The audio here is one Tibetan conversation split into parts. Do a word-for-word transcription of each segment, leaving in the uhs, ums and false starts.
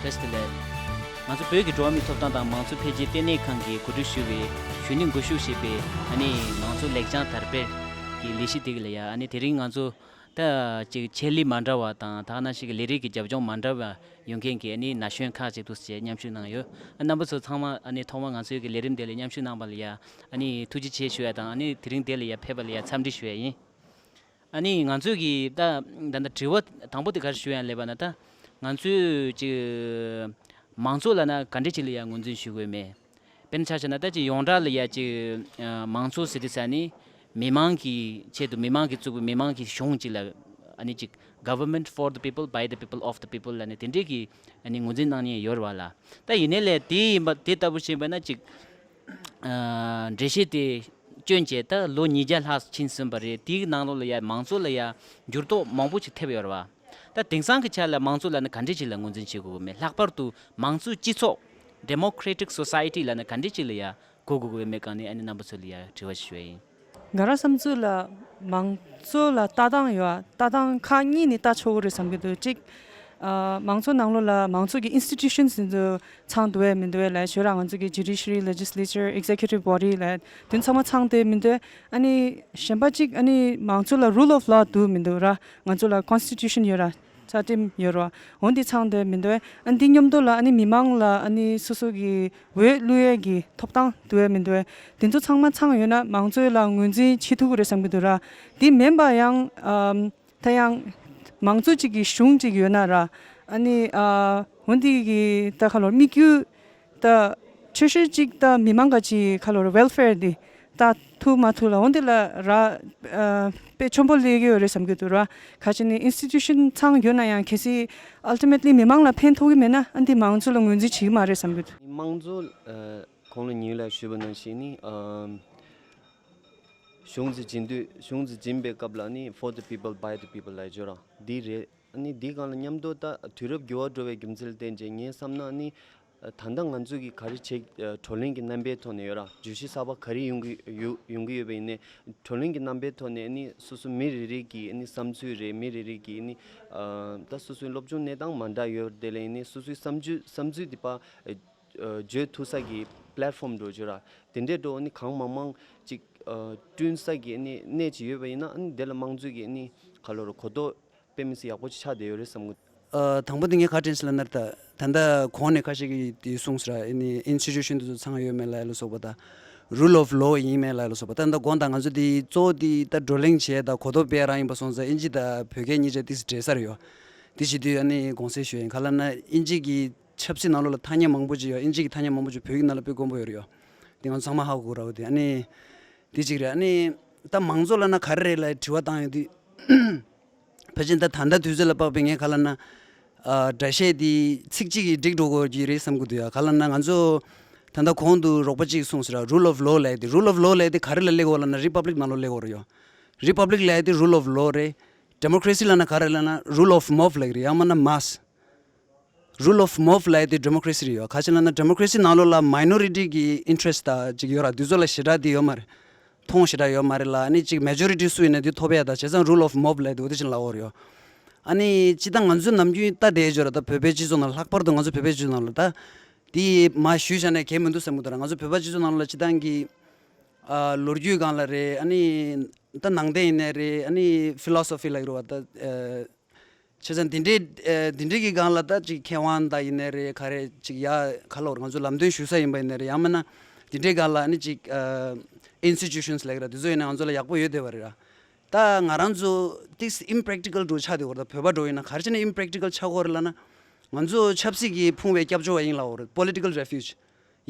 བཀྲ་ཤིས་བདེ་ལེགས། ང་ཚོ་བོད་ཀྱི་འགྲོ་བ་མིའི་ཐོབ་ཐང་དང་མང་གཙོ་འཕེལ་རྒྱས་ལྟེ་གནས་ཁང་གིས་གོ་སྒྲིག་ཞུས་པའི་གཞོན་ནུ་འགོ་ཤུགས་ཞེས་པའི་ཨ་ནི་མང་གཙོ་ལེགས་བྱང་དར་སྤེལ་གྱི་ལས་གཞི་དེ་ག་ལ་ཡ། ཨ་ནི་དེ་རིང་ང་ཚོ་ད་ཅིག་ཆེད་ལས་མ་འདྲ་བ་དང་ད་ག་ནང་བཞིན་གྱི་ལས་རིགས་ཀྱི་རྒྱབ་ལྗོངས་མ་འདྲ་བ་ཡོད་མཁན་གྱི་ཨ་ནི་ན་གཞོན་ཁག་ཅིག་འདུག་ཅེས་མཉམ་ཞུགས་གནང་ཡོད། ཨ་རྣམ་པ་ཚོ་ཚང་མ་ཨ་ནི་ཐོག་མར་ང་ཚོའི་གི་ལས་རིམ་དེ་ལ་མཉམ་ཞུགས་གནང་བ་ལ་ཡ་ཨ་ནི་ཐུགས་རྗེ་ཆེ་ཞུ་ཡ་དང་ཨ་ནི་དེ་རིང་དེ་ལ་ཡ་ཕེབས་པ་ལ་ཡ་འཚམས་འདྲི་ཞུ་ཡ་ཡིན། ཨ་ནི་ང་ཚོས་ཀྱི་ད་ད་ལྟ་དྲི་བ་དང་པོ་དེ་ག་རེ་ཞུ་ཡང་ལེབ་པ་ན། ད་ང་ཚོས་ཀྱི་མང་གཙོ་ལབ་ན་ག་འདྲ་ཅིག་ལ་ཡང་ངོས་འཛིན་ཞུ་དགོས་མེད། དཔེར་ན་ཆ་བཞག་ན་ད་ཅིག་ཡོངས་གྲགས་ལ་ཡ་ཅིག་མང་གཙོ་ཟེར་དུས་ས་ནི་མི་མང་གི་ཆེད་དུ་མི་མང་གིས་བཙུགས་པའི་མི་མང་གི་གཞུང་ཅིག་ལ་ཨ་ནི་ཅིག་government for the people, by the people, of the people ལབ་ནས་དེ་འདྲས་ཀྱི་ཨ་ནི་ངོས་འཛིན་གནང་མཁན་ཡོད་རེད་བ་ལ། ད་ཡིན་ནའི་ལས་དེ་ཡིན་པ་དེ་ལྟ་བུ་བྱས་པ་ན་ཅིག་འགྲེལ་བཤད་དེ་བསྐྱོན་བྱས་ད་ལོ་ཉིས་བརྒྱ་ལྷག་ཕྱིན་ཟིན་པ་རེད། དེའི་ནང་ལོགས་ལ་ཡ་མང་གཙོ་ལ་ཡ་འགྱུར་ལྡོག་མང་པོ་ཞིག་ཐེབས་ཡོད་རེད་བ། ད་དེང་སང་གི་ཆ་ལ་མང་གཙོ་ལབ་ན་ག་འདྲས་ཅིག་ལ་ངོས་འཛིན་བྱེད་དགོས་ཀྱི་མེད། ལྷག་པར་དུ་མང་གཙོའི་སྤྱི་ཚོགས་democratic society ལབ་ན་ག་འདྲས་ཅིག་ལ་ཡ་གོ་དགོས་ཀྱི་མེད་གང་ནས་ཨ་ནི་རྣམ་པ་ཚོ་ལ་ཡ་དྲི་བ་ཞིག་ཞུ་ཡ་ཡིན། ང་རང་བསམ་ཚུལ་ལ་མང་གཙོ་ལ་ལྟ་སྟངས་ཡོད། ལྟ་སྟངས་ཁག་གཉིས་ནས་ལྟ་ཆོག་གི་རེད་བསམ་གྱི་འདུག་གཅིག་ཨ། མང་གཙོ་ནང་ལོགས་ལ་མང་གཙོ་གི་institutions ཚོ་ཚང་འདུག་བས་མི་འདུག་བས་ལབ་ཞོར་ང་ཚོ་གི་judiciary, legislature, executive body ལབ་དེ་ཚང་མ་ཚང་འདུག་མི་འདུག་ཨ་ནི་གཞན་པ་གཅིག་ཨ་ནི་མང་གཙོ་ལ་rule of law འདུག་མི་འདུག་ར། ང་ཚོ་ལ་constitution ཡོད་ར། རྩ་ཁྲིམས་ཡོད་ར། འོན་ཏེ་ཚང་འདུག་མི་འདུག་ཨ་ནི་འདི་མཉམ་དུ་ལ་ཨ་ནི་མི་མང་ལ་ཨ་ནི་སོ་སོ་གི་འོས་བླུག་ཡས་ཀྱི་ཐོབ་ཐང་འདུག་བས་མི་འདུག་བས་དེ་ཚོ་ཚང་མ་ཚང་ཡོད་ན་མང་གཙོ་ལ་ངོས་འཛིན་བྱེད་ཐུབ་ཀྱི་རེད་བསམ་གྱི་འདུག་ར། དེ་མིན་པ་ཡང་ཨམ། ད་ཡང་མང་གཙོ་གཅིག་གི་གཞུང་གཅིག་ཡོད་ན་ར། ཨ་ནི་ཨ། འོན་ཏེ་གི་ད་ཁ་ལོར་དམིགས་ཡུལ་ད་ཆེ་ཤོས་གཅིག་ད་མི་མང་ག་ཅིག་ཁ་ལོར་welfare འདི་ད་ཐུབ་མ་ཐུབ་ལ་འོན་ཏེ་ལ་ར། ཨ། དཔེ་ཆེན་པོ་སླེབས་ཀྱི་ཡོད་རེད་བསམ་གྱི་འདུག་ར། ག་ཅི་ནི་institution ཚང་ཡོད་ན་ཡང་གལ་སྲིད་ultimately མི་མང་ལ་ཕན་ཐོགས་ཀྱི་མེད་ན་ཨ་འདི་མང་གཙོ་ལ་ངོས་འཛིན་བྱེད་ཀྱི་མ་རེད་བསམ་གྱི་འདུག་མང་གཙོ་ཨ། གོང་ལ་ཉིན་ལ་ཞུས་པ་ནང་བཞིན་ནི་ཨ། གཞུང་འཛིན་བྱེད་དུས་གཞུང་འཛིན་བྱེད་པའི་སྐབས་ལ་ནི་for the people, by the people ལ་བརྗོད་ར་འདི་རེད། ནི་འདི་སྒང་ལ་མཉམ་དུ་ད་དུས་རབས་འགྱུར་བ་འགྲོ་བའི་རྒྱུ་མཚན་ལ་བརྟེན་བྱས་ངས་བསམ་ན་ནི་ད་ལྟ་ང་ཚོ་གི་ག་རེ་བྱེད་བགྲོ་གླེང་གི་རྣམ་པའི་ཐོག་ནས་ཡོད་ར། བརྗོད་གཞི་གསར་པ་ག་རེ་ཡོང་གི་ཡོད་ཡོང་གི་ཡོད་པ་ཡིན་ནའི་བགྲོ་གླེང་གི་རྣམ་པའི་ཐོག་ནས་ནི་སོ་སོ་མི་རེ་རེ་གི་ནི་བསམ་ཚུལ་རེད། མི་རེ་རེ་གི་ནི་ད་སོ་སོའི་སློབ་སྦྱོང་གནས་སྟངས་མ་འདྲ་ཡོད་དེ་ལས་ནི་སོ་སོའི་བསམ་ཚུལ་བསམ་ཚུལ་དེ་པ། བརྗོད་ཐུབ་ས་གི་platform འགྲོ་བརྗོད་ར། དེ་འདྲའི་འགྲོ་ནི་གང་མང་མང་ཅིག་བསྐྲུན་ས་གི་ནི་གནས་ཅིག་ཡོད་པ་ཡིན་ན་ནི་དེ་ལ་དམངས་གཙོ་གི་ནི་ག་ལོ་ར་གོ་རྟོགས་དཔེ་མི་སྲིད་ཡག་པོ་ཅིག་ཆགས་བསྡད་ཡོད་རེད་བསམ་གི། དང་པོ་དེ་ངས་ག་དྲན་སོང་ལབ་ན་ད་ད་ལྟ་གོང་ནས་ཁ་ཤས་ཀྱིས་དེ་གསུངས་སོང་ར། ཨ་ནི་institution དེ་ཚོ་ཚང་ཡོད་མེད་ལ་ལ་སོགས་པ་དང་rule of law ཡིན་མེད་ལ་ལ་སོགས་པ་ད་ལྟ་དགོངས་དག་ང་ཚོ་དེ་གཙོ་བོ་དེ་ད་བགྲོ་གླེང་བྱས་ད་གོ་རྟོགས་སྤེལ་རང་ཡིན་པ་སོང་ཙང་ཨིན་ཇི་དང་བོད་སྐད་གཉིས་ཆ་ཏིས་འདྲེས་ས་རེད་ཡོད། དེ་བྱེད་དུས་ཨ་ནི་དགོངས་སེལ་ཞུ་ཡིན་ག་ལབ་ན་ཨིན་ཇི་གི་ཆབ་སྲིད་ནང་ལོགས་ལ་ཐ་སྙད་མང་པོ་ཅིག་ཡོད། ཨིན་ཇི་གི་ཐ་སྙད་མང་པོ་ཅིག་བོད་ཡིག་ནང་ལ་དཔེ་དཀོན་པོ་ཡོད་རེད་ཡོད། དེ་ང་ཚང་མ་ཧ་གོ་ར་བ་དེ་ཨ་ནི་དེ་གཅིག་རེད། ཨ་ནི་ད་མང་གཙོ་ལབ་ན་ག་རེ་རེད་ལབ་དྲི་བ་བཏང་ཡོང་དུས་ཕལ་ཆེར་ད་ད་ལྟ་དུས་ཚོད་ལ་དཔག་པའི་ངས་ག་ལབ་ན་ཨ་སྒྲ་བཤད་དེ་ཚིག་གཅིག་གིས་འགྲིག་འགྲོ་དགོས་ཀྱི་རེད་བསམ་གི་འདུག་ཡ། ག་ལབ་ན་ང་ཚོ་ད་ལྟ་གོང་དུ་རོགས་པ་གཅིག་གསུངས་སོང་ར། rule of law ལབ་དེ་rule of law ལབ་དེ་ག་རེ་ལ་སླེབས་དགོས་ལབ་ན་republic ནང་ལོགས་སླེབས་དགོས་རེད་ཡོད། republic ལབ་དེ་rule of law རེད། democracy ལབ་ན་ག་རེ་ལབ་ན་rule of mob ལབ་ཀྱི་རེད། ཡང་མིན་ན་mass། rule of mob ལབ་ཡ་དེ་democracy རེད་ཡོད། ག་ཅི་ལབ་ན་democracy ནང་ལོགས་ལ་minority གི་interest ད་ཅིག་ཡོད་ར། དེ་ཚོ་ལ་ཞེ་དྲག་དེ་ཡོད་མ་རེད། མཐོང་ཞེ་དྲག་ཡོད་མ་རེད་ལ། ཨ་ནི་ཅིག་majority སུ་ཡིན་ན་དེ་ཐོབ་ཡ་ད་བྱས་ཙང་rule of mob ལབ་ཡ་དེ་འོ་དེ་བཞིན་ལབ་ཡོད་རེད་ཡོད། ཨ་ནི་སྤྱིར་བཏང་ང་ཚོའི་ནམ་རྒྱུན་ལྟ་བསྡད་ཡོད་ར། ད་བོད་པའི་སྤྱི་ཚོགས་ནང་ལྷག་པར་དུ་ང་ཚོ་བོད་པའི་སྤྱི་ཚོགས་ནང་ལ་ད་དེ་མ་ཞུས་བཞག་ན་གལ་མི་འདུག་བསམ་གི་འདུག་ར། ང་ཚོ་བོད་པ་སྤྱི་ཚོགས་ནང་ལ་སྤྱིར་བཏང་གི་ཨ་ལོ་རྒྱུས་སྒང་ལ་རེད། ཨ་ནི་ད་ནང་བསྟན་ཡིན་ནའི་རེད། ཨ་ནི་philosophy ལབ་ཀྱི་རེད་བ། ད་ཨ། བྱས་ཙང་འདི་འདྲའི་ཨ་འདི་འདྲའི་གི་སྒང་ལ་ད་ཅིག་མཁས་དབང་དང་ཡིན་ནའི་རེད། ག་རེ་ཅིག་ཡ་ག་ལོར་ང་ཚོ་ལམ་སྟོན་ཞུ་ས་ཡིན་པ་ཡིན་ནའི་རེད། ཡང་མིན་ན་འདི་འདྲའི་སྒང་ལ་ཨ་ནི་ཅིག་ཨ་institutions ལབ་ཀྱི་ར། དེ་ཚོ་ཡིན་ན་ང་ཚོ་ལ་ཡག་པོ་ཡོད་བསྡད་པ་རེད་ར། ད་ང་རང་ཚོ་ཏིག་impractical འགྲོ་ཆགས་བསྡད་པ་རེད། ད་བོད་པ་འགྲོ་ཡིན་ན་ག་རེ་བྱས་ནས་impractical ཆགས་ཀྱི་ཡོད་རེད་ལབ་ན། ང་ཚོ་ཆབ་སྲིད་ཀྱི་ཕུང་བའི་སྐྱབས་བཅོལ་བ་ཡིན་ལབ་ཀྱི་ཡོད་རེད། political refuge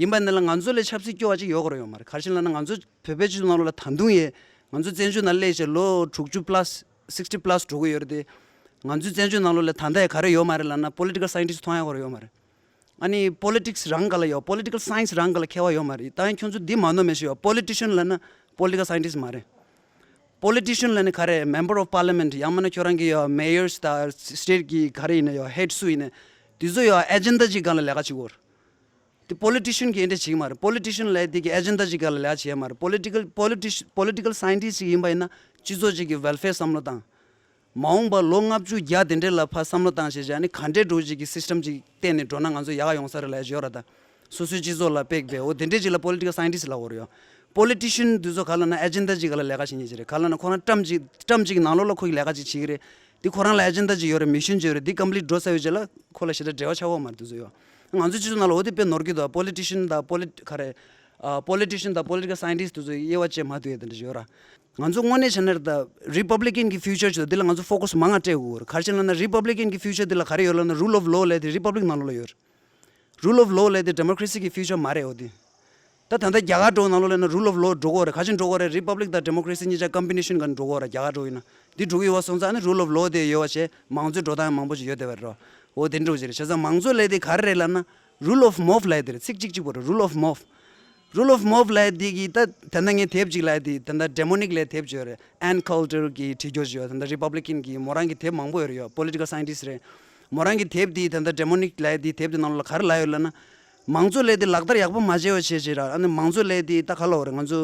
ཡིན་པ་ནི་ལ་ང་ཚོ་ལས་ཆབ་སྲིད་སྐྱོ་བ་ཅིག་ཡོད་དགོས་རེད་ཡོད་མ་རེད། ག་རེ་བྱས་ལབ་ན་ང་ཚོ་བོད་པའི་སྤྱི་ཚོགས་ནང་ལོགས་ལ་ད་དུང་ཡས་ང་ཚོ་བཙན་བྱོལ་ནང་སླེབས་བྱས་ལོ་དྲུག་ཅུ་plus sixty plus འགྲོ་གི་ཡོད་རེད་དེ། ང་ཚོའི་བཙན་བྱོལ་ནང་ལོགས་ལ་ད་ལྟ་ཡང་ག་རེ་ཡོད་མ་རེད་ལབ་ན་political scientist མཐོང་ཡ་ག་རེ་ཡོད་མ་རེད། ཨ་ནི་politics རང་ག་ལ་ཡོད། political science རང་ག་ལ་མཁས་པ་ཡོད་མ་རེད། ད་ཡང་ཁྱོད་ཚོ་འདི་མ་ནོར་མེད་ཤོད་ཡོད། politician ལབ་ན་political scientist མ་རེད། politician ལབ་ན་ག་རེ་member of parliament ཡང་མིན་ན་ཁྱོད་རང་གི་ཡོད་mayors དང་state གི་ག་རེ་ཡིན་ན་ཡོད་head སུ་ཡིན་ན་དེ་ཚོ་ཡོད་agenda གཅིག་སྒང་ལ་ལས་ཀ་བྱེད་དགོས་རེད། དེ་politician གི་འདྲ་བྱེད་ཀྱི་མ་རེད། politician ལབ་དེ་གི་agenda གཅིག་སྒང་ལ་ལས་ཀ་བྱེད་ཡ་མ་རེད། political politician political scientist ཅིག་ཡིན་པ་ཡིན་ན་སྤྱི་ཚོགས་ཅིག་གི་welfare བསམ་བློ་བཏང་། མ་འོངས་པ་ལོ་ལྔ་བཅུ་བརྒྱ་དེ་འདྲའི་ལ་ཕར་བསམ་བློ་བཏང་བྱས་བྱས་ནི་ག་འདྲའི་འགྲོ་ཅིག་གི་སི་སི་ཊམ་ཅིག་བསྟན་ནས་འགྲོ་ན་ང་ཚོ་ཡག་ཡོང་ས་རེད་ལབ་ཡ་ཅིག་ཡོད་ར། ད་སོ་སོའི་སྤྱི་ཚོགས་ལ་དཔེ་དཔེ་འོ་དེ་འདྲའི་ཅིག་ལ་པོ་ལི་ཊི་ཀལ་སའེན་ཊིསི་ལབ་དགོས་རེད་ཡ། པོ་ལི་ཊི་ཤན་དེ་ཚོ་ག་ལབ་ན་ཨེ་ཇེན་ཌ་ཅིག་ག་ལ་ལས་ཀ་བྱེད་མཁན་ཅིག་རེད། ག་ལབ་ན་ཁོ་རང་ཊརམ་ཅིག་ཊརམ་ཅིག་གི་ནང་ལོགས་ལ་ཁོ་གི་ལས་ཀ་ཅིག་བྱེད་ཀྱི་རེད། དེ་ཁོ་རང་ལ་ཨེ་ཇེན་ཌ་ཅིག་ཡོད་རེད། མི་ཤན་ཅིག་ཡོད་རེད། དེ་ཀམ་པི་ལིཊ་འགྲོ་ཚར་བའི་རྗེས་ལ་ཁོ་ལ་ཞེ་དྲག་འབྲེལ་བ་ཆགས་ཡོད་མ་རེད། དེ་ཚོ་ཡོད། ང་ཚོའི་སྤྱི་ཚོགས་ནང་ལ་འོ་དེ་དཔེ་ནོར་གྱི་འདུག་པོ་ལི་ཊི་ཤན་དང་པོ་ལི་ཊི་ག་རེ། ཨ། པོ་ལི་ཊི་ཤན་དང་པོ་ལི་ཊི་ཀལ་སའེན་ཊིསི་དེ་ཚོ་དབྱེ་བ་བཅད་མ་ཐུབ་ཡ་དེ་འདྲ་ཞིག་ཡོད་ར། ང་ཚོ་དངོས་གནས་བྱས་ན་རེད་ད། རི་པབ་ལི་ཀན་གི་ཕིའུ་ཅར་ཞིག་འདི་ལ་ང་ཚོ་ཕོ་ཀ་སི་མང་ང་སྤྲད་དགོས་རེད། ག་རེ་བྱས་ལབ་ན་རི་པབ་ལི་ཀན་གི་ཕིའུ་ཅར་འདི་ལ་ག་རེ་ཡོད་ལབ་ན་རུལ་ཨོཕ་ལོ་ལབ་དེ་རི་པབ་ལིཀ་ནང་ལོགས་ལ་ཡོད་རེད། རུལ་ཨོཕ་ལོ་ལབ་དེ་ཌེ་མོ་ཀ་རེ་སི་གི་ཕིའུ་ཅར་མ་རེད། འོ་དེ། ད་ད་ལྟ་རྒྱ་གར་འདྲ་བོ་ནང་ལོགས་ལ་ཡིན་ན་རུལ་ཨོཕ་ལོ་འགྲོ་གི་ཡོད་རེད། ག་ཅི་འགྲོ་གི་ཡོད་རེད། རི་པབ་ལིཀ་དང་ཌེ་མོ་ཀ་རེ་སི་གཉིས་ཆ་ཀམ་བི་ནེ་ཤན་ག་འགྲོ་གི་ཡོད་རེད། རྒྱ་གར་འདྲ་བོ་ཡིན་ན་འདི་འགྲོ་གི་ཡོད་པ་སོང་ཙང་ཨ་ནི་རུལ་ཨོཕ་ལོ་དེ་ཡོད་པ་བྱས་མང་གཙོའི་འགྲོ་སྟངས་མང་པོ་ཞིག་ཡོད་བསྡད་པ་རེད། འོ་དེ་འདྲ་བོ་ཞིག་རེད། བྱས་ཙང་མང་གཙོ་ལབ་དེ་ག་རེ་རེད་ལབ་ན་རུལ་ཨོཕ་མོབ་ལབ་དེ་རེད། ཚིག་གཅིག་གཅིག་པོ་རེད། རུལ་ཨོཕ་མོབ། རུལ་ཨོཕ་མོབ་ལབ་དེ་གི་ད་ད་ལྟ་ངས་དེབ་ཅིག་ལབ་དེ་ད་ལྟ་ཌེ་མོ་ནིག་ལབ་དེབ་ཅིག་ཡོད་རེད། ཨན་ཁོལ་ཊར་གི་བྲིས་རྒྱུ་ཅིག་ཡོད། ད་ལྟ་རི་པབ་ལི་ཀན་གི་མོ་རང་གི་དེབ་མང་པོ་ཡོད་རེད་ཡོད། པོ་ལི་ཊི་ཀལ་སའེན་ཊིསི་རེད། མོ་རང་གི་དེབ་དེ་ད་ལྟ་ཌེ་མོ་ནིག་ལབ་དེ་དེབ་དེ་ནང་ལ་ག་རེ་ལབ་ཡོད་ལབ་ན། མང་གཙོ་ལབ་དེ་ལག་བསྟར་ཡག་པོ་མ་བྱས་པ་བྱས་བྱས་ར། ཨ་ནི་མང་གཙོ་ལབ་དེ་ད་ག་ལབ་དགོས་རེད། ང་ཚོ་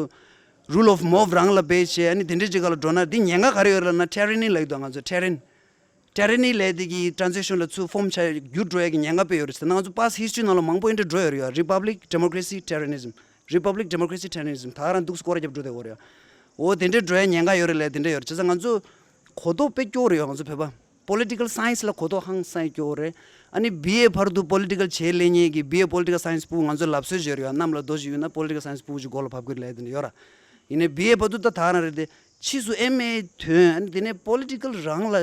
རུལ་ཨོཕ་མོབ་རང་ལ་བེ་བྱས་ཨ་ནི་དེ་འདྲའི་ཅིག་ག་ལ་འགྲོ་ན་དེ་ཉེན་ཁ་ག་རེ་ཡོད་ལབ་ན་ཊི་ར་ནི་ལབ་ཀྱི་འདུག་ང་ཚོ་ཊི་ར་ནི། ཊི་ར་ནི་ལབ་དེ་གི་ཊ་རན་སི་ཤན་ལ་ཚུར་ཕོམ་ཆགས་འགྱུར་འགྲོ་ཡ་གི་ཉེན་ཁ་དཔེ་ཡོད་རེད་ཟེར་ན། ང་ཚོ་པ་སི་ཊི་ཧིས་ཊི་རི་ནང་ལ་མང་པོ་ཨེ་འདྲ་འགྲོ་ཡོད་རེད་ཡ། རི་པབ་ལིཀ་ཌེ་མོ་ཀ་རེ་སི་ཊི་ར་ནི་ཟམ། རི་པབ་ལིཀ་ཌེ་མོ་ཀ་རེ་སི་ཊི་ར་ནི་ཟམ། ད་ག་རང་འདུག་སྐོར་ར་རྒྱབ་འགྲོ་བསྡད་ཡོད་རེད་ཡ། འོ་དེ་འདྲ་འགྲོ་ཡ་ཉེན་ཁ་ཡོད་རེད་ལབ་དེ་འདྲ་ཡོད་རེད། བྱས་ཙང་ང་ཚོ་གོ་རྟོགས་དཔེ་སྐྱོ་རེད་ཡ། ང་ཚོ་བོད་པ་པོ་ལི་ཊི་ཀལ་སའེན་སི་ལ་གོ་རྟོགས་ཧང་སང་སྐྱོ་རེད། ཨ་ནི་བི་ཨེ་བར་དུ་པོ་ལི་ཊི་ཀལ་བྱེད་ལས་མཁན་གྱི་བི་ཨེ་པོ་ལི་ཊི་ཀལ་སའེན་སི་ཕྲུ་གུ་ང་ཚོ་ལབ་སྲོལ་ཅིག་ཡོད་རེད་ཡ། གནམ་ལ་རྡོ་ཞིག་གཡུགས་ན་པོ་ལི་ཊི་ཀལ་སའེན་སི་ཕྲུ་གུ་ཅིག་མགོ་ལ་བབས་ཀྱི་རེད་ལབ་དེ་འདྲ་ཡོད་ར། ཡིན་ནའི་བི་ཨེ་བར་དུ་ད་ད་ག་རང་རེད་དེ། ཕྱིས་སུ་ཨེམ་ཨེ་ཐོན། ཨ་ནི་དེ་ནས་པོ་ལི་ཊི་ཀལ་རང་ལ་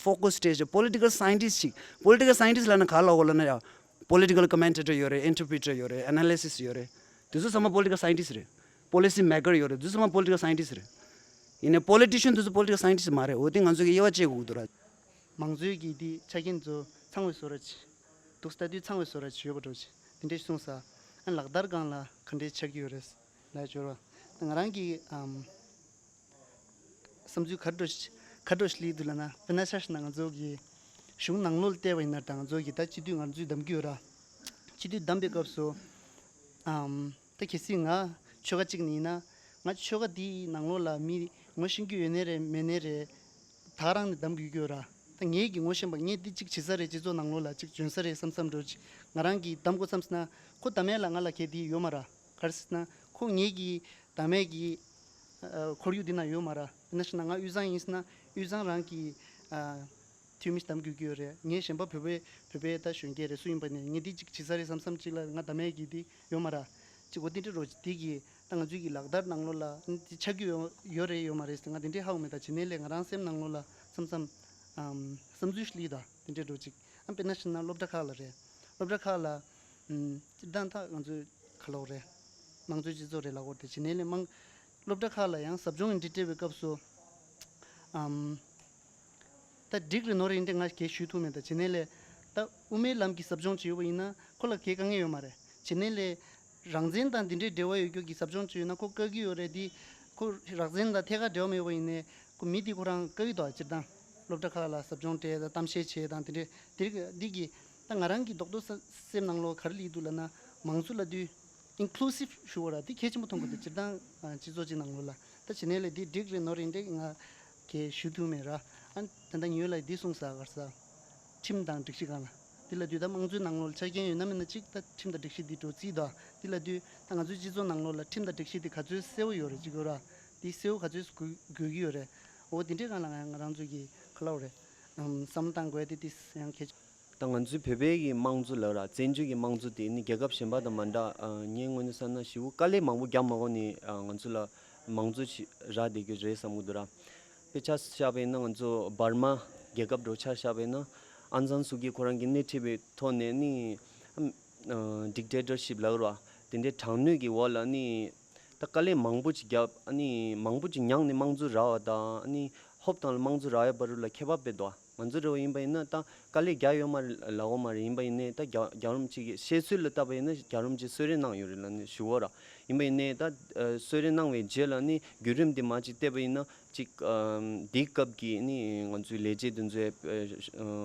ཕོ་ཀ་སི་སྤྲད་བྱས། པོ་ལི་ཊི་ཀལ་སའེན་ཊིསི་ཅིག་པོ་ལི་ཊི་ཀལ་སའེན་ཊིསི་ལབ་ན་ག་ལབ་དགོས་ལབ་ན་ཡ། པོ་ལི་ཊི་ཀལ་ཀོ་མེན་ཊེ་ཊར་ཡོད་རེད། ཨིན་ཊར་པི་རི་ཊར་ཡོད་རེད། ཨེ་ན་ལི་སི་སི་ཡོད་རེད། དེ་ཚོ་ཚང་མ་པོ་ལི་ཊི་ཀལ་སའེན་ཊིསི་རེད། པོ་ལི་སི་མེ་ཀར་ཡོད་རེད། དེ་ཚོ་ཚང་མ་པོ་ལི་ཊི་ཀལ་སའེན་ཊིསི་རེད། ཡིན་ནའི་པོ་ལི་ཊི་ཤན་དེ་ཚོ་པོ་ལི་ཊི་ཀལ་སའེན་ཊིསི་མ་རེད། འོ་དེ་ང་ཚོ་གི་དབྱེ་བ་བཅད་དགོས་ཀྱི་འདུག་ར། མང་གཙོའི་གི་དེ་ཆ་རྐྱེན་ཚོ་ཚང་བའི་བཟོ་འདྲ་ཅིག་འདུག་ལྟ་དུས་ཚང་བའི་བཟོ་འདྲ་ཅིག་ཡོད་པ་འདྲ་ཅིག་དེ་འདྲ་གསུངས་ས། ཨ་ནི་ལག་བསྟར་སྒང་ལ་ག་འདྲའི་ཆགས་ཀྱི་ཡོད་རེད་ལབ་འབྱོར་བ། ང་རང་གི་ཨམ། བསམ་ཚུལ་ག་འདྲ་ཞིག་ག་འདྲ་ཞིག་སླེབས་འདུག་ལབ་ན། དཔེར་ན་ཆ་བཞག་ན་ང་ཚོ་གི་གཞུང་ནང་ལོགས་ལ་བལྟས་པ་ཡིན་ན། ད་ང་ཚོ་གི་ད་སྤྱི་འཐུས་ང་ཚོས་བདམས་ཀྱི་ཡོད་ར། སྤྱི་འཐུས་བདམས་པའི་སྐབས་སུ་ཨམ། ད་གལ་སྲིད་ང་ཆོལ་ཁ་གཅིག་ནས་ཡིན་ན། ང་ཆོལ་ཁ་དེའི་ནང་ལོགས་ལ་མི་ངོ་ཤེས་ཀྱི་ཡོད་ནའི་རེད་མེད་ནའི་རེད། ད་རང་ནས་བདམས་དགོས་ཀྱི་ཡོད་ར། ད་ངེད་ཀྱི་ངོ་ཤེས་པ་ངས་འདི་གཅིག་བྱེད་ས་རེད། སྤྱི་ཚོགས་ནང་ལོགས་ལ་གཅིག་འཇོན་ས་རེད་བསམ་བསམ་འདྲ་ཅིག་ང་རང་གིས་བདམས་དགོས་བསམ་སོང་ན། ཁོ་བདམས་ཡ་ལ་ང་ལ་གལ་ཏེ་ཡོད་མ་ར། ག་རེ་ཟེར་ན་ཁོ་ངེད་ཀྱི་བདམས་ཡ་གི་ཨ་ཁོར་ཡུག་འདི་ན་ཡོད་མ་ར། དཔེར་ན་ཆ་བཞག་ན་ང་དབུས་གཙང་ཡིན་ཟེར་ན་དབུས་གཙང་རང་གི་ཨ་འཐུས་མི་བདམས་དགོས་ཀྱི་ཡོད་རེད། ངས་གཞན་པ་བོད་པའི་བོད་པའི་ད་གཞོན་སྐྱེས་རེད་སུ་ཡིན་པ་ནས་ངས་འདི་གཅིག་བྱེད་ས་རེད་བསམ་བསམ་གཅིག་ལ་ང་བདམས་ཡ་གི་འདི་ཡོད་མ་ར། གཅིག་འོ་དེ་འདྲ་རོ་འདི་གི་ད་ང་ཚོའི་གི་ལག་བསྟར་ནང་ལོགས་ལ་ཨ་ནི་དེ་ཆགས་ཀྱི་ཡོད་ཡོད་རེད་ཡོད་མ་རེད་ཟེར་ང་དེ་འདྲའི་ཧ་གོ་མེད། ད་བྱེད་ནས་ལས་ང་རང་སེམས་ནང་ལོགས་ལ་བསམ་བསམ་ཨམ་བསམ་ཚུལ་ཞིག་སླེབས་ད་དེ་འདྲ་འདྲ་ཅིག་ཨ་དཔེར་ན་བྱས་ན་སློབ་གྲྭ་ཁག་ལ་རེད། སློབ་གྲྭ་ཁག་ལ་ཨམ་སྤྱིར་བཏང་ད་ང་ཚོའི་ག་ལབ་དགོས་རེད། དམངས་གཙོའི་སྤྱི་ཚོགས་རེད་ལབ་དགོས་རེད། བྱེད་ནས་ལས་དམངས་སློབ་གྲྭ་ཁག་ལ་ཡང་ཟབ་སྦྱོང་འདི་སྤྲད་པའི་སྐབས་སུ་ཨམ། ད་འགྲིག་རེད་ནོར་རེད་འདི་ང་གས་ཞུ་ཐུབ་མེད། ད་བྱེད་ནས་ལས་ད་དབུ་མའི་ལམ་གྱི་ཟབ་སྦྱོང་བྱེད་ཡོད་པ་ཡིན་ན་ཁོ་ལ་གས་དཀའ་ངལ་ཡོད་མ་རེད། བྱེད་ནས་ལས་རང་བཙན་དང་འདི་འདྲའི་འབྲེལ་བ་ཡོད་རྒྱུ་གི་ཟབ་སྦྱོང་བྱེད་ཡོད་ན་ཁོ་དཀའ་གི་ཡོད་རེད། འདི་ཁོ་རང་བཙན་དང་ཐད་ཀར་འབྲེལ་བ་མེད་པ་ཡིན་ནས་ཁོ་མི་འདི་ཁོ་རང་དཀའ་གི་འདུག་སྤྱིར་བཏང་སློབ་གྲྭ་ཁག་ལ་ཟབ་སྦྱོང་སྤྲད་དང་གཏམ་བཤད་བྱེད་དང་དེ་འདྲའི་དེ་འདི་གི་ད་ང་རང་གི་རྡོག་རྡོག་སེམས་ནང་ལོགས་ག་རེ་སླེབས་འདུག་ལབ་ན་མང་གཙོ་ལབ་དུས། ཨིན་ཀུ་ལུ་སིབ་ཞུ་བ་ར་དེ་གལ་ཆེན་པོ་མཐོང་གི་འདུག་སྤྱིར་བཏང་སྤྱི་ཚོགས་ཅིག་ནང་ལོགས་ལ། ད་བྱེད་ནས་ལས་འདི་འགྲིག་རེད་ནོར་རེད་འདྲེ་ང་གས་ཞུ་ཐུབ་མེད་ར། ཨ་ད་ལྟ་ཉོས་ལ་འདི་གསུངས་ས་གར་ས་ཁྲིམས་དང་སྒྲིག་གཞི་སྒང་ལ་འདི་ལ་དུས་ད་དམངས་གཙོའི་ནང་ལོགས་ལ་ཆ་རྐྱེན་ཡོད་ན་མིན་ན་གཅིག་ད་ཁྲིམས་དང་སྒྲིག་གཞི་འདི་འགྲོ་རྩིས་དང་འདི་ལ་དུས་ད་ང་ཚོའི་སྤྱི་ཚོགས་ནང་ལོགས་ལ་ཁྲིམས་དང་སྒྲིག་གཞི་འདི་ག་ཚོད་གསལ་བོ་ཡོད་རེད་ཅིག་ཡོད་ར། འདི་གསལ་བོ་ག་ཚོད་དགོས་དགོས་ཀྱི་ཡོད་རེད། འོ་འདི་འདྲའི་སྒང་ལ་ང་ང་རང་ཚོ་གི་ག་ལབ་དགོས་རེད། བསམ་བློ་བཏང་དགོས་དེ་དེ་ཡང་གལ་ཆེ། ད་ང་ཚོའི་བོད་པའི་གི་དམངས་གཙོ་ལབ་ར་བཙན་བྱོལ་གྱི་དམངས་གཙོ་དེ་ནི་རྒྱལ་ཁབ་གཞན་པ་དང་མ་འདྲ། ཨ་ངའི་ངོས་ནས་བསམ་ན་ཞེ་པོ་དཀའ་ལས་མང་པོ་རྒྱག་མ་དགོས་ནི་ཨ་ང་ཚོ་ལ་དམངས་གཙོ་ཞིག་རག་བསྡད་རྒྱུ་རེད་བསམ་གྱི་འདུག་ར། དཔེ་ཆ་བཞག་པ་ཡིན་ན་ང་ཚོ་འབར་མ་རྒྱལ་ཁབ་འདྲ་བོ་ཆ་བཞག་པ་ཡིན་ན་ཨང་སན་སུའུ་ཀི་ཁོ་རང་གིས་སྣེ་ཁྲིད་པའི་ཐོག་ནས་ནི་ཨ་ཌིག་ཊེ་ཊར་ཤིབ་ལབ་ར་དེ་འདྲའི་དྲག་གནོན་གྱི་འོག་ལ་ནི་ད་དཀའ་ལས་མང་པོ་ཅིག་བརྒྱབ། ཨ་ནི་མང་པོ་ཅིག་མྱངས་ནས་དམངས་གཙོ་རག་པ་དང་ཨ་ནི་ཧོབ་ཏེ་དམངས་གཙོ་རག་ཡ་བར་དུ་ལ་ཁྱད་པར་དཔེ་འདུག་ང་ཚོ་འདྲ་བོ་ཡིན་པ་ཡིན་ན་ད་དཀའ་ལས་རྒྱག་ཡོད་མ་རེད་ལབ་དགོས་མ་རེད། ཡིན་པ་ཡིན་ནའི་ད་རྒྱ་རྒྱ་རོམ་གཅིག་གི་བཤད་ཚུལ་ལ་བལྟས་པ་ཡིན་ན་རྒྱ་རོམ་གཅིག་གསོལ་རས་གནང་ཡོད་རེད་ལབ་ནས་ཞུ་བ་ར། ཡིན་པ་ཡིན་ནའི་ད་ཨ་གསོལ་རས་གནང་བའི་རྗེས་ལ་ནི་བརྒྱུད་རིམ་འདི་མ་གཅིག་བལྟས་པ་ཡིན་ན་གཅིག་ཨ་འདིའི་སྐབས་ཀྱི་ནི་ང་ཚོའི་ལས་བྱེད་འདི་ཚོའི་ཨ་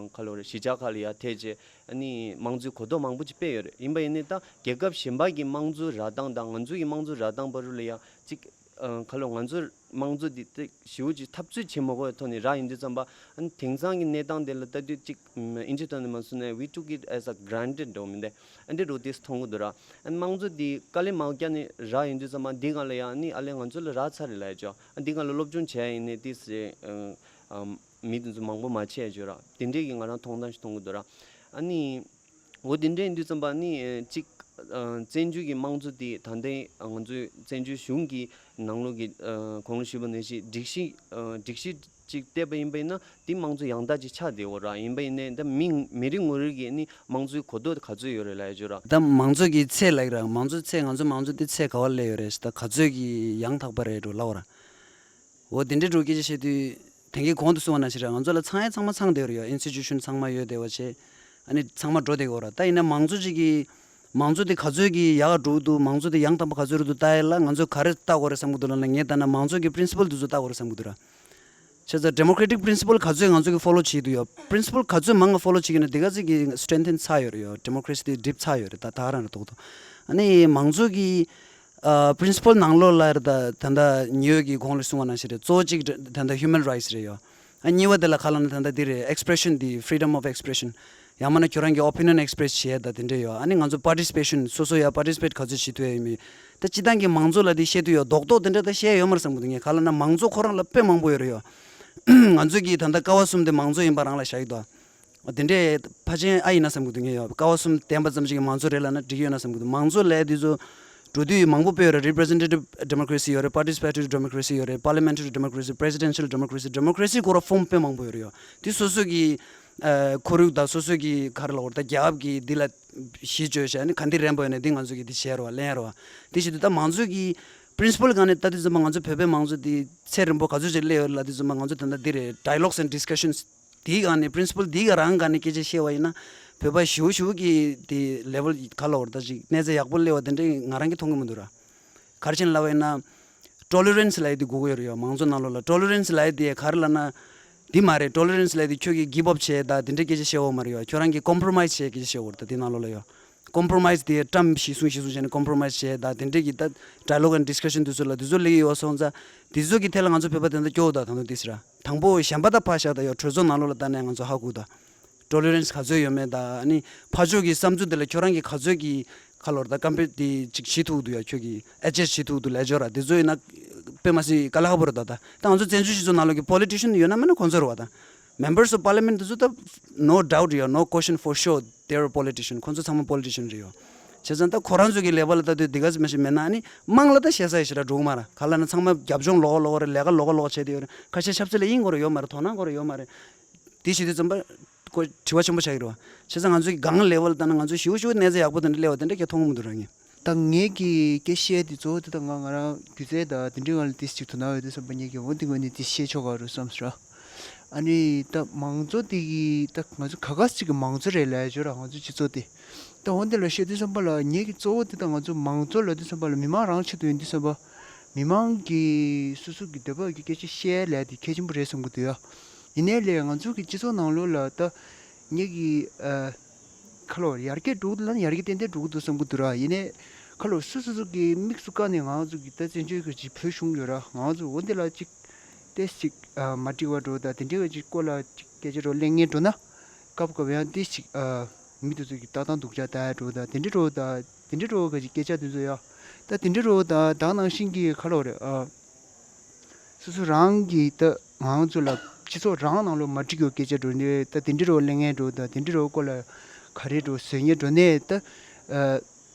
ག་ལབ་རེད་གཞིས་ཆགས་ཁག་ལ་ཡར་ཐད་བྱས་ཨ་ནི་དམངས་གཙོའི་གོ་རྟོགས་མང་པོ་ཅིག་སྤེལ་ཡོད་རེད། ཡིན་པ་ཡིན་ནའི་ད་རྒྱལ་ཁབ་གཞན་པ་གི་དམངས་གཙོ་རག་སྟངས་དང་ང་ཚོ་གི་དམངས་གཙོ་རག་སྟངས་བར་དུ་ལ་ཡ་གཅིག་ཨ་ག་ལོ་ང་ཚོ་དམངས་གཙོ་འདི་ཏིག་ཞེ་པོ་ཅིག་འཐབ་རྩོད་བྱེད་མ་དགོས་པའི་ཐོག་ནས་རག་ཡོང་དུས་ཙམ་པ། ཨ་ནི་དེང་སང་གི་གནས་སྟངས་དེ་ལ་ལྟ་དུས་ཅིག་ཨིན་ཇི་ཐོག་ནས་མ་གསུངས་ན། We took it as a granted འགྲོ་མི་འདུག་ཨ་འདྲ་རུ་དེ་མཐོང་གི་འདུག་ར། ཨ་ནི་དམངས་གཙོ་འདི་དཀའ་ལས་མང་རྒྱ་ནས་རག་ཡོང་དུས་ཙམ་པ། འདི་སྒང་ལ་ཡང་ཨ་ནི་ཨ་ལས་ང་ཚོ་ལ་རག་ཚར་རེད་ལབ་ཡ་ཅོ། ཨ་འདི་སྒང་ལ་སློབ་སྦྱོང་བྱས་ཡིན་ནའི་ཏིས་རེད། ཨ་མི་དེ་ཚོ་མང་པོ་མ་བྱས་ཡ་ཅོ་ར། དེ་འདྲས་ཀྱི་ང་རང་མཐོང་སྟངས་ཤིག་མཐོང་གི་འདུག་ར། ཨ་ནི། འོ་དེ་འདྲ་ཡིན་དུས་ཙམ་པ་ནི་ཨ་གཅིག་ཨ་བཙན་བྱོལ་གྱི་དམངས་གཙོ་དེ་ད་ལྟའི་ང་ཚོའི་བཙན་བྱོལ་གཞུང་གི་ནང་ལོགས་ཀྱི་ཨ་གོང་ལ་ཞུས་པ་ནང་བཞིན་སྒྲིག་གཞི་ཨ་སྒྲིག་གཞི་ཅིག་བལྟས་པ་ཡིན་པ་ཡིན་ན། དེ་དམངས་གཙོ་ཡང་དག་ཅིག་ཆགས་བསྡད་ཡོད་ར། ཡིན་པ་ཡིན་ནའི་ད་མི་མི་རེ་ངོ་རེ་གིས་ནི་དམངས་གཙོའི་གོ་རྟོགས་ག་ཚོད་ཡོད་རེད་ལབ་ཡ་ཅོ་ར། ད་དམངས་གཙོ་གི་ཚད་ལབ་ཀྱི་ར། དམངས་གཙོ་ཚད། ང་ཚོ་དམངས་གཙོ་དེ་ཚད་ག་བ་སླེབས་ཡོད་རེད། ད་ག་ཚོད་ཀྱི་ཡང་དག་པ་རེད་འགྲོ་ལབ་པ་ར། འོ་དེ་འདྲའི་འགྲོ་སྐད་ཆ་བཤད་དུས། དེང་གི་གོང་དུ་གསུངས་པ་ནང་བཞིན་རེད། ང་ཚོ་ལ་ཚང་ཡ་ཚང་མ་ཚང་བསྡད་ཡོད་རེད་ཡ། ཨིན་སི་ཊི་ཊུ་ཤན་ཚང་མ་ཡོད་བསྡད་པ་བྱས། ཨ་ནི་ཚང་མ་འགྲོ་བསྡད་ཡོད་ར། ད་ཡིན་ན་མང་གཙོ་ཅིག་གི་མང་གཙོ་དེ་ག་ཚོད་ཀྱི་ཡག་འགྲོ་གི་འདུག་མང་གཙོ་དེ་ཡང་དག་པ་ག་ཚོད་རེད་འདུག་ལྟ་ཡ་ལ་ང་ཚོས་ག་རེ་ལྟ་དགོས་རེད་བསམ་གྱི་འདུག་ལབ་ན། ངས་ལྟ་ན་མང་གཙོ་གི་པི་རིན་སི་པལ་དེ་ཚོ་ལྟ་དགོས་རེད་བསམ་གྱི་འདུག་ར། བྱས་ཙང་ཌེ་མོ་ཀེ་རེ་ཊིག་པི་རིན་སི་པལ་ག་ཚོད་ང་ཚོ་གི་ཕོ་ལོ་བྱེད་ཀྱི་འདུག་ཡ། པི་རིན་སི་པལ་ག་ཚོད་མང་ང་ཕོ་ལོ་བྱེད་ཀྱི་ན་དེ་ག་ཚོད་ཀྱི་སི་ཊེང་ཐན་ཚར་ཡོད་རེད་ཡ། ཌེ་མོ་ཀེ་རེ་སི་དེ་འགྲིབ་ཚར་ཡོད་རེད། ད་ད་ག་རང་རེད་མདོག་མདོག་ཨ་ནི་མང་གཙོ་གི་ཨ་པི་རིན་སི་པལ་ནང་ལོགས་ལ་རེད། ད་ད་ལྟ་ཉེ་བའི་གི་གོང་ལ་གསུངས་པ་ནང་བཞིན་རེད། གཙོ་བོ་གཅིག་ད་ལྟ་ཧིའུ་མན་རའིཊ་སི་རེད་ཡོ། ཨ་གཉིས་པ་དེ་ལ་ག་ལབ་ན་ད་ལྟ་འདི་རེད། ཨེག་སི་པི་རེ་ཤན་འདི། ཕི་རི་ཌམ་ཨོཕ་ཨེག་སི་པི་རེ་ཤན། ཡང་མིན་ན་ཁྱོད་རང་གི་ཨོ་པི་ནི་ཡན་ཨེག་སི་པི་རེ་སི་བྱེད་ཡ་ད་དེ་འདྲས་ཡོ། ཨ་ནི་ང་ཚོ་པར་ཊི་སི་པེ་ཤན་སོ་སོ་ཡ་པར་ཊི་སི་པེ་ཊི་ག་ཚོད་བྱེད་ཐུབ་ཡ་ཡོད་མེད། ད་སྤྱི་བཏང་གི་མང་གཙོ་ལབ་དེ་བཤད་དུས་ཡོ། རྡོག་རྡོག་དེ་འདྲས་ད་བཤད་ཡ་ཡོད་མ་རེད་བསམ་གི་འདུག་ངས། ག་ལབ་ན་མང་གཙོ་ཁོ་རང་ལ་དཔེ་མང་པོ་ཡོད་རེད་ཡོ། ང་ཚོ་གི་ད་ལྟ་ཀ་བ་གསུམ་དེ་མང་གཙོ་ཡིན་པ་རང་ལ་བཞག་གི་འདུག་དེ་འདྲའི་ཕལ་ཆེར་ཨ་ཡིན་ན་བསམ་གྱི་འདུག་ངས་ཡོ། ཀ་བ་གསུམ་ལྡན་པ་ཙམ་ཞིག་གི་མང་གཙོ་རེད་ལབ་ན་འགྲིག་ཡོད་ན་བསམ་གྱི་འདུག་མང་གཙོ་ལབ་དུས་ཚོ་འགྲོ་དུས་མང་པོ་དཔེ་ཡོད་རེད། རི་པི་རི་སེན་ཊེ་ཊིབ་ཌེ་མོ་ཀེ་རེ་སི་ཡོད་རེད། པར་ཊི་སི་པེ་ཊོ་རི་ཌེ་མོ་ཀེ་རེ་སི་ཡོད་རེད། པར་ལི་མེན་ཊ་རི་ཌེ་མོ་ཀེ་རེ་སི། པི་རེ་སི་ཌེན་ཤལ་ཌེ་མོ་ཀེ་རེ་སི། ཌེ་མོ་ཀེ་རེ་སི་སྐོར་ལ་ཕོམ་དཔེ་མང་པོ་ཡོད་རེད་ཡོ། དེ་སོ་སོ་གི་ཨ་ཁོར་ཡུག་དང་སོ་སོ་གི་ག་རེ་ལབ་དགོས་རེད། ད་རྒྱལ་ཁབ་ཀྱི་འདི་ལ་གཞི་བཅོལ་བྱས་ནས་ག་འདི་རན་པོ་ཡོད་ན་འདི་ང་ཚོ་གི་འདི་བྱས་རེད་བ། ལེན་རེད་བ། དེ་བྱེད་དུས་ད་མང་གཙོ་གི་པི་རིན་སི་པལ་སྒང་ནས་ལྟ་དུས་ཙམ་པ་ང་ཚོ་བོད་པའི་མང་གཙོ་འདི་ཚད་རིང་པོ་ག་ཚོད་ཅིག་སླེབས་ཡོད་ལབ་དུས་ཙམ་པ། ང་ཚོ་ད་ལྟ་འདི་རེད། ཌའི་ལོག་སི་ཨེན་ཌི་སི་ཀ་ཤན་སི། དེའི་སྒང་ནས་པི་རིན་སི་པལ་དེའི་སྒང་རང་སྒང་ནས་སྐད་ཆ་བཤད་པ་ཡིན་ན། བོད་པ་ཞེ་པོ་ཞེ་པོ་གི་དེ་ལེ་ཝལ་ག་ལབ་དགོས་རེད། ད་ཅིག་གནས་ཚད་ཡག་པོ་སླེབས་པ་དེ་འདྲའི་ང་རང་གིས་མཐོང་གི་མི་འདུག་ར། ག་རེ་བྱས་ནས་ལབ་པ་ཡིན་ན། ཊོ་ལེ་རེན་སི་ལབ་ཡ་དེ་དགོས་ཀྱི་ཡོད་རེད་ཡོ། མང་གཙོ་ནང་ལོགས་ལ་ཊོ་ལེ་རེན་སི་ལབ་ཡ་དེ་ག་རེ་ལབ་ན། འདི་མ་རེད། ཊོ་ལེ་རེན་སི་ལབ་ཡ་དེ་ཁྱོད་ཀྱིས་གིབ་ཨབ་བྱས་ད་དེ་འདྲའི་སྐད་ཆ་བཤད་དགོས་མ་རེད་ཡོ། ཁྱོད་རང་གིས་ཀོམ་པོ་རོ་མའིས་བྱས་སྐད་ཆ་བཤད་དགོས་རེད། ད་དེ་ནང་ལོགས་ལ་ཡོ། ཀོམ་པོ་རོ་མའིས་དེ་ཊརམ་ཞིག་གསུངས་ཞིག་གསུངས་བྱས་ནས་ཀོམ་པོ་རོ་མའིས་བྱས་ད་དེ་འདྲའི་གི་ད་ཌའི་ལོག་ཨེན་ཌི་སི་ཀ་ཤན་དེ་ཚོ་ལ་དེ་ཚོ་སླེབས་ཀྱི་ཡོད་སོང་ཙང་། དེ་ཚོ་གི་ཐད་ལ་ང་ཚོ་བོད་པ་དེ་འདྲ་སྐྱོ་བོ་ད་ད་དུང་དེ་སི་ར། དང་པོ་གཞན་པ་ད་ཕར་བཞག་ད་ཡོ། གྲོས་ཚོགས་ནང་ལོགས་ལ་ལྟ་ནས་ང་ཚོ་ཧ་གོ་ད། ཊོ་ལེ་རེན་སི་ག་ཚོད་ཡོད་མེད་ད། ཨ་ནི་ཕར་ཕྱོགས་ཀྱི་བསམ་ཚུལ་དེ་ལ་ཁྱོད་རང་གིས་ག་ཚོད་ཀྱི་ག་ལབ་དགོས་རེད། ད་ཀམ་པེ་དེ་ཅིག་བྱེད་ཐུབ་འདུག་ཡ། ཁྱོད་ཀྱིས་ཨེ་ཌ་ཇསྟ་བྱེད་ཐུབ་འདུག་ལབ་ཡ་ཅོ་ར། དེ་ཚོ་ཡིན་ན་དཔེ་མ་སྲིད་དཀའ་ལས་ཁག་པོ་རེད་ད། ད་ད་ང་ཚོ་བཙན་བྱོལ་སྤྱི་ཚོགས་ནང་ལོགས་ཀྱི་པོ་ལི་ཊི་ཤན་ཡོད་ན་མེད་ན་ཁོང་ཚོ་རེད་བ། ད་མེམ་བར་སི་ཨོཕ་པར་ལི་མེན་ཊི་དེ་ཚོ་ད་no doubt ཡོད། No question for sure, they are politician. ཁོང་ཚོ་ཚང་མ་པོ་ལི་ཊི་ཤན་རེད་ཡོ། བྱས་ཙང་ད་ཁོ་རང་ཚོ་གི་ལེ་ཝལ་ལ་ལྟ་དུས་དེ་ག་ཚོད་མ་ཞིག་མེད་ན། ཨ་ནི་དམངས་ལ་ད་བཤད་ས་ཡི་ཞེ་དྲག་འགྲོ་གི་མ་རེད། ག་ལབ་ན་ཚང་མ་རྒྱབ་ལྗོངས་ལོགས་ལོགས་རེད། ལས་ཀ་ལོགས་ལོགས་བྱས་བསྡད་ཡོད་རེད། ཁ་ཤས་ཆབ་སྲིད་ལ་དབྱིངས་སྐོར་ཡོད་མ་རེད། དོ་སྣང་སྐོར་ཡོད་མ་རེད། དེ་བྱེད་དུས་ཙམ་པ་ཁོ་དྲི་བ་ཆེན་པོ་ཆགས་ཀྱི་རེད་བ། བྱས་ཙང་ང་ཚོའི་སྒང་ལེ་ཝལ་ལྟ་ན་ང་ཚོ་ཞེ་པོ་ཞེ་པོ་གནས་ཚད་ཡག་པོ་དེ་འདྲ་སླེབས་པ་དེ་འདྲ་ཁྱེད་མཐོང་གི་མི་འདུག་ར་ངས། ད་ངས་ཀྱི་སྐད་བཤད་དེ་གཙོ་བོ་དེ་ད་ང་ང་རང་སྒྱུ་རྩལ་དང་དེ་འདྲའི་སྒང་ལ་ཏིས་ཅིག་དོ་སྣང་ཡོད་དུས་ཙམ་པ་ངས་ཀྱི་འོ་དེ་ངོས་ནས་ཏིས་བཤད་ཆོག་ག་རུ་བསམ་སོང་ར། ཨ་ནི་ད་མང་གཙོ་དེ་གི་ད་ང་ཚོ་ག་ག་ཅིག་གི་མང་གཙོ་རེད་ལབ་ཡ་ཅོ་ར། ང་ཚོ་སྤྱི་ཚོགས་དེ་ད་འོ་དེ་ལ་བཤད་དུས་ཙམ་པ་ལ་ངས་ཀྱི་གཙོ་བོ་དེ་ད་ང་ཚོ་མང་གཙོ་ལབ་དུས་ཙམ་པ་ལ་མི་མང་རང་ཆེད་དུ་ཡིན་དུས་ཙམ་པ། མི་མང་གི་སོ་སོ་གི་འདོད་པ་གི་སྐད་ཆ་བཤད་ལས་དེ་གལ་ཆེན་པོ་རེད་བསམ་གི་འདུག་ཡ། ཡིན་ནའི་ལས་ང་ཚོ་གི་སྤྱི་ཚོགས་ནང་ལོགས་ལ་ད་ངེད་ཀྱི་ཨ་ཁ་ལོ་ཡར་རྒྱས་འགྲོ་གི་འདུག་ལ་ནི་ཡར་རྒྱས་ཏན་ཏན་འགྲོ་གི་འདུག་བསམ་གི་འདུག་ར། ཡིན་ནའི་ཁ་ལོ་སོ་སོ་སོ་གི་དམིགས་སུ་བཀར་ནས་ང་ཚོ་གི་ད་བཙན་བྱོལ་གི་ཅིག་བོད་གཞུང་ཡོད་ར། ང་ཚོ་འོ་འདི་ལ་ཅིག་ཏེས་ཅིག་ཨ་མ་འགྲིག་པ་འགྲོ་ད་དེ་འདྲའི་བ་ཅིག་སྐོར་ལ་ཅིག་སྐད་ཆ་འགྲོ་གླེང་ངེས་འགྲོ་ན། སྐབས་སྐབས་ཡང་ཏེས་ཅིག་ཨ་མི་དེ་ཚོ་གི་ལྟ་སྟངས་སྡུག་ཅག་ལྟ་ཡ་འགྲོ་ད་དེ་འདྲའི་འགྲོ་ད་དེ་འདྲའི་འགྲོ་ག་ཅིག་སྐད་ཆ་དེ་ཚོ་ཡ། ད་དེ་འདྲའི་འགྲོ་ད་ད་ནང་བཞིན་གི་ཁ་ལོ་རེད་ཨ། སོ་སོ་རང་གི་ད་ང་ཚོ་ལ་སྤྱི་ཚོགས་རང་ནང་ལོ་མ་འགྲིག་ཡོད་སྐད་ཆ་འགྲོ་ནས་ད་དེ་འདྲི་རོ་གླེང་ངན་འགྲོ་ད་དེ་འདྲི་རོ་སྐོར་ལ་ག་རེ་འགྲོ་ཟོལ་ངན་འགྲོ་ནས་ད་ཨ་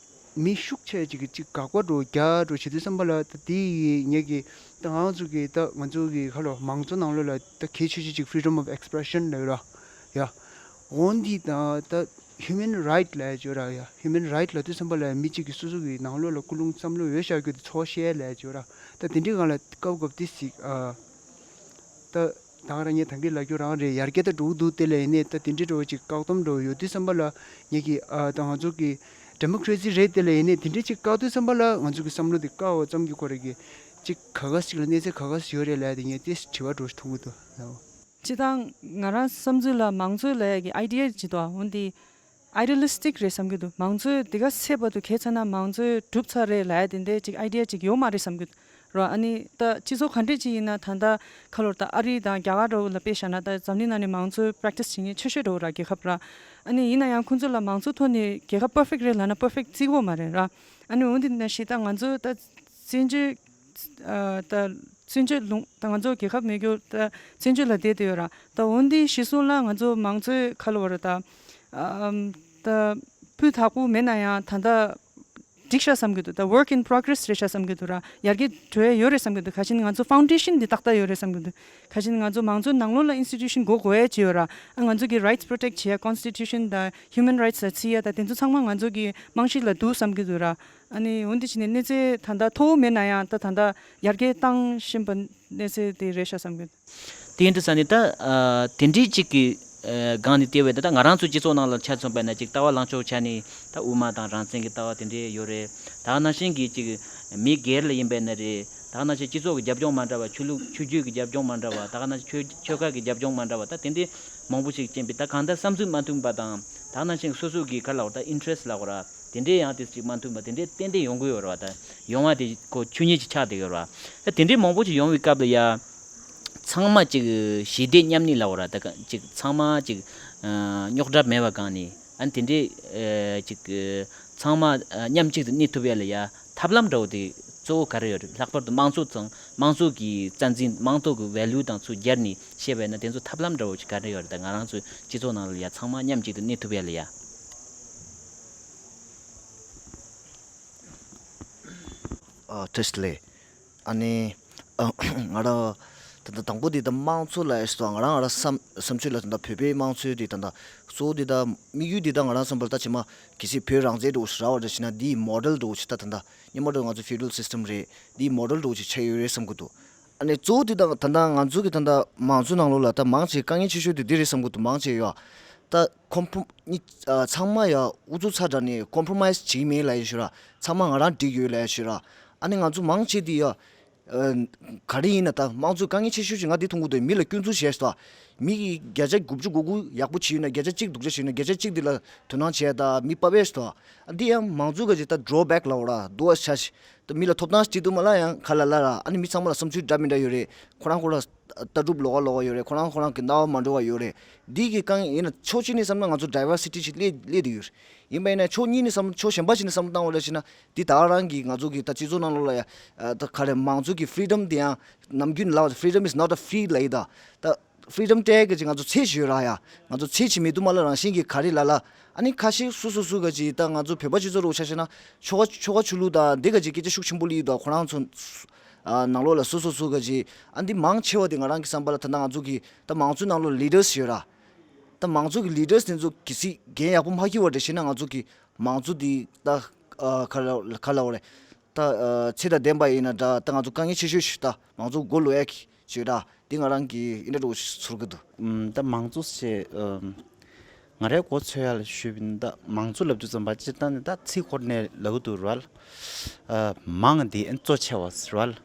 མི་ཤུགས་ཆེ་ཅིག་གི་ཅིག་དགག་པ་འགྲོ་རྒྱག་འགྲོ་བྱེད་དུས་བསམ་པ་ལ་ད་དེ་ཡི་ངེད་ཀྱི་ད་ང་ཚོ་གི་ད་ང་ཚོ་གི་ཧ་ལོ་མང་གཙོ་ནང་ལོ་ལ་ད་གལ་ཆེ་ཤོས་ཅིག་freedom of expression ལབ་ཡོད་ར་ཡ། འོན་ཏེ་ད་ད་human right ལབ་ཡ་ཅིག་ཡོད་ར་ཡ། human right ལབ་དུས་ཙམ་པ་ལ་མི་གཅིག་གིས་སོ་སོ་གི་ནང་ལོགས་ལ་ཀུན་སློང་བསམ་བློ་ཡོད་བཞག་རྒྱུ་དེ་འཚོ་བ་བཤད་ལབ་ཡ་ཅིག་ཡོད་ར། ད་དེ་འདྲའི་སྒང་ལ་སྐབས་སྐབས་དེ་ཞིག་ཨ། ད་ད་ག་རང་ངས་ད་གིན་ལབ་རྒྱུ་རང་རེད། ཡར་རྒྱས་ད་འགྲོ་གི་འདུག་དེ་ལ་ཡིན་ནའི་ད་དེ་འདྲའི་འགྲོ་ཅིག་བཀག་སྡོམ་འགྲོ་ཡོད་དུས་ཙམ་པ་ལ་ངེད་ཀྱི་ཨ་ད་ང་ཚོ་གི་democracy རེད། དེ་ལ་ཡིན་ནའི་དེ་འདྲའི་ཅིག་བཀག་དུས་ཙམ་པ་ལ་ང་ཚོ་གི་བསམ་བློ་དེ་བཀག་པ་ཙམ་གྱིས་ཁོ་རང་གི་ཅིག་ག་ག་ཞིག་ལ་གནས་ཚད་ག་ག་ཞིག་ཡོད་རེད་ལབ་ཡ་དེ་ངས་དེ་དྲི་བ་འགྲོ་ཞིག་མཐོང་གི་འདུག་ལགས། སྤྱིར་བཏང་ང་རང་བསམ་ཚུལ་ལ་མང་གཙོ་ལབ་ཡ་གི་idea ཅིག་འདུག་འོན་ཏེ་idealistic རེད་བསམ་གྱི་འདུག་མང་གཙོ་འདི་ག་ཚད་པ་དུ་གལ་ཆེ་ན་མང་གཙོ་གྲུབ་ཚར་རེད་ལབ་ཡ་དེ་འདྲའི་ཅིག་idea ཅིག་ཡོད་མ་རེད་བསམ་གྱི་འདུག་ར། ཨ་ནི་ད་སྤྱི་ཚོགས་ག་འདྲས་ཅིག་ཡིན་ན་ད་ལྟ་ཁ་ལོར་ད་ཨ་རི་དང་རྒྱ་གར་འདྲ་བོ་ལ་དཔེ་བཞག་ན་ད་འཛམ་གླིང་ནང་ནས་མང་གཙོའི་པྲེག་ཊི་སི་བྱེད་མཁན་ཆེ་ཤོས་འདྲ་བོ་ར་རྒྱལ་ཁབ་ར། ཨ་ནི་ཡིན་ན་ཡང་ཁོང་ཚོ་ལ་མང་གཙོ་ཐོག་ནས་རྒྱལ་ཁབ་པར་ཕེག་རེད་ལབ་ན་པར་ཕེག་བརྩི་གི་ཡོད་མ་རེད་ར། ཨ་ནི་འོན་ཏེ་ན་ཞིག་ད་ང་ཚོ་ད་བཙན་བྱོལ་ཨ་ད་བཙན་བྱོལ་ལུང་ད་ང་ཚོ་རྒྱལ་ཁབ་མེད་རྒྱུ་ད་བཙན་བྱོལ་ལ་བསྡད་དེ་ཡོད་ར། ད་འོན་ཏེ་གཞི་བཟུང་ལ་ང་ཚོ་མང་གཙོའི་ཁ་ལོ་བ་ར་ད་ཨམ་ད་སྤུས་དག་པོ་མེད་ན་ཡང་ད་ད་འགྲིག་ཤག་བསམ་གྱི་འདུག་ད་work in progress རེད་ཤག་བསམ་གྱི་འདུག་ར། ཡར་རྒྱས་འགྲོ་ཡ་ཡོད་རེད་བསམ་གྱི་འདུག་ག་ཅིན་ང་ཚོ་ཕའུན་ཌེ་ཤན་འདི་ཏག་ཏག་ཡོད་རེད་བསམ་གྱི་འདུག་ག་ཅིན་ང་ཚོ་མང་གཙོའི་ནང་ལོགས་ལ་ཨིན་སི་ཊི་ཊུ་ཤན་དགོས་དགོས་ཡ་ཅིག་ཡོད་ར། ཨ་ང་ཚོ་གི་རའིཊ་སི་པྲོ་ཊེག་བྱེད་ཡ་ཀོན་སི་ཊི་ཊུ་ཤན་དང་ཧིའུ་མན་རའིཊ་ལ་བརྩི་ཡ་ད་དེ་ཚོ་ཚང་མ་ང་ཚོ་གི་རྨང་གཞི་ལ་འདུག་བསམ་གྱི་འདུག་ར། ཨ་ནི་འོན་ཏེ་ཕྱིན་ནས་གནས་ཚད་ད་ལྟ་མཐོ་བོ་མེད་ན་ཡང་ད་ད་ལྟ་ཡར་རྒྱས་བཏང་བཞིན་པ་གནས་ཚད་དེ་རེད་ཤག་བསམ་གྱི་འདུག་དེ་ཡིན་དུས་ཙང་ནི་ད་ཨ་དེ་འདྲའི་ཅིག་གི་ཨ་སྒང་ནས་བལྟས་པས་ད་ད་ང་རང་ཚོ་སྤྱི་ཚོགས་ནང་ལ་ཆ་མཚོན་པ་ན་ཅིག་ལྟ་བ་ལངས་ཕྱོགས་ཆ་ནས་ད་དབུ་མ་དང་རང་བཙན་གྱི་ལྟ་བ་དེ་འདྲའི་ཡོད་རེད། ད་ག་ནང་བཞིན་གྱི་ཅིག་མི་སྒེར་ལ་ཡིན་པས་ན་རེད། ད་ག་ནང་བཞིན་སྤྱི་ཚོགས་ཀྱི་རྒྱབ་ལྗོངས་མ་འདྲ་བ། ཆོས་ལུགས་ཆོས་བརྒྱུད་ཀྱི་རྒྱབ་ལྗོངས་མ་འདྲ་བ། ད་ག་ནང་བཞིན་ཆོས་ཆོལ་ཁ་གི་རྒྱབ་ལྗོངས་མ་འདྲ་བ། ད་དེ་འདྲའི་མང་པོ་ཞིག་ཅན་པའི་ད་གང་ལྟར་བསམ་ཚུལ་མ་མཐུན་པ་དང་ད་ག་ནང་བཞིན་སོ་སོ་གི་ག་ལ་བར་ད་ཨིན་ཊི་རེ་སི་ལ་བར་དེ་འདྲའི་ཡང་དེ་ཅིག་མ་མཐུན་པ་དེ་འདྲའི་ཏན་ཏན་ཡོང་གི་ཡོད་རེད་བ། ད་ཡོང་བ་དེ་ཁོ་ཆོས་ཉིད་ཅིག་ཆགས་བསྡད་ཡོད་རེད་བ། ད་དེ་འདྲའི་མང་པོ་ཅིག་ཡོང་བའི་སྐབས་ལ་ཡ། ཚང་མ་ཅིག་ཞི་བདེ་མཉམ་གནས་ལབ་དགོས་ར། ད་ག་ཅིག་ཚང་མ་ཅིག་ཨ་རྙོག་དྲ་མེད་པ་སྒང་ནས་ཨ་ནི་དེ་འདྲའི་ཨ་ཅིག་ཨ་ཚང་མ་ཨ་མཉམ་གཅིག་ཏུ་གནས་ཐུབ་ཡ་ལ་ཡ་ཐབས་ལམ་འདྲ་བོ་དེ་གཙོ་བོ་ག་རེ་ཡོད་རེད། ལྷག་པར་དུ་དམངས་གཙོ་དང་དམངས་གཙོ་གི་རྩ་འཛིན་དམངས་གཙོ་གི་ཝེ་ལུ་དང་ཚུར་སྦྱར་ནས་བཤད་པ་ཡིན་ན་དེ་ཚོ་ཐབས་ལམ་འདྲ་བོ་ཅིག་ག་རེ་ཡོད་རེད། ད་ང་རང་ཚོའི་སྤྱི་ཚོགས་ནང་ལ་ཡ་ཚང་མ་མཉམ་གཅིག་ཏུ་གནས་ཐུབ་ཡ་ལ་ཡ། ཨ་བཀྲ་ཤིས་བདེ་ལེགས། ཨ་ནི་ཨ་ང་རང་ད་ལྟ་དང་པོ་དེ་ད་དམངས་གཙོ་ལབ་ཡ་ཞིག་འདུག་ང་རང་ང་རང་བསམ་བསམ་ཚུལ་ལ་ད་ལྟ་བོད་པའི་དམངས་གཙོའི་དེ་ད་ལྟ་གཙོ་བོ་དེ་ད་དམིགས་ཡུལ་དེ་ད་ང་རང་བསམ་པར་ད་ཕྱི་མ་གལ་སྲིད་བོད་རང་བཙན་འདྲ་བོ་ཞིག་རག་པ་འདྲ་ཞིག་ན་འདིའི་མོ་ཌེལ་འདྲ་བོ་ཞིག་ད་ད་ལྟ་སྔོན་མ་འདྲ་བོ་ང་ཚོ་ཕེ་ཌེ་རལ་སིས་ཊམ་རེད། འདིའི་མོ་ཌེལ་འདྲ་བོ་ཞིག་ཆགས་ཡོད་རེད་བསམ་གྱི་འདུག་ཨ་ནི་གཙོ་བོ་དེ་ད་ད་ལྟ་ང་ཚོ་གི་ད་ལྟ་མང་གཙོའི་ནང་ལོགས་ལ་ད་མང་ཆེ་དཀའ་ངལ་ཆེ་ཤོས་དེ་འདི་རེད་བསམ་གྱི་འདུག་མང་ཆེ་ཡོད་ད་ཁོམ་པོ་ནི་ཨ་ཚང་མ་ཡ་ཨུ་ཚུགས་ཚ་དྲགས་ནས་ཀོམ་པོ་རོ་མའིས་བྱེད་ཀྱི་མེད་ལབ་ཡ་ཞིག་ར། ཚང་མ་ང་རང་འགྲིག་ཡོད་ལབ་ཡ་ཞིག་ར། ཨ་ནི་ང་ཚོ་མང་ཆེ་དེ་ཡ་ཨ་ག་རེ་ཡིན་ན་ད་དམངས་གཙོའི་དཀའ་ངལ་ཆེ་ཤོས་ཅིག་ང་འདི་མཐོང་གི་འདུག་མི་ལ་སྐྱོན་འཛུགས་བྱས་སོ། མི་གི་བརྒྱ་ཆ་དགུ་བཅུ་གོ་དགུ་ཡག་པོ་བྱས་ཡོད་ན་བརྒྱ་ཆ་གཅིག་སྡུག་ཅག་བྱས་ཡོད་ན་བརྒྱ་ཆ་གཅིག་འདི་ལ་དོ་སྣང་བྱས་ད་མི་དཔའ་བས་སོ། འདི་ཡང་མང་གཙོ་ག་ཅིག་ད་ཌོ་རོ་བེག་ལབ་དགོས་ར་འདུག་བ་ཤ་ཤི། ད་མི་ལ་ཐོབ་ཐང་ཅིག་འདུག་མ་ལ་ཡང་ཁ་ལ་ལ་ར། ཨ་ནི་མི་ཚང་མ་ལ་བསམ་ཚུལ་འདྲ་མི་འདྲ་ཡོད་རེད། ཁོ་རང་ཁོ་རང་ལྟ་གྲུབ་ལོགས་ཀ་ལོགས་ཀ་ཡོད་རེད། ཁོ་རང་ཁོ་རང་གི་སྣང་བ་མ་འགྲོ་བ་ཡོད་རེད། འདི་གི་དཀའ་ངལ་ཡིན་ན་ཕྱོགས་གཅིག་ནས་བསམ་ན་ང་ཚོ་ཌའི་ཝར་སི་ཊི་ཞིག་སླེབས་སླེབས་བསྡད་ཡོད་རེད། ཡིན་པ་ཡིན་ན་ཕྱོགས་གཉིས་ནས་བསམ་ཕྱོགས་གཞན་པ་ཞིག་ནས་བསམ་བློ་བཏང་བ་ལ་ཕྱིན་ན་འདི་ད་ག་རང་གི་ང་ཚོ་གི་ད་སྤྱི་ཚོགས་ནང་ལོགས་ལ་ཡ་ད་ག་རེ་མང་གཙོ་གི་ཕི་རི་ཌམ་དེ་ཡང་ནམ་རྒྱུན་ལ་ཕི་རི་ཌམ་ཨིས་ནོ་ཊ་ཨ་ཕི་རི་ཌམ་ལབ་ཡི་ད་ད། ཕི་རི་ཌམ་སྤྲད་གི་ཅིག་ང་ཚོ་ཚད་ཅིག་ཡོད་ར་ཡ། ང་ཚོ་ཚད་ཅིག་མེད་དུ་མ་ལ་རང་བཞིན་གྱི་ག་རེ་ལ་ལ། ཨ་ནི་ཁ་ཤས་སུ་སུ་སུ་ག་ཅིག་ད་ང་ཚོ་བོད་པ་སྤྱི་ཚོགས་རུ་ཆ་བཞག་ན་ཆོ་ག་ཆོ་ག་ཆོས་ལུགས་དང་འདི་ག་ཅིག་སྐད་ཆ་ཤུགས་ཆེན་པོ་ལི་ཡོད་དོ། ཁོ་རང་ཚོ་ཨ་ནང་ལོགས་ལ་སུ་སུ་སུ་ག་ཅིག་ཨ་འདི་མང་ཆེ་བ་དེ་ང་རང་གི་བསམ་པ་ལ་ད་ལྟ་ང་ཚོ་གི་ད་མང་གཙོའི་ནང་ལོགས་ལི་ཌར་སི་ཡོད་ར། ད་མང་གཙོ་གི་ལི་ཌར་སི་དེ་ཚོ་གི་སྲིད་འགན་ཡག་པོ་མ་འཁྱེར་བ་འདྲ་བྱས་ན་ང་ཚོ་གི་མང་གཙོ་འདི་ད་ཨ་ག་ལ་ག་ལ་བ་རེད། ད་ཨ་ཚད་དང་ལྡན་པ་ཡིན་ན་འདྲ། ད་ང་ཚོ་དཀའ་ངལ་ཆེ་ཤོས་ཤིག་ད་མང་གཙོ་མགོ་ལོག་ཡ་གི་ཞུ་ད་འདི་ང་རང་གི་ཨིན་ཌ་འདྲ་བོ་ཞིག་ཚོར་གི་འདུག་ཨམ། ད་མང་གཙོ་ཞེས་ཨམ། ང་རའི་མགོ་ཚོས་ཡ་ལ་ཞུས་པ་ཡིན་ན་ད་མང་གཙོ་ལབ་དུས་ཙམ་པ་སྤྱིར་བཏང་ནས་ད་ཚིག་ཁོ་ནས་ལབ་འདུག་ར། ཨ་མང་འདི་ཨ་གཙོ་ཆེ་བ་ར།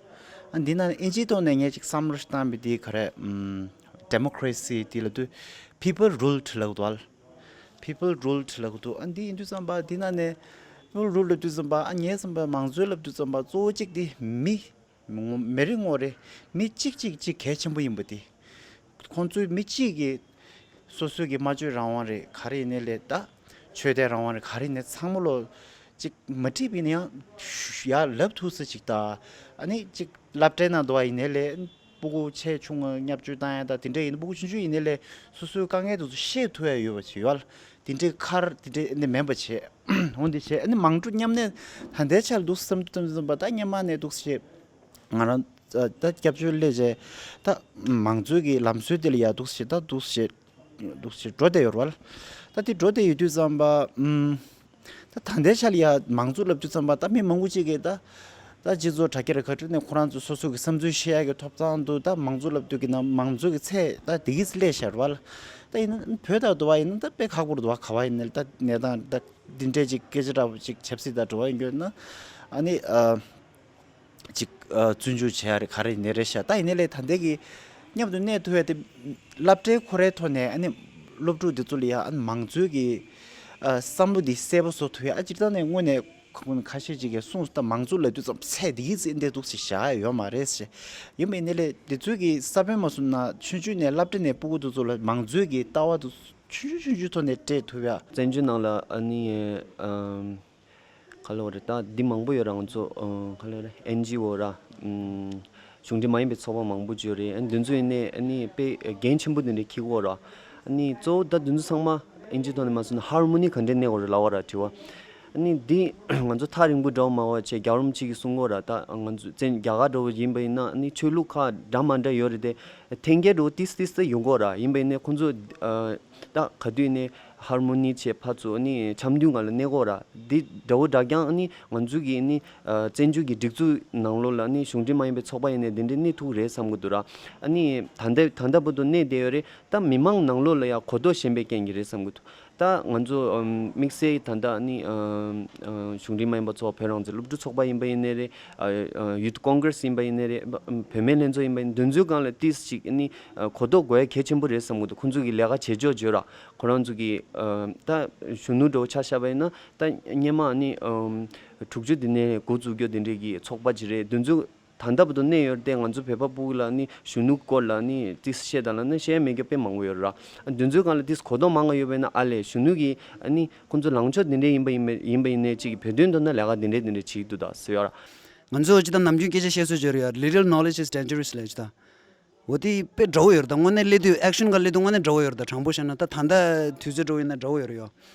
ཨ་འདི་ན་ཨིན་ཇིའི་ཐོག་ནས་ངས་ཅིག་བསམ་བློ་ཞིག་བཏང་བ་འདི་ག་རེ་ཨམ། ཌེ་མོ་ཀ་རེ་སི་འདི་ལབ་དུས་པི་པལ་རུལ་ཌི་ལབ་འདུག་ར། པི་པལ་རུལ་ཌི་ལབ་འདུག་ཨ་འདི་ཡིན་དུས་ཙམ་པ་འདི་ན་ནས་པི་པལ་རུལ་ཌི་ལབ་དུས་ཙམ་པ་ཨ་ངས་བསམ་པ་མང་གཙོ་ལབ་དུས་ཙམ་པ་གཙོ་བོ་གཅིག་འདི་མི་མི་རེ་ངོ་རེ་མི་གཅིག་གཅིག་གཅིག་གལ་ཆེན་པོ་ཡིན་པ་འདི། ཁོང་ཚོའི་མི་གཅིག་གི་སོ་སོའི་གི་སྨྲ་བརྗོད་རང་དབང་རེད་ག་རེ་ཡིན་ནའི་ལས་ད་ཆོས་དད་རང་དབང་རེད་ག་རེ་ཡིན་ནའི་ཚང་མ་ལོ་གཅིག་མ་འགྲིག་པ་ཡིན་ན་ཡང་ཡར་ལབ་ཐུབ་ས་གཅིག་ད་ཨ་ནི་གཅིག་སློབ་གྲྭའི་ནང་འདུག་བ་ཡིན་ནའི་ལས་སྤུ་གུ་ཆེ་ཆུང་བརྙས་བཅོས་བཏང་ཡ་ད་དེ་འདྲ་ཡིན་ན་སྤུ་གུ་ཆུང་ཆུང་ཡིན་ནའི་ལས་སོ་སོའི་དཀའ་ངལ་དེ་ཚོ་བཤད་ཐུབ་ཡ་ཡོད་པ་བྱེད་ཡོད་ལ་དེ་འདྲའི་ཁར་དེ་འདྲའི་ནི་མིན་པ་བྱེད་འོན་ཏེ་བྱེད་ཨ་ནི་མང་གཙོ་མཉམ་གནས་ད་ལྟའི་ཆར་འདུག་བསམ་དུས་ཙམ་པ་ད་སྔོན་མ་ནས་འདུག་བྱེད། ང་རང་ད་སྐྱབས་བཅོལ་སླེབས་རྗེས་ད་མང་གཙོའི་གི་ལམ་སྲོལ་དེ་ལ་ཡ་འདུག་སེ་ད་འདུག་སེ་འདུག་སེ་འགྲོ་བསྡད་ཡོད་རེད་བ། ད་དེ་འགྲོ་བསྡད་ཡོད་དུས་ཙམ་པ་ཨུམ། ད་ད་ལྟའི་ཆ་ལ་ཡ་མང་གཙོ་ལབ་དུས་ཙམ་པ་ད་མི་མང་པོ་ཅིག་གིས་ད་ད་སྤྱི་ཚོགས་དྲ་རྒྱ་ར་ག་ཁྲོད་ནས་ཁོ་རང་ཚོ་སོ་སོ་གི་བསམ་ཚུལ་བཤད་ཡ་གི་ཐོབ་ཐང་དུ་ད་མང་གཙོ་ལབ་དུས་ཀྱི་ན་མང་གཙོ་གི་ཚད་ད་དེ་གིས་སླེབས་ཤར་བ་ལ། ད་ཡིན་ན་བོད་དང་དུ་བ་ཡིན་ན་ད་དཔེ་ཁག་པོ་རེད་དུ་བ་ག་བ་ཡིན་ན་ད་གནས་སྟངས་ད་འདི་འདྲས་ཅིག་སྐད་ཆ་འདྲ་བོ་ཅིག་ཆབ་སྲིད་དང་འབྲེལ་བ་ཡོད་ན་ཨ་ནི་ཨ། ཅིག་ཨ་བཙོན་འཇུག་བྱེད་ཡ་རེད་ག་རེ་ཡིན་ནའི་རེད་ཤག་ད་ཡིན་ནའི་ལས་ད་ལྟའི་གི་མཉམ་དུ་གནས་ཐུབ་ཡ་དེ་སློབ་གྲྭའི་ཁོ་རའི་ཐོག་ནས་ཨ་ནི་སློབ་ཕྲུག་འདི་ཚོ་ལ་ཡ་ཨ་ནི་མང་གཙོའི་གི་ཨ་བསམ་བློ་འདི་གསལ་པོ་བཟོ་ཐུབ་ཡ་ཨ་སྤྱིར་བཏང་ནས་དངོས་ནས་ ཁོང་ཁ་ཤས་ཅིག་གིས་གསུངས་སྟངས་མང་གཙོ་ལབ་དུས་ཙམ་ཚད་འདི་གི་ཚད་འདི་འདུག་ཟེར་བཞག་ཡོད་མ་རེད་ཟེར། ཡིན་པ་ཡིན་ནའི་ལས་དེ་ཚོའི་གི་ས་བོན་མ་སོང་ན་ཆུང་ཆུང་ནས་སློབ་གྲྭ་ནས་སྤུ་གུ་དེ་ཚོ་ལ་མང་གཙོའི་གི་ལྟ་བ་དེ་ཆུང་ཆུང་ཆུང་ཆུང་ཐོག་ནས་སྤྲད་ཐུབ་ཡ། བཙན་བྱོལ་ནང་ལ་ཨ་ནི་ཨམ། ག་ལབ་དགོས་རེད། ད་འདི་མང་པོ་ཡོད་ར། ང་ཚོ་ཨ་ག་ལབ་དགོས་རེད། ཨེན་ཇི་ཨོ་ར། ཨམ། གཞུང་འབྲེལ་མ་ཡིན་པའི་ཚོགས་པ་མང་པོ་ཅིག་ཡོད་རེད། ཨ་འདི་ཚོ་ཡིན་ནའི་ཨ་ནི་དཔེ་འགན་ཆེན་པོ་འདི་འདྲ་འཁྱེར་གྱི་ཡོད་ར། ཨ་ནི་གཙོ་བོ་ད་འདི་ཚོ་ཚང་མ་ཨིན་ཇི་ཐོག་ནས་མ་སོང་ན་ཧར་མོ་ནི་ག་འདྲས་གནས་དགོས་རེད་ལབ་པ་ར་དྲི་བ། ཨ་ནི་འདི་ང་ཚོ་ཐག་རིང་པོ་འདྲ་བོ་མ་བ་བྱས། རྒྱལ་བ་རིན་པོ་ཆེ་གིས་གསུང་གི་ཡོད་ར། ད་ང་ཚོ་བཙན་རྒྱ་གར་འདྲ་བོ་ཡིན་པ་ཡིན་ན་ཨ་ནི་ཆོས་ལུགས་ཁག་འདྲ་མ་འདྲ་ཡོད་རེད་དེ། འཐེན་འཁྱེར་འདྲ་བོ་ཏིས་ཏིས་ཏིས་ཡོང་གི་ཡོད་ར། ཡིན་པ་ཡིན་ནའི་ཁོང་ཚོ་ཨ་ད་ག་དུས་ནས་ཧར་མོ་ནི་བྱས་ཕར་ཚུར་ཨ་ནི་འཆམ་མཐུན་སྒང་ལ་གནས་ཀྱི་ཡོད་ར། འདི་འདྲ་བོ་འདྲ་རྐྱང་ཨ་ནི་ང་ཚོ་གི་ཨ་ནི་ཨ་བཙན་བྱོལ་གྱི་སྒྲིག་འཛུགས་ནང་ལོགས་ལ་ཨ་ནི་གཞུང་འབྲེལ་མ་ཡིན་པའི་ཚོགས་པ་ཡིན་ནའི་འདི་འདྲའི་གནས་ཐུབ་ཀྱི་རེད་བསམ་གྱི་འདུག་ར། ཨ་ནི་ད་ལྟ་ད་ལྟ་བར་དུ་གནས་བསྡད་ཡོད་རེད། ད་མི་མང་ནང་ལོགས་ལ་ཡང་གོ་རྟོགས་ཞན་པའི་རྐྱེན་གྱིས་རེད་བསམ་གྱི་འདུག་ད་ང་ཚོ་ཨམ་དམིགས་བསལ་ད་ལྟ་ནི་ཨམ་ཨམ་གཞུང་འབྲེལ་མ་ཡིན་པ་ཚོ་བོད་རང་བཙན་སློབ་ཕྲུག་ཚོགས་པ་ཡིན་པ་ཡིན་ནའི་རེད། ཨ་ཨ་ཡུཐ་ཀོང་གྷི་རེ་སི་ཡིན་པ་ཡིན་ནའི་རེད། ཨམ་བུད་མེད་ལྷན་ཚོགས་ཡིན་པ་ཡིན། འདི་ཚོའི་སྒང་ལ་ཏིས་ཅིག་ནི་ཨ་གོ་རྟོགས་དགོས་ཡ་གལ་ཆེན་པོ་རེད་བསམ་གྱི་འདུག་ཁོང་ཚོ་གི་ལས་ཀ་བྱེད་ཕྱོགས་བརྗོད་ར། ཁོ་རང་ཚོ་གི་ཨ་ད་གཞོན་ནུ་འདྲ་བོ་ཆ་བཞག་པ་ཡིན་ན་ད་སྔོན་མ་ནི་ཨམ་དྲུག་ཅུ་དེ་ནས་འགོ་བཙུགས་རྒྱུ་དེ་འདྲས་ཀྱི་ཚོགས་པ་ཅིག་རེད། འདི་ཚོ་ད་ལྟ་བར་དུ་གནས་ཡོད་དེ། ང་ཚོ་བོད་པ་སྤུ་གུ་ལ་ནི་གཞོན་ནུ་སྐོར་ལ་ནི་ཏིས་བཤད་དང་ལབ་ན་བཤད་མེད་རྒྱུ་དཔེ་མང་པོ་ཡོད་ར། འདི་ཚོའི་སྒང་ལ་ཏིས་གོ་རྟོགས་མང་བ་ཡོད་པས་ན་ཨ་ལས་གཞོན་ནུ་གི་ཨ་ནི་ཁོང་ཚོ་ལངས་ཕྱོགས་འདི་འདྲས་ཡིན་པ་ཡིན་པ་ཡིན་པ་ཡིན་ནའི་ཅིག་གི་བོད་དོན་ཐོག་ན་ལས་ཀ་འདི་འདྲས་འདི་འདྲས་བྱེད་ཀྱི་འདུག་ད་ཟེར་ཡོད་ར། ང་ཚོ་ཅི་ལྟར་ནམ་རྒྱུན་སྐད་ཆ་བཤད་སྲོལ་ཅིག་ཡོད་རེད་ཡ། Little knowledge is dangerous ལབ་ཅི་ད། འོ་དེ་དཔེ་འདྲ་བོ་ཡོད་རེད་ད། དངོས་གནས་སླེབས་དུས་ཨེག་ཤན་ག་སླེབས་དུས་དངོས་གནས་འདྲ་བོ་ཡོད་རེད་ད། དྲང་པོ་བཤད་ན་ད་ད་ལྟ་དུས་ཚོད་འདྲ་བོ་ཡིན་ན་འདྲ་བོ་ཡོད་རེད་ཡོ།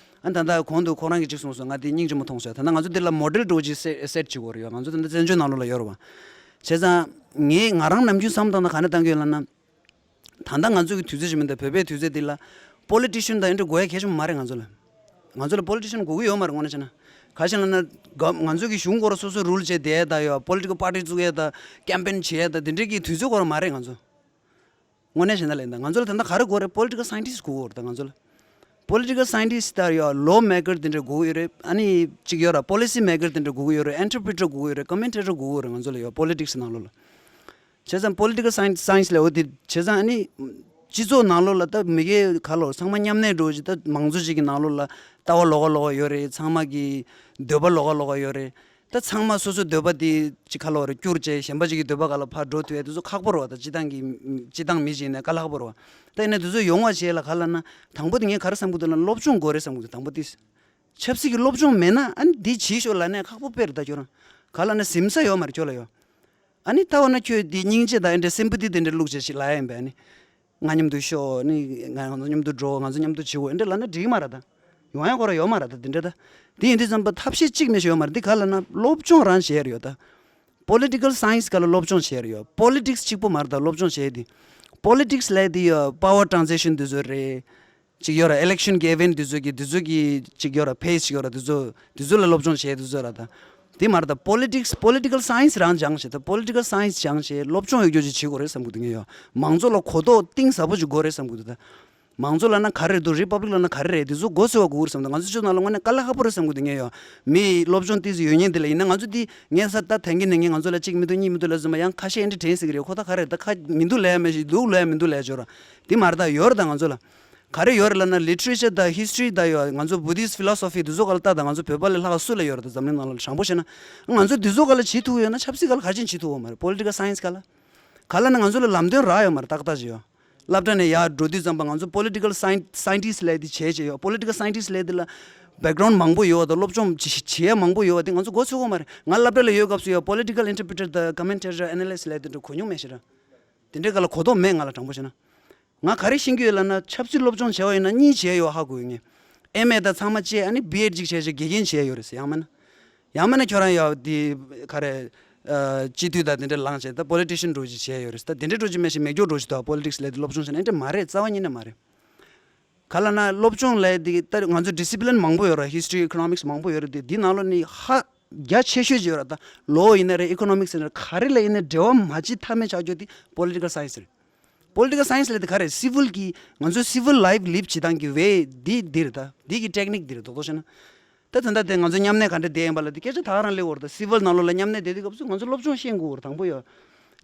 ཨ་ད་ལྟ་གོང་དུ་ཁོ་རང་གིས་ཅིག་གསུངས་སོང་། ང་དེ་སྙིང་རྗེ་མོ་མཐོང་སོང་། ད་ལྟ་ང་ཚོ་འདི་ལ་མོ་ཌེལ་འདྲ་བོ་ཅིག་སེ་སེཊ་བྱེད་དགོས་རེད་ཡོ། ང་ཚོ་ད་ལྟ་བཙན་བྱོལ་ནང་ལོགས་ལ་ཡོད་རེད་བ། བྱས་ཙང་ངས་ང་རང་ནམ་རྒྱུན་བསམ་བཏང་ན་ག་ནས་བཏང་གི་ཡོད་ལབ་ན། ད་ལྟ་ང་ཚོ་གི་དུས་ཚོད་ཅིག་མིན་ད། བོད་པའི་དུས་ཚོད་འདི་ལ་པོ་ལི་ཊི་ཤན་དང་ཨེ་འདྲ་དགོས་ཡ་གལ་ཆེན་པོ་མ་རེད་ང་ཚོ་ལ། ང་ཚོ་ལ་པོ་ལི་ཊི་ཤན་དགོས་ཀྱི་ཡོད་མ་རེད་དངོས་གནས་བྱས་ན། ག་ཞིག་ལབ་ན་ག་ང་ཚོ་གི་གཞུང་སྐོར་སོ་སོ་རུལ་བྱས་བསྡད་ཡ་ད་ཡོད། པོ་ལི་ཊི་ཀལ་པར་ཊི་བཙུགས་ཡ་ད་ཀེམ་པེན་བྱེད་ཡ་ད་འདི་འདྲའི་གི་དུས་ཚོད་སྐོར་མ་རེད་ང་ཚོ། དངོས་གནས་བྱས་ན་ལས་ད་ང་ཚོ་ལ་ད་ལྟ་ག་རེ་དགོས་རེད། པོ་ལི་ཊི་ཀལ་སའེན་ཊིསི་དགོས་ཀྱི་ཡོད་རེད་ད་ང་ཚོ་ལ། པོ་ལི་ཊི་ཀལ་སའེན་ཊིསི་ད་ཡོད། ལོ་མེ་ཀར་དེ་འདྲ་དགོས་ཀྱི་ཡོད་རེད། ཨ་ནི་ཅིག་ཡོད་ར། པོ་ལི་སི་མེ་ཀར་དེ་འདྲ་དགོས་ཀྱི་ཡོད་རེད། ཨིན་ཊར་པི་རི་ཊར་དགོས་ཀྱི་ཡོད་རེད། ཀོ་མེན་ཊེ་ཊར་དགོས་ཀྱི་ཡོད་རེད་ང་ཚོ་ལ་ཡོད། པོ་ལི་ཊིག་སི་ནང་ལོགས་ལ། བྱས་ཙང་པོ་ལི་ཊི་ཀལ་སའེན་སའེན་སི་ལབ་འོ་དེ་བྱས་ཙང་ཨ་ནི་སྤྱི་ཚོགས་ནང་ལོགས་ལ་ད་མི་སྒེར་ག་ལོ་ཚང་མ་མཉམ་གནས་འགྲོ་ཅིག་ད་མང་ཚོགས་ཅིག་གི་ནང་ལོགས་ལ་ལྟ་བ་ལོགས་ཀ་ལོགས་ཀ་ཡོད་རེད། ཚང་མ་གི་འདོད་པ་ལོགས་ཀ་ལོགས་ཀ་ཡོད་རེད། ད་ཚང་མ་སོ་སོའི་འདོད་པ་དེ་ཅིག་ག་ལོ་རེད་བསྐྱུར་བྱས་གཞན་པ་ཅིག་གི་འདོད་པ་ག་ལ་ཕར་འགྲོ་ཐུབ་ཡ་དེ་ཚོ་ཁག་པོ་རེད་བ། ད་སྤྱི་བཏང་གི་སྤྱི་བཏང་མི་ཅིག་ཡིན་ན་དཀའ་ལས་ཁག་པོ་རེད་བ། ད་ཡིན་ན་དེ་ཚོ་ཡོང་བ་བྱས་ལ་ག་ལབ་ན་དང་པོ་དེ་ངས་ག་རེ་བསམ་གི་འདུག་ལབ་ན་སློབ་སྦྱོང་དགོས་རེད་བསམ་གི་འདུག་དང་པོ་དེ། ཆབ་སྲིད་ཀྱི་སློབ་སྦྱོང་མེད་ན་ཨ་ནི་འདི་བྱེད་ཤོག་ལབ་ནས་ཁག་པོ་དཔེ་རེད་ད་ཁྱོད་རང་། ག་ལབ་ན་ཟིན་ས་ཡོད་མ་རེད་ཁྱོད་ལ་ཡོད། ཨ་ནི་ལྟ་བ་ན་ཁྱོད་འདི་སྙིང་རྗེ་དང་ཨེ་འདྲ་སིམ་པ་ཐི་དེ་འདྲ་བླུགས་བྱས་ཤིག་ལབ་ཡ་ཡིན་པས་ཨ་ནི། ང་མཉམ་དུ་ཤོག་ནི་ང་ང་ཚོ་མཉམ་དུ་འགྲོ། ང་ཚོ་མཉམ་དུ་བྱེད་འོ་ཨེ་འདྲ་ལབ་ན་འགྲིག་གི་མ་རེད་ད། ཡོང་ཡ་ཁོ་རང་ཡོད་མ་རེད་ད་དེ་འདྲ་ད། དེ་ཡིན་དུས་ཙམ་པ་ཐབས་ཤེས་གཅིག་མེད་ཤོད་ཡོད་མ་རེད། དེ་ག་ལབ་ན་སློབ་སྦྱོང་རང་བྱེད་ཡ་རེད་ཡོད་ད། པོ་ལི་ཊི་ཀལ་སའེན་སི་ག་ལ་སློབ་སྦྱོང་བྱེད་ཡ་རེད་ཡོད། པོ་ལི་ཊིག་སི་གཅིག་པོ་མ་རེད་ད་སློབ་སྦྱོང་བྱེད་ཡ་དེ། པོ་ལི་ཊིག་སི་ལབ་ཡ་དེ་ཡོད་པ་ཝར་ཊ་རན་ཛེག་ཤན་དེ་ཚོ་རེད། ཅིག་ཡོད་ར། ཨི་ལེག་ཤན་གི་ཨི་ཝེན་ཊི་དེ་ཚོ་གི་དེ་ཚོ་གི་ཅིག་ཡོད་ར། ཕེ་སི་ཅིག་ཡོད་ར། དེ་ཚོ་དེ་ཚོ་ལ་སློབ་སྦྱོང་བྱེད་དེ་ཚོ་ར་ད། དེ་མ་རེད་ད། པོ་ལི་ཊིག་སི་པོ་ལི་ཊི་ཀལ་སའེན་སི་རང་སྦྱངས་བྱས་ད། པོ་ལི་ཊི་ཀལ་སའེན་སི་སྦྱངས་བྱས་སློབ་སྦྱོང་ཡོད་རྒྱུ་ཅིག་བྱེད་དགོས་རེད་བསམ་གི་འདུག་ངས་ཡོད། མང་ཚོགས་ལ་གོ་རྟོགས་གཏིང་ཟབ་པོ་ཅིག་དགོས་རེད་བསམ་གི་འདུག་ད། མང་གཙོ་ལབ་ན་ག་རེ་རེད་འདུག་རི་པབ་ལིག་ལབ་ན་ག་རེ་རེད། འདི་ཚོ་མགོ་ཚོས་པ་དགོས་ཀྱི་རེད་བསམ་འདུག་ང་ཚོ་ཕྱོགས་ནང་ལ་དངོས་གནས་དཀའ་ལས་ཁག་པོ་རེད་བསམ་གྱི་འདུག་ངས་ཡོད། མི་ཡི་སློབ་སྦྱོང་ཏོག་ཙམ་ཡོད་མཁན་དེ་ལ་ཡིན་ན། ང་ཚོ་འདི་ངས་ས་ད་ཐན་གྱི་ནས་ངས་ང་ཚོ་ལ་གཅིག་མི་འདུག་གཉིས་མི་འདུག་ལབ་ཙམ་པ་ཡང་ཁ་ཤས་ཨེ་འདྲ་དྲན་ཟེར་གྱི་རེད། ཁོ་ད་ག་རེ་རེད་ད། ཁ་མི་འདུག་ལབ་ཡ་མེད་ཞིག་འདུག་ལབ་ཡ་མི་འདུག་ལབ་ཡ་ཅོ་ར། འདི་མ་རེད་ད། ཡོད་རེད་ད་ང་ཚོ་ལ། ག་རེ་ཡོད་རེད་ལབ་ན་ལི་ཊི་རེ་ཅར་དང་ཧི་སི་ཊོ་རི་དང་ཡོད། ང་ཚོ་བུ་དིསི་ཕི་ལོ་སོ་ཕི་འདི་ཚོ་ག་ལ་ལྟ་དང་། ང་ཚོ་བོད་པ་ལས་ལྷག་སུ་ལ་ཡོད་རེད་ད་འཛམ་གླིང་ནང་ལ། དྲང་པོ་བཤད་ན་ང་ཚོ་འདི་ཚོ་ག་ལ་བྱེད་ཐུབ་ཡོད་ན་ཆབ་སྲིད་ག་ལ་ག་རེ་བྱེད་ཐུབ་ཡོད་མ་རེད། པོ་ལི་ཊི་ཀལ་སའེན་སི་ག་ལ། ག་ལ་ན་ང་ཚོ་ལ་ལམ་སྟོན་རག་ཡོད་མ་རེད། ཏག་ཏག་ཅིག་ཡོད། སློབ་གྲྭ་ནས་ཡར་འགྲོ་དུས་ཙམ་པ་ང་ཚོ་པོ་ལི་ཊི་ཀལ་སའེན་སའེན་ཊིསི་ལབ་དེ་བྱས་བྱས་ཡོད། པོ་ལི་ཊི་ཀལ་སའེན་ཊིསི་ལབ་དེ་ལ་བེག་གྷ་རའུན་ཌི་མང་པོ་ཡོད་པ་དང་སློབ་སྦྱོང་བྱེད་བྱེད་ཡ་མང་པོ་ཡོད་པ་དེ་ང་ཚོ་མགོ་ཚོས་ཀྱི་མ་རེད། ང་སློབ་གྲྭ་ལ་ཡོད་སྐབས་སུ་ཡོད་པོ་ལི་ཊི་ཀལ་ཨིན་ཊར་པི་རི་ཊར་དང་ཀོ་མེན་ཊེ་ཊར་ཨེ་ན་ལི་སི་ཊི་ལབ་དེ་འདྲ་གོ་མྱོང་མེད་ཤི་ར། དེ་འདྲའི་སྒང་ལ་གོ་རྟོགས་མེད་ང་ལ། དྲང་པོ་བཤད་ན། ང་ག་རེ་ཤེས་ཀྱི་ཡོད་ལབ་ན་ཆབ་སྲིད་སློབ་སྦྱོང་བྱས་པ་ཡིན་ན་གཉིས་བྱས་ཡོད་ཧ་གོ་ཡོད་ངས། ཨེམ་ཨེ་དང་ཚང་མ་བྱས་ཨ་ནི་བི་ཨེཌ་ཅིག་བྱས་བྱས་དགེ་རྒན་བྱས་ཡོད་རེད་ཟེར། ཡང་མིན་ན། ཡང་མིན་ན་ཁྱོད་རང་ཡང་དེ་ག་རེ། ཨ་སྤྱི་འཐུས་དང་དེ་འདྲ་ལངས་བྱས་ད་པོ་ལི་ཊི་ཤན་འདྲ་ཅིག་བྱས་ཡོད་རེད་ད། དེ་འདྲ་འདྲ་ཅིག་མེད་ཤི་མེད་སྐྱོ་འདྲ་ཅིག་ད་པོ་ལི་ཊིག་སི་ལབ་དེ་སློབ་སྦྱོང་བྱས་ན་ཨེ་འདྲ་མ་རེད། རྩ་བ་ཉིད་ནས་མ་རེད། ག་ལབ་ན་སློབ་སྦྱོང་ལབ་དེ་ད་ང་ཚོ་ཌི་སི་པི་ལིན་མང་པོ་ཡོད་ར། ཧི་སི་ཊོ་རི་ཨི་ཀོ་ནོ་མིག་སི་མང་པོ་ཡོད་རེད་དེ། འདི་ནང་ལོགས་ནས་ཧ་རྒྱ་ཆེ་ཤོས་ཅིག་ཡོད་ར། ད་ལོ་ཡིན་ན་རེད། ཨི་ཀོ་ནོ་མིག་སི་ཡིན་ན་རེད། ག་རེ་ལ་ཡིན་ན་འབྲེལ་བ་མ་བྱེད་ཐབས་མེད་ཆགས་རྒྱུ་དེ་པོ་ལི་ཊི་ཀལ་སའེན་སི་རེད། པོ་ལི་ཊི་ཀལ་སའེན་སི་ལབ་དེ་ག་རེ། སི་ཝིལ་གྱི་ང་ཚོའི་སི་ཝིལ་ལའིབ་ལིབ་བྱེད་སྟངས་ཀྱི་ཝེ་འདི་འདི་རེད་ད། འདི་གི་ཊེག་ནིག་འདི་རེད། རྡོག་རྡོག་བཤད་ན། ད་ད་ལྟ་དེ་ང་ཚོ་མཉམ་གནས་ག་འདྲ་བསྡད་ཡིན་པ་ལ་དེ་སྐད་ཆ་ད་ག་རང་སླེབས་ཡོད་རེད་ད། སི་ཝིལ་ནང་ལོགས་ལ་མཉམ་གནས་བསྡད་དུས་སྐབས་སུ་ང་ཚོ་སློབ་སྦྱོང་ཤེས་དགོས་རེད་དང་པོ་ཡོད།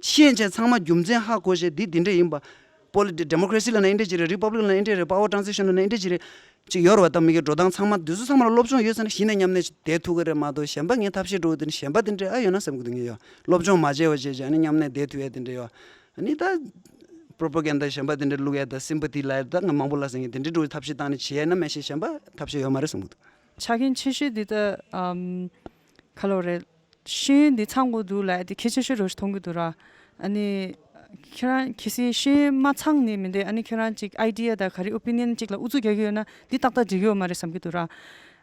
ཤེས་བྱས་ཚང་མ་རྒྱུ་མཚན་ཧ་གོ་བྱས་འདི་འདི་འདྲ་ཡིན་པ། པོ་ལི་ཌེ་མོ་ཀ་རེ་སི་ལབ་ན་འདི་འདྲ་ཅིག་རེད། རི་པབ་ལིག་ལབ་ན་འདི་འདྲ་རེད། པ་ཝར་ཊ་རན་སི་ཤན་ལབ་ན་འདི་འདྲ་ཅིག་རེད། ཅིག་ཡོད་རེད་བ། ད་མི་གི་འགྲོ་སྟངས་ཚང་མ་དེ་ཚོ་ཚང་མ་ལ་སློབ་སྦྱོང་ཡོད་ཟེར་ན་གཞི་ནས་མཉམ་གནས་བསྡད་ཐུབ་ཀྱི་རེད་མ་གཏོགས། གཞན་པ་ངས་ཐབས་ཤེས་འགྲོ་དེ་ནི་གཞན་པ་དེ་འདྲ་ཨ་ཡོད་ན་བསམ་གི་འདུག་ངས་ཡོད། སློབ་སྦྱོང་མ་བྱས་པ་བྱས་བྱས་ཨ་ནི་མཉམ་གནས་བསྡད་ཐུབ་ཡ་དེ་འདྲ་ཡོད། ཨ་ནི་ད་པོ་རོ་པ་གན་ཌ་གཞན་པ་དེ་འདྲ་བླུག་ཡ་ད་སིམ་པ་ཐི་ལབ་ཡ་ད་ང་མང་པོ་ལ་ཟེར་གི་དེ་འདྲ་འགྲོ་ཐབས་ཤེས་བཏང་ནས་བྱས་ཡ་ན་མ་གཞི་གཞན་པ་ཐབས་ཤེས་ཡོད་མ་རེད་བསམ་གི་འདུག་ཆ་རྐྱེན་ཆེ་ཤོས་འདི་ད་ཨམ་ག་ལོ་རེད། ཤེས་ཡོན་འདི་ཚང་དགོས་འདུག་ལབ་ཡ་དེ་གལ་ཆེ་ཤོས་རེད་མཐོང་གི་འདུག་ར། ཨ་ནི་ཁྱེད་རང་གལ་སྲིད་ཤེས་ཡོན་མ་ཚང་ནི་མི་འདུག་ཨ་ནི་ཁྱེད་རང་ཅིག་ཨའི་ཌི་ཡ་དང་ག་རེ་ཨོ་པི་ནི་ཡན་ཅིག་ལ་ཨུ་ཚུགས་རྒྱག་གི་ཡོད་ན་འདི་ཏག་ཏག་འགྲིག་གི་ཡོད་མ་རེད་བསམ་གི་འདུག་ར།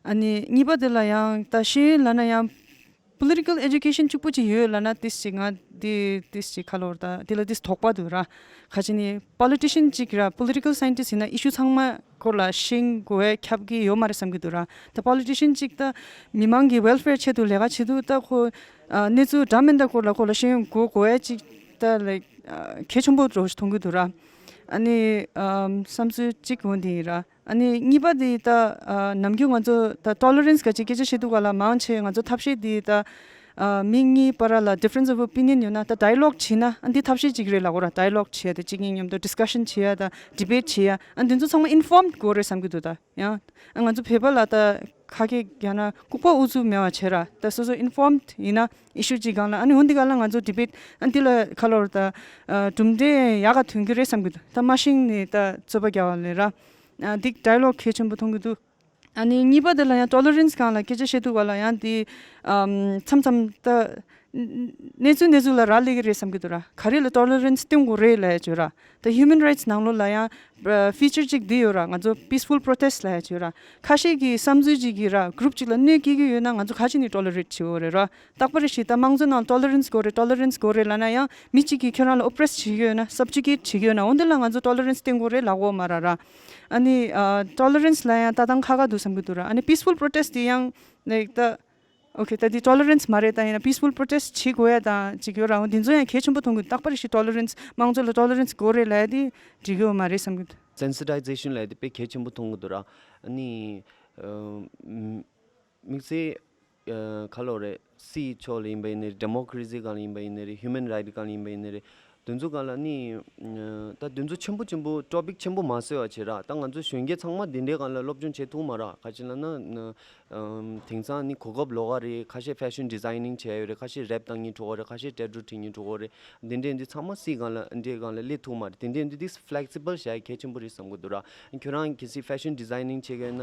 ཨ་ནི་གཉིས་པ་དེ་ལ་ཡང་ད་ཤེས་ཡོན་ལབ་ན་ཡང་པོ་ལི་ཊི་ཀལ་ཨེ་ཌུ་ཀེ་ཤན་གཅིག་པོ་ཅིག་ཡོད་ལབ་ན་ཏིས་ཅིག་ང་འདི་ཏིས་ཅིག་ག་ལོ་ར་ད་འདི་ལ་ཏིས་དོགས་པ་འདུག་ར། ག་ཅི་ནི་པོ་ལི་ཊི་ཤན་ཅིག་ར་པོ་ལི་ཊི་ཀལ་སའེན་ཊིསཊ་ཡིན་ན་ཨི་ཤུ་ཚང་མ་སྐོར་ལ་ཤེས་དགོས་ཡ་ཁྱབ་ཀྱི་ཡོད་མ་རེད་བསམ་གྱི་འདུག་ར། ད་པོ་ལི་ཊི་ཤན་ཅིག་ད་མི་མང་གི་ཝེལ་ཕེར་ཆེད་དུ་ལས་ཀ་བྱེད་དུས་ད་ཁོ་ཨ་གནས་ཚུལ་འདྲ་མིན་འདྲ་སྐོར་ལ་ཁོ་ལ་ཤེས་ཡོན་དགོས་དགོས་ཡ་ཅིག་ད་ལའིག་ཨ་གལ་ཆེན་པོ་འདྲ་བོ་ཞིག་མཐོང་གི་འདུག་ར། ཨ་ནི་ཨམ་བསམ་ཚུལ་གཅིག་འོ་འདི་ཡིན་ར། ཨ་ནི་གཉིས་པ་འདི་ད་ཨ་ནམ་རྒྱུན་ང་ཚོ་ད་ཊོ་ལེ་རེན་སི་ག་ཅིག་སྐད་ཆ་བཤད་དུས་ག་ལ་མང་ཆེ་ང་ཚོ་ཐབས་ཤེས་འདི་ད་ཨ་མི་གཉིས་བར་ལ་ཌི་ཕ་རེན་སི་ཨོཕ་ཨོ་པི་ནི་ཡན་ཡོད་ན་ད་ཌའི་ལོག་བྱེད་ན་ཨ་འདི་ཐབས་ཤེས་གཅིག་རེད་ལབ་དགོས་ར། ཌའི་ལོག་བྱེད་ཡ་ད་གཅིག་གཉིས་མཉམ་དུ་ཌིས་ཀ་ཤན་བྱེད་ཡ་ད་ཌི་བེཊ་བྱེད་ཡ་ཨ་འདི་ཚོ་ཚང་མ་ཨིན་ཕོརམ་དགོས་རེད་བསམ་གྱི་འདུག་ད་ཡང་ཨ་ང་ཚོ་བོད་པ་ལ་ད་ཁ་སྐད་རྒྱག་ན་ལྐུགས་པ་ཨུ་ཚུགས་མེད་པ་བྱེད་ར། ད་སོ་སོ་ཨིན་ཕོརམ་ཡིན་ན་ཨི་ཤུ་གཅིག་སྒང་ལ་ཨ་ནི་འོན་ཏེ་ག་ལ་ང་ཚོ་ཌི་བེཊ་ཨ་འདི་ལ་ག་ལོར་ད་གྲུབ་འབྲས་ཡག་ག་ཐོན་གྱི་རེད་བསམ་གྱི་འདུག་ད་མ་ཤེས་ནས་ད་རྩོད་པ་རྒྱག་པ་ལས་ར། ཨ་འདི་ཌའི་ལོག་གལ་ཆེན་པོ་མཐོང་གི་འདུག་ཨ་ནི་གཉིས་པ་དེ་ལ་ཡང་ཊོ་ལེ་རེན་སི་སྒང་ལ་སྐད་ཆ་བཤད་དུས་ག་ལ་ཡང་དེ་ཨམ་མཚམས་མཚམས་ད་གནས་ཚུལ་གནས་ཚུལ་ལ་རག་ལས་ཀྱི་རེད་བསམ་གྱི་འདུག་ར། ག་རེ་ལ་ཊོ་ལེ་རེན་སི་སྟོན་དགོས་རེད་ལབ་ཡ་བྱོས་ར། ད་ཧིའུ་མན་རའིཊ་སི་ནང་ལོགས་ལ་ཡང་ཕི་ཅར་གཅིག་འདི་ཡོད་ར། ང་ཚོ་པིས་ཕུལ་པྲོ་ཊེ་སི་ཊི་ལབ་ཡ་བྱོས་ར། ཁ་ཤས་ཀྱི་བསམ་ཚུལ་གཅིག་གིས་ར་གུ་རུབ་གཅིག་ལ་གནོད་སྐྱེལ་གྱི་ཡོད་ན་ང་ཚོ་ག་ཅི་ནས་ཊོ་ལེ་རེཊ་བྱེད་དགོས་རེད་ར། རྟག་པར་ཞིག་ད་དམངས་གཙོའི་ནང་ཊོ་ལེ་རེན་སི་དགོས་རེད། ཊོ་ལེ་རེན་སི་དགོས་རེད་ལབ་ན་ཡང་མི་གཅིག་གིས་ཁྱོད་རང་ལ་ཨོ་པི་རེ་སི་བྱེད་ཀྱི་ཡོད་ན་སབ་ཇུ་གེཊ་བྱེད་ཀྱི་ཡོད་ན་འོ་འདི་ལ་ང་ཚོ་ཊོ་ལེ་རེན་སི་སྟོན་དགོས་རེད་ལབ་དགོས་མ་ར་ར། ཨ་ནི་ཨ་ཊོ་ལེ་རེན་སི་ལ་ཡང་ལྟ་སྟངས་ཁག་ཁག་འདུག་བསམ་གྱི་འདུག་ར། ཨ་ནི་པིས་ཕུལ་པྲོ་ཊེ་སི་ཊི་དེ་ཡང་ལའིག་ད་ཨོ་ཁེ་ད་འདི་ཊོ་ལེ་རེན་སི་མ་རེད། ད་ཡིན་ན་པིས་ཕུལ་པྲོ་ཊེ་སི་ཊི་བྱེད་དགོས་ཡ་དང་གཅིག་ཡོད་ར། འོ་འདི་ཚོ་ཡང་གལ་ཆེན་པོ་མཐོང་གི་འདུག་རྟག་པར་ཞིག་ཊོ་ལེ་རེན་སི་དམངས་གཙོ་ལ་ཊོ་ལེ་རེན་སི་དགོས་རེད་ལབ་ཡ་དེ་འགྲིག་གི་ཡོད་མ་རེད་བསམ་གྱི་འདུག་སེན་སི་ཊའི་ཛེ་ཤན་ལབ་ཡ་དེ་དཔེ་གལ་ཆེན་པོ་མཐོང་གི་འདུག་ར། ཨ་ནི་ཨ་དམིགས་བསལ་ཨ་ག་ལོ་རེད། སི་ཕྱོགས་ལ་ཡིན་པ་ཡིན་ནའི་རེད། ཌེ་མོ་ཀ་རེ་སི་སྒང་ལ་ཡིན་པ་ཡིན་ནའི་རེད། ཧིའུ་མན་རའིཊ་སྒང་ལ་ཡིན་པ་ཡིན་ནའི་རེད། དེ་ཚོ་སྒང་ལ་ནི་ཨ་ད་དེ་ཚོ་ཆེན་པོ་ཆེན་པོ་ཊོ་པིག་ཆེན་པོ་མ་བཟོས་པ་བྱས་ར། ད་ང་ཚོ་གཞོན་སྐྱེས་ཚང་མ་འདི་འདྲའི་སྒང་ལ་སློབ་སྦྱོང་བྱེད་ཐུབ་མ་ར། ག་ཅི་ལབ་ན་ཨ་དེང་སང་ནི་གོ་སྐབས་ལོགས་ཀ་རེད། ཁ་ཤས་ཕེ་ཤན་ཌི་ཛའི་ནིང་བྱས་ཡོད་རེད། ཁ་ཤས་རེབ་བཏང་མཁན་འགྲོ་གི་རེད། ཁ་ཤས་ཊེ་ཊུ་འབྲི་མཁན་འགྲོ་གི་རེད། འདི་འདྲའི་འདི་ཚང་མ་སི་སྒང་ལ་འདྲའི་སྒང་ལ་སླེབས་ཐུབ་མ་རེད། དེ་འདྲའི་འདི་འདི་ཕི་ལེག་སི་བལ་བྱ་ཡ་གལ་ཆེན་པོ་རེད་བསམ་གི་འདུག་ར། ཁྱོད་རང་གལ་སྲིད་ཕེ་ཤན་ཌི་ཛའི་ནིང་བྱེད་དགོས་ན་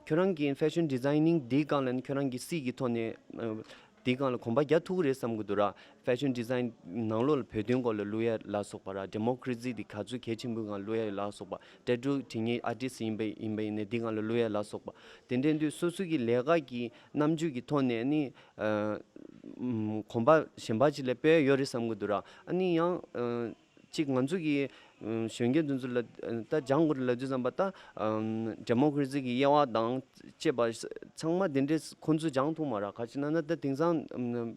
ཁྱོད་རང་གི་ཕེ་ཤན་ཌི་ཛའི་ནིང་འདིའི་སྒང་ལ་ནི་ཁྱོད་རང་གི་སི་གི་ཐོག་ནས་ཨ་འདིའི་སྒང་ལ་གོམ་པ་རྒྱག་ཐུབ་ཀྱི་རེད་བསམ་གི་འདུག་ར། ཕེ་ཤན་ཌི་ཛའིན་ནང་ལོགས་ལ་བོད་དོན་སྐོར་ལ་བླུག་ཡ་ལ་སོགས་པ་ར། ཌེ་མོ་ཀ་རེ་སི་འདི་ག་ཚོད་གལ་ཆེན་པོའི་སྒང་བླུག་ཡ་ལ་སོགས་པ། ཊེ་ཊུ་འབྲི་མཁན་ཨར་ཊིསི་ཡིན་པ་ཡིན་པ་ཡིན་ནའི་འདིའི་སྒང་ལ་བླུག་ཡ་ལ་སོགས་པ། དེ་འདྲའི་དུས་སོ་སོ་གི་ལས་ཀ་གི་རྣམ་འགྱུར་གྱི་ཐོག་ནས་ནི་ཨ་ཨམ་གོམ་པ་གཞན་པ་ཅིག་ལ་སྤོས་ཡ་ཡོད་རེད་བསམ་གི་འདུག་ར། ཨ་ནི་ཡང་ཨ་གཅིག་ང་ཚོ་གི་ཨ་གཞོན་སྐྱེས་འདི་ཚོ་ལ་ཨ་ད་སྦྱང་དགོས་རེད་ལབ་དུས་ཙམ་པ་ད་ཨམ་ཌེ་མོ་ཀ་རེ་སི་གི་དབྱེ་བ་དང་བཅས་པ་ཚང་མ་དེ་འདྲས་ཁོང་ཚོས་སྦྱང་ཐུབ་མ་ར། ག་ཅི་ན་ན་ད་དེང་སང་ཨམ་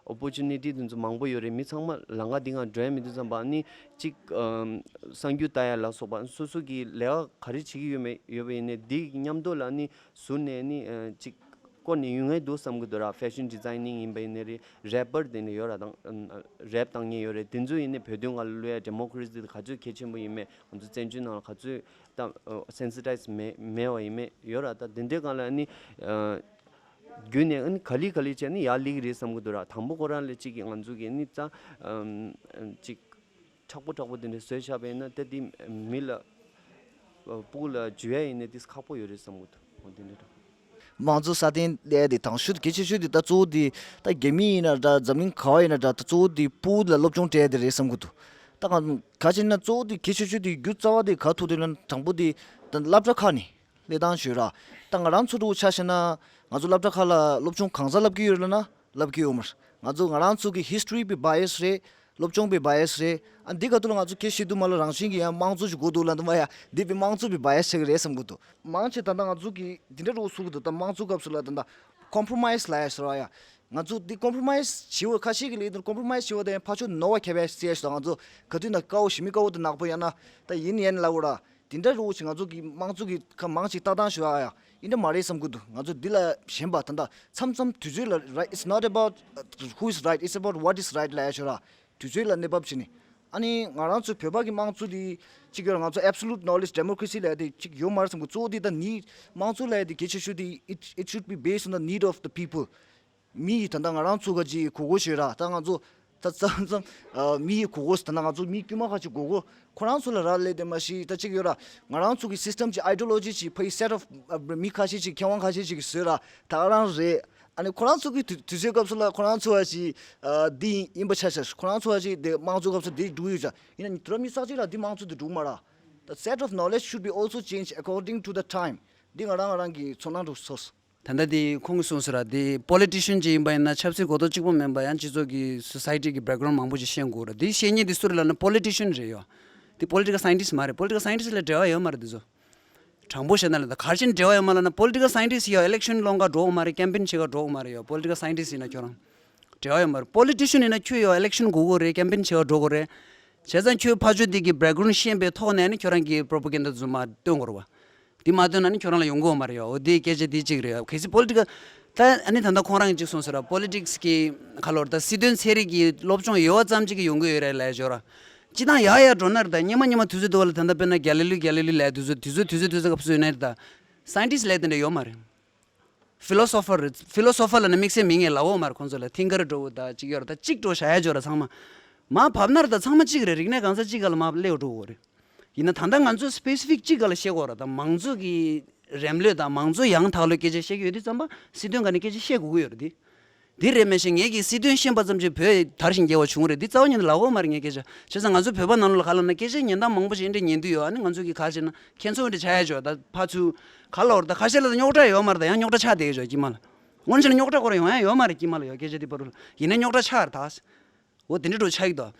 ཨོ་པོར་ཅུ་ནི་ཊི་དེ་ཚོ་མང་པོ་ཡོད་རེད། མི་ཚང་མ་ལམ་ཁ་འདི་སྒང་འགྲོ་ཡ་མེད་དུས་ཙམ་པ་ནི་གཅིག་ཨམ་གསར་འགྱུར་ལྟ་ཡ་ལ་སོགས་པ་སོ་སོ་གི་ལས་ཀ་ག་རེ་བྱེད་ཀྱི་ཡོད་མེད་ཡོད་པ་ཡིན་ནའི་འདི་མཉམ་དུ་ལ་ནི་ཟུར་ནས་ནི་ཨ་གཅིག་བསྐོར་ནས་ཡོང་ཡ་འདུག་བསམ་གི་འདུག་ར། ཕེ་ཤན་ཌི་ཛའི་ནིང་ཡིན་པ་ཡིན་ནའི་རེད། རེ་པར་དེ་འདྲ་ཡོད་ར། དང་ཨམ་རེབ་བཏང་མཁན་ཡོད་རེད། དེ་ཚོ་ཡིན་ནའི་བོད་དོན་སྒང་ལ་བླུག་ཡ་ཌེ་མོ་ཀ་རེ་སི་དེ་ག་ཚོད་གལ་ཆེན་པོ་ཡིན་མེད། ང་ཚོ་བཙན་བྱོལ་ནང་ལ་ག་ཚོད་ད་སེན་སི་ཊའིཛ་མེད་མེད་པ་ཡིན་མེད་ཡོད་ར། ད་དེ་འདྲའི་སྒང་ལ་ནི་ཨ་བརྒྱུད་ནས་ཨ་ནི་ག་ལེ་ག་ལེ་བྱས་ནས་ཡར་སླེབས་ཀྱི་རེད་བསམ་གྱི་འདུག་ར། དང་པོ་ཁོ་རང་ལ་གཅིག་གིས་ང་ཚོ་གིས་ནི་ད་ཨམ་གཅིག་མཁྲེགས་པོ་མཁྲེགས་པོ་དེ་འདྲ་བཟོས་བཞག་པ་ཡིན་ན་ད་དེ་མི་ལ་ཕྲུ་གུ་ལ་འཇུ་ཡ་ཡིན་ན་དེ་ཁག་པོ་ཡོད་རེད་བསམ་གྱི་འདུག་འོ་དེ་འདྲ་འདྲ། དམངས་གཙོ་སྲ་བརྟན་ལས་དེ་དང་ཤོས་གལ་ཆེ་ཤོས་དེ་ད་གཙོ་བོ་དེ་ད་རྒྱ་མི་ཡིན་ན་འདྲ་འཛམ་གླིང་ག་བ་ཡིན་ན་འདྲ་ད་གཙོ་བོ་དེ་ཕྲུ་གུ་ལ་སློབ་སྦྱོང་སྤྲད་དེ་རེད་བསམ་གྱི་འདུག་ད་ང་ག་ཅི་ན་གཙོ་བོ་དེ་གལ་ཆེ་ཤོས་དེ་རྒྱུ་རྩ་བ་དེ་ག་ཐུག་དེ་ལ་དང་པོ་དེ་ད་སློབ་གྲྭ་ཁག་ནས་སླེབས་སྟངས་ཤོད་ར། ད་ང་རང་ཚོ་འདྲ་བོ་ཆ་བཞག་ན་ང་ཚོ་སློབ་གྲྭ་ཁག་ལ་སློབ་སྦྱོང་གང་ཟག་བསླབ་ཀྱི་ཡོད་རེད་ལབ་ན་བསླབ་ཀྱི་ཡོད་མ་རེད། ང་ཚོ་ང་རང་ཚོ་གི་ཧི་སི་ཊོ་རི་པའི་བྷ་ཡ་སི་རེད། སློབ་སྦྱོང་པའི་བྷ་ཡ་སི་རེད། ཨ་འདི་ག་ཐུག་ལ་ང་ཚོ་སྐད་བཤད་དུས་མ་ལ་རང་བཞིན་གྱི་ཡང་དམངས་གཙོ་ཞིག་དགོས་འདུག་ལབ་འདུག་མ་ཡ། འདི་པའི་དམངས་གཙོ་པའི་བྷ་ཡ་སི་ཆགས་ཀྱི་རེད་བསམ་གྱི་འདུག་མང་ཆེ་ད་ལྟ་ང་ཚོ་གི་འདི་འདྲ་རོགས་སུ་གི་འདུག་ད་དམངས་གཙོ་སྐབས་སུ་ལ་ད་ལྟ་ཀོམ་པོ་རོ་མའི་སི་ལབ་ཡ་ཟེར་བ་ཡ། ང་ཚོ་འདི་ཀོམ་པོ་རོ་མའི་སི་བྱེད་བ་ཁ་ཤས་ཀྱི་ལས་དོན་ཀོམ་པོ་རོ་མའི་སི་བྱེད་བ་དང་ཕར་ཕྱོགས་ནོར་བ་ཁྱབ་ཡ་ཟེར་ཡ་ཞིག་ད་ང་ཚོ་ག་དུས་ན་དཀའ་བོ་ཞི་མི་དཀའ་བོ་དང་ནག་པོ་ཡང་ན་ད་ཡིན་ཡིན་ལབ་དགོས་ར། དེ་འདྲ་རོགས་ཅིག་ང་ཚོ་གི་དམངས་གཙོ་གི་ཁ་མང་ཅིག་ལྟ་སྟངས་ཞུ་ཡ་ཡ། ཡིན་འདྲ་མ་རེད་བསམ་གྱི་འདུག་ང་ཚོ་འདི་ལ་ཞེན་པ་ད་ལྟ་མཚམས་མཚམས་དུས་ཚོད་ལ་རའི། It's not about who is right, it's about what is right ལབ་ཡ་ཞོར་ར། དུས་ཚོད་ལ་གནས་བབ་བྱས་ནས་ ཨ་ནི་ང་རང་ཚོའི་བོད་པ་གི་དམངས་གཙོ་དེ་གཅིག་ཡོད་ར། ང་ཚོ་absolute knowledge democracy ལབ་ཡ་དེ་གཅིག་ཡོད་མ་རེད་བསམ་གི། གཙོ་བོ་དེ་ད་need དམངས་གཙོ་ལབ་ཡ་དེ་གལ་ཆེ་ཤོས་དེ་it, it should be based on the need of the people. མི་ཡི་ད་ལྟ་ང་རང་ཚོ་ག་ཅིག་དགོས་མཁོ་ཞིག་ར། ད་ང་ཚོ་ད་ཙམ་ཙམ་ཨ་མི་ཡི་དགོས་མཁོ་ད་ལྟ་ང་ཚོ་མི་དཀྱུས་མ་ཁ་ཅིག་དགོས་མཁོ་ཁོ་རང་ཚོ་ལ་རག་ལས་དེ་མ་གཞི་ད་གཅིག་ཡོད་ར། ང་རང་ཚོ་གི་system གྱི་ideology ཅིག་ཕ་ཡི་set of ཨ་མི་ཁ་ཤས་ཅིག་མཁས་དབང་ཁ་ཤས་ཅིག་གིས་བཟོས་ར། ད་ག་རང་རེད། ཨ་ནི་ཁོ་རང་ཚོ་གི་དུས་དུས་ཚོད་སྐབས་སུ་ལ་ཁོ་རང་ཚོ་བ་ཞིག་ཨ་འདི་ཡིན་པ་ཆ་ཆ། ཁོ་རང་ཚོ་བ་ཞིག་དེ་དམངས་གཙོའི་སྐབས་སུ་དེ་འགྲོ་ཡོད་ཅག་ཡིན་ན་དུས་རབས་ཉི་ཤུ་རྩ་གཅིག་ལ་འདི་དམངས་གཙོ་དེ་འགྲོ་མ་ར། The set of knowledge should be also changed according to the time. འདི་ང་རང་ང་རང་གི་ཚོར་སྣང་འགྲོ་སོང་། ད་ལྟ་དེ་ཁོང་གིས་གསུངས་སོང་ར། དེ་politician ཅིག་ཡིན་པ་ཡིན་ན་ཆབ་སྲིད་གོ་རྟོགས་གཅིག་པོ་མིན་པ་ཡང་སྤྱི་ཚོགས་ཀྱི་society གི་background མང་པོ་ཞིག་ཤེས་དགོས་ར། དེ་ཤེས་མཁན་དེ་སུ་རེད་ལབ་ན་politician རེད་ཡོ། དེ་political scientist མ་རེད། Political scientist ལ་འབྲེལ་བ་ཡོད་མ་རེད་དེ་ཚོ། དྲང་པོ་བཤད་ན་ལ་ད་ག་རེ་བྱས་ནས་འབྲེལ་བ་ཡོད་མ་ལབ་ན་political scientist ཡོ་election སློང་ག་འགྲོ་གི་མ་རེད། campaign བྱེད་ག་འགྲོ་གི་མ་རེད་ཡོ། Political scientist ཡིན་ན་ཁྱོད་རང་འབྲེལ་བ་ཡོད་མ་རེད། Politician ཡིན་ན་ཁྱོད་ཡོ་election དགོས་གོ་རེད། campaign བྱེད་ག་འགྲོ་གོ་རེད། བྱས་ཙང་ཁྱོད་ཕར་ཕྱོགས་འདི་གི་background ཤེས་པའི་ཐོག་ནས་ནི་ཁྱོད་རང་གི་propaganda ཚོ་མར་སྟོན་དགོས་རེད་བ། འདི་མ་སྟོན་ན་ནི་ཁྱོད་རང་ལ་ཡོང་གི་ཡོད་མ་རེད་ཡ། འོ་འདི་སྐད་ཆ་འདི་གཅིག་རེད་ཡ། གལ་སྲིད་political ད་ཨ་ནི་ད་ལྟ་ཁོང་རང་གིས་གཅིག་གསུངས་སོང་ར། politics གི་ག་ལོར་ད་སྲིད་དོན་ཚན་རིག་གི་སློབ་སྦྱོང་ཡོད་པ་ཙམ་གཅིག་གིས་ཡོང་གི་ཡོད་རེད་ལབ་ཡ་ཅོ་ར། སྤྱི་བཏང་ཡག་ཡག་འགྲོ་ན་རེད། ད་སྙེ་མ་སྙེ་མ་དུས་ཚོད་དུ་བ་ལ་ད་ལྟ་དཔེར་ན་Galileo Galilei ལབ་དུས་ཚོད་དུས་ཚོད་དུས་ཚོད་དུས་ཚོད་སྐབས་སུ་ཡོད་ན་རེད། ད་scientist ལབ་དེ་འདྲ་ཡོད་མ་རེད། philosopher རེད། philosopher ལབ་ན་དམིགས་བསལ་མིང་ངས་ལབ་འོ་མ་རེད། ཁོང་ཚོ་ལ་thinker འགྲོ་བོ་ད་གཅིག་ཡོད་ར། ད་གཅིག་འགྲོ་བཞག་ཡ་ཅོ་ར་ཚང་མ། མ་བབ་ན་རེད། ད་ཚང་མ་གཅིག་རེད། རིག་གནས་གང་ས་གཅིག་ག་ལ་མ་སླེབས་འགྲོ་གོ་རེད། ཡིན་ན་ད་ལྟ་ང་ཚོ་specific གཅིག་ག་ལ་བཤད་དགོས་ར། ད་མང་གཙོ་གི་རེམ་ལོས་དང་མང་གཙོ་ཡང་དག་ལོས་སྐད་ཆ་བཤད་ཀྱི་ཡོད་དུས་ཙམ་པ་སྲིད་དོན་ག་ནས་སྐད་ཆ་བཤད་དགོས་ཀྱི་ཡོད་རེད་དེ། དེ་རེད། མ་གཞི་ངེད་ཀྱིས་སྲིད་དོན་ཤེས་པ་ཙམ་གྱིས་བོད་དར་ཞིང་རྒྱས་པ་བྱུང་རེད། འདི་རྩ་བ་ཉིད་ནས་ལབ་འོ་མ་རེད་ངས་སྐད་ཆ། བྱས་ཙང་ང་ཚོ་བོད་པ་ནང་ལོགས་ལ་ག་ལབ་ན་སྐད་ཆ་ཉན་སྟངས་མང་པོ་ཞིག་འདི་འདྲ་ཉན་དུས་ཡོད། ཨ་ནི་ང་ཚོ་གིས་ག་བྱས་ན་ཁྱེད་ཚོ་འདྲ་ཆགས་ཡ་ཆོག་ད་ཕར་ཚུར་ག་ལབ་ར། ད་ཁ་ཤས་ལ་ད་རྙོག་དྲ་ཡོད་མ་རེད། ད་ཡང་རྙོག་དྲ་ཆགས་བསྡད་ཡོད་ཆོག་དཀྱིལ་མ་ལ། དངོས་གནས་བྱས་ན་རྙོག་དྲ་ཁོ་རང་ཡོང་ཡ་ཡོད་མ་རེད། དཀྱིལ་མ་ལ་ཡོད་སྐད་ཆ་འདི་བར་དུ་ལ་ཡིན་ན་རྙོག་དྲ་ཆགས་རེད་ད། འོ་དེ་འདྲ་འགྲོ་ཆགས་ཀྱི་འདུག་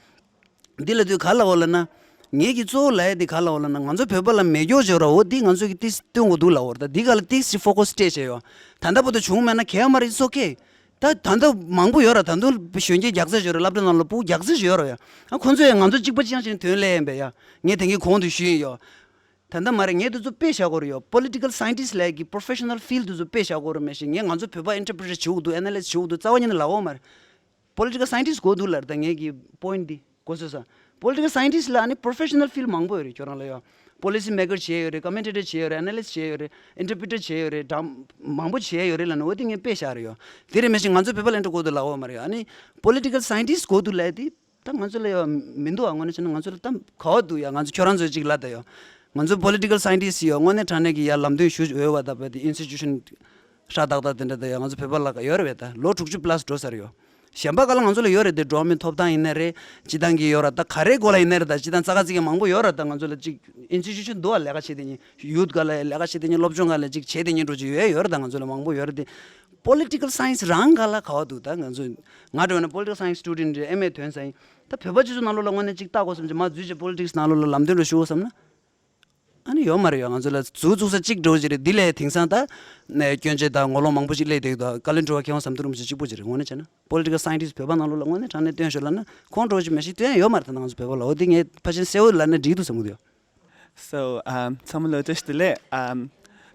འདི་ལ་དུས་ག་ལ་འོ་ལ་ན། ངེད་ཀྱི་གཙོ་བོ་ལ་ཡ་འདི་ག་ལ་འོ་ལ་ན། ང་ཚོ་བོད་པ་ལ་མེ་སྒྱོགས་འཇོག་ར། འོ་འདི་ང་ཚོ་གི་ཏིས་སྟོན་དགོས་འདུག་ལ་འོ། ད་འདི་ག་ལ་ཏིས་ཅིག་focus སྤྲད་བྱས་ཡོད། ད་ལྟ་བར་དུ་བྱུང་མེད་ན་གལ་མ་རེད། it's okay. ད་ད་ལྟ་མང་པོ་ཡོད་ར། ད་དུང་གཞོན་སྐྱེས་རྒྱག་རྩིས་ཡོད་ར། སློབ་གྲྭ་ནང་ལ་ཕྲུ་གུ་རྒྱག་རྩིས་ཡོད་ར་ཡ། ཨ་ཁོང་ཚོས་ང་ཚོ་གཅིག་པ་གཅིག་རྐྱང་བྱས་ནས་དོན་ལས་ཡིན་པས་ཡ། ངས་དེང་གི་གོང་དུ་ཞུས་ཡིན་ཡོ། ད་ལྟ་མ་རེད། ངས་དེ་ཚོ་དཔེ་བཞག་དགོས་རེད་ཡོ། Political scientist ལབ་ཀྱི་professional field དེ་ཚོ་དཔེ་བཞག་དགོས་རེད། མ་གཞི་ངས་ང་ཚོ་བོད་པ་interpret བྱེད་དགོས་འདུག analyse བྱེད་དགོས་འདུག་རྩ་བ་ཉིད་ནས་ལབ་འོ་མ་རེད། Political scientist དགོས་འདུག་ལབ་རེད། ད་ངེད་ཀྱི་point འདི་གོ་སོང་ས། Political scientist ལ་ཨ་ནི་professional field མང་པོ་ཡོད་རེད། ཁྱོད་རང་ལ་ཡོད། Policy maker བྱས་ཡོད་རེད། Commentator བྱས་ཡོད་རེད། Analyst བྱས་ཡོད་རེད། Interpreter བྱས་ཡོད་རེད། འདྲ་མང་པོ་བྱས་ཡོད་རེད་ལབ་ན་འོ་དེ་ངས་དཔེ་བཞག་རེད་ཡོད། དེ་རེད། མ་གཞི་ང་ཚོ་བོད་པ་ལ་འདྲ་དགོས་འདུག་ལབ་འོ་མ་རེད། ཨ་ནི་political scientist དགོས་འདུག་ལབ་དེ་ད་ང་ཚོ་ལ་ཡོད་མི་འདུག་ཨ་དངོས་གནས་བྱས་ན་ང་ཚོ་ལ་ད་ག་བ་འདུག་ཡ། ང་ཚོ་ཁྱོད་རང་ཚོ་ཅིག་ལབ་ད་ཡོད། ང་ཚོ་political scientist ཡོད། དངོས་གནས་དྲང་གནས་ཀྱི་ཡ་ལམ་སྟོན་ཞུ་འོས་པ་ད་བོད་དེ་institution ཧྲ་ཏག་ཏག་དེ་འདྲ་ད་ཡོད། ང་ཚོ་བོད་པ་ལ་ཡོད་རེད་པས། ད་ལོ་དྲུག་ཅུ་plus འགྲོ་ས་རེད་ཡོད། གཞན་པ་ག་ལ་ང་ཚོ་ལ་ཡོད་རེད་དེ། འགྲོ་བ་མིའི་ཐོབ་ཐང་ཡིན་ནའི་རེད། སྤྱི་བཏང་གི་ཡོད་ར། ད་ག་རེ་སྐོར་ལ་ཡིན་ནའི་རེད། ད་སྤྱི་བཏང་རྩ་ཁ་རྩིས་ཀྱི་མང་པོ་ཡོད་ར། ད་ང་ཚོ་ལ་ཅིག་institution འདུག་བ། ལས་ཀ་བྱེད་དེ་ཉིན་youth ག་ལ་ལས་ཀ་བྱེད་དེ་ཉིན་སློབ་སྦྱོང་ག་ལ་ཅིག་བྱེད་དེ་ཉིན་འགྲོ་ཅིག་ཡོད་ཡོད་ར། ད་ང་ཚོ་ལ་མང་པོ་ཡོད་ར། དེ་political science རང་ག་ལ་ག་བ་འདུག་ད་ང་ཚོ་ང་འདྲ་བ་ན་political science student རེད། ཨེམ་ཨེ་ཐོན་ས་ཡིན། ད་བོད་པ་སྤྱི་ཚོགས་ནང་ལོགས་ལ་དངོས་གནས་ཅིག་ལྟ་དགོས་བསམ་ཅིག་མ་འཛུལ་ཅིག་politics ནང་ལོགས་ལ་ལམ་སྟོན་འགྲོ་ཞུ་དགོས་བསམ་ན། ཨ་ནི་ཡོད་མ་རེད་ཡ། ང་ཚོ་ལ་ཟུར་བཙུགས་ས་གཅིག་འགྲོ་གི་རེད། འདི་ལས་དེང་སང་ད་ནས་སྐྱོན་བརྗོད་དང་ངོ་ལོག་མང་པོ་ཞིག་སླེབས་བསྡད་ཀྱི་འདུག་བཀའ་བློན་ཁྲི་པ་མཁས་དབང་ཟམ་གདོང་རིན་པོ་ཆེ་གཅིག་པོ་ཅིག་རེད། དངོས་གནས་བྱས་ན་political scientist བོད་པ་ནང་ལོགས་ལ་དངོས་གནས་དྲང་གནས་སྟོན་ཤོག་ལབ་ན་ཁོང་འགྲོ་ཅིག་མ་གཞི་སྟོན་ཡ་ཡོད་མ་རེད། ད་ང་ཚོ་བོད་པ་ལ་འོ་དེ་ངས་ཕལ་ཆེར་གསལ་བོ་ལབ་ན་འགྲིག་འདུག་བསམ་གྱི་འདུག So, um, ཚང་མ་ལ་བཀྲ་ཤིས་བདེ་ལེགས། Um,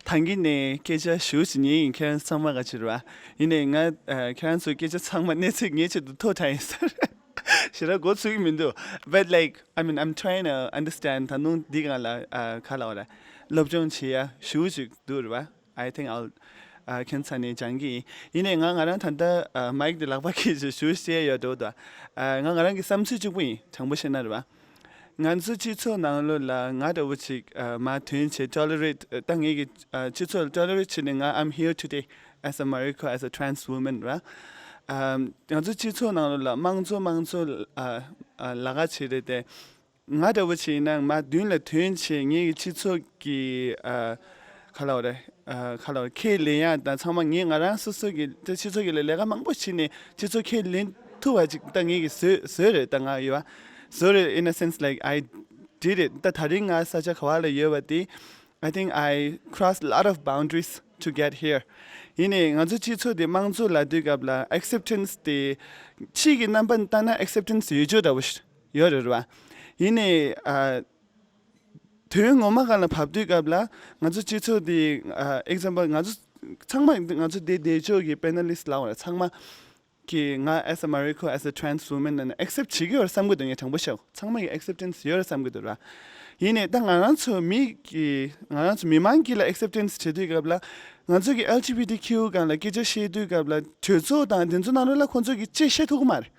ད་གིན་ནས་སྐད་ཆ་ཞུ་བྱེད་མཁན་ཡིན། ཁྱེད་རང་ཚང་མ་ག་ཅི་རེད་བ། ཡིན་ནའི་ང་ཨ་ཁྱེད་རང་ཚོའི་སྐད་ཆ་ཚང་མ་གནས་ཚུལ་ངའི་ཆེད་དུ་མཐོ་དྲགས་ཡིན་ས་རེད། ཞེ་དྲག་མགོ་ཚོད་ཀྱི་མི་འདུག But like, I mean, I'm trying to understand. ད་ནང་འདི་སྒང་ལ་ཨ་ག་ལབ་དགོས་རེད། སློབ་སྦྱོང་བྱེད་ཡ་ཞུ་བྱེད་འདུག་རེད་བ། I think I'll ཨ་ཁྱེད་ཚང་ནས་སྦྱང་གི་ཡིན། ཡིན་ནའི་ང་ང་རང་ད་ལྟ་ཨ་མའིག་འདི་ལག་པ་འཁྱེར་བྱས་ཞུ་བཤད་ཡོད་འགྲོ་འདུག་ཨ་ང་ང་རང་གི་བསམ་ཚུལ་གཅིག་པུ་ཡིན། དྲང་པོ་བཤད་ན་རེད་བ། ང་ཚོ་སྤྱི་ཚོགས་ནང་ལོགས་ལ་ང་འདྲ་བོ་ཅིག་ཨ་མར་ཐོན་བྱས་tolerate ད་ངེད་ཀྱི་ཨ་སྤྱི་ཚོགས་ལ་tolerate བྱས་ནས་ང་I'm here today as a Moriko, as a trans woman ར། ཨ་ང་ཚོ་སྤྱི་ཚོགས་ནང་ལོགས་ལ་དམངས་གཙོ་དམངས་གཙོ་ཨ་ཨ་ལབ་ཁ་བྱེད་རེད་དེ། ང་འདྲ་བོ་ཅིག་ཡིན་ན་མར་མདུན་ལ་ཐོན་བྱས་ངེད་ཀྱི་སྤྱི་ཚོགས་ཀྱི་ཨ་ག་ལབ་དགོས་རེད། ཨ་ག་ལབ་དགོས་རེད། ཁས་ལེན་ཡ་དང་ཚང་མ་ངེད་ང་རང་སོ་སོ་གི་ད་སྤྱི་ཚོགས་ཀྱི་ལས་ལས་ཀ་མང་པོ་བྱས་ནས་སྤྱི་ཚོགས་ཁས་ལེན་ཐུབ་པ་ཅིག་ད་ངེད་ཀྱིས་བཟོས་བཟོས་རེད། ད་ང་ཡོད་པ་བཟོས་རེད། In a sense, like, I did it. ད་ད་རིང་ང་ས་ཆ་ག་བ་ལ་ཡོད་པ་དེ། I think I crossed a lot of boundaries to get here. ཡིན་ནའི་ང་ཚོ་སྤྱི་ཚོགས་དེ་དམངས་གཙོ་ལབ་དུས་སྐབས་ལ་acceptance དེ་ཕྱིའི་གི་རྣམ་པ་ལྟ་ན་acceptance ཡོད་ཅོག་འདྲ་བོ་ཞིག་ཡོད་རེད་བ། ཡིན་ནའི་ཨ་དོན་ངོ་མ་སྒང་ལ་བབས་དུས་སྐབས་ལ་ང་ཚོ་སྤྱི་ཚོགས་འདི་ཨ་example ང་ཚོ་ཚང་མ་ང་ཚོ་འདི་བསྡད་ཕྱོགས་ཀྱི་panelist ལབ་དགོས་རེད། ཚང་མ་ གིས་ང་as a Marikho, as a trans woman ཨེག་སེབ་བྱེད་ཀྱི་ཡོད་རེད་བསམ་གྱི་འདུག་ངས་དྲང་པོ་བཤད། ཚང་མ་གི་ཨེག་སེབ་ཊེན་སི་ཡོད་རེད་བསམ་གྱི་འདུག་ར། ཡིན་ནའི་ད་ང་རང་ཚོ་མི་གི་ང་རང་ཚོ་མི་མང་གི་ལ་ཨེག་སེབ་ཊེན་སི་བྱེད་དུས་སྐབས་ལ། ང་ཚོ་གི་ཨེལ་ཇི་བི་ཊི་ཀིའུ་སྒང་ལ་སྐད་ཆ་བཤད་དུས་སྐབས་ལ་གྲོས་ཚོགས་དང་དེ་ཚོ་ནང་ལོགས་ལ་ཁོང་ཚོ་གི་ཅི་བཤད་ཐུབ་ཀྱི་མ་རེད།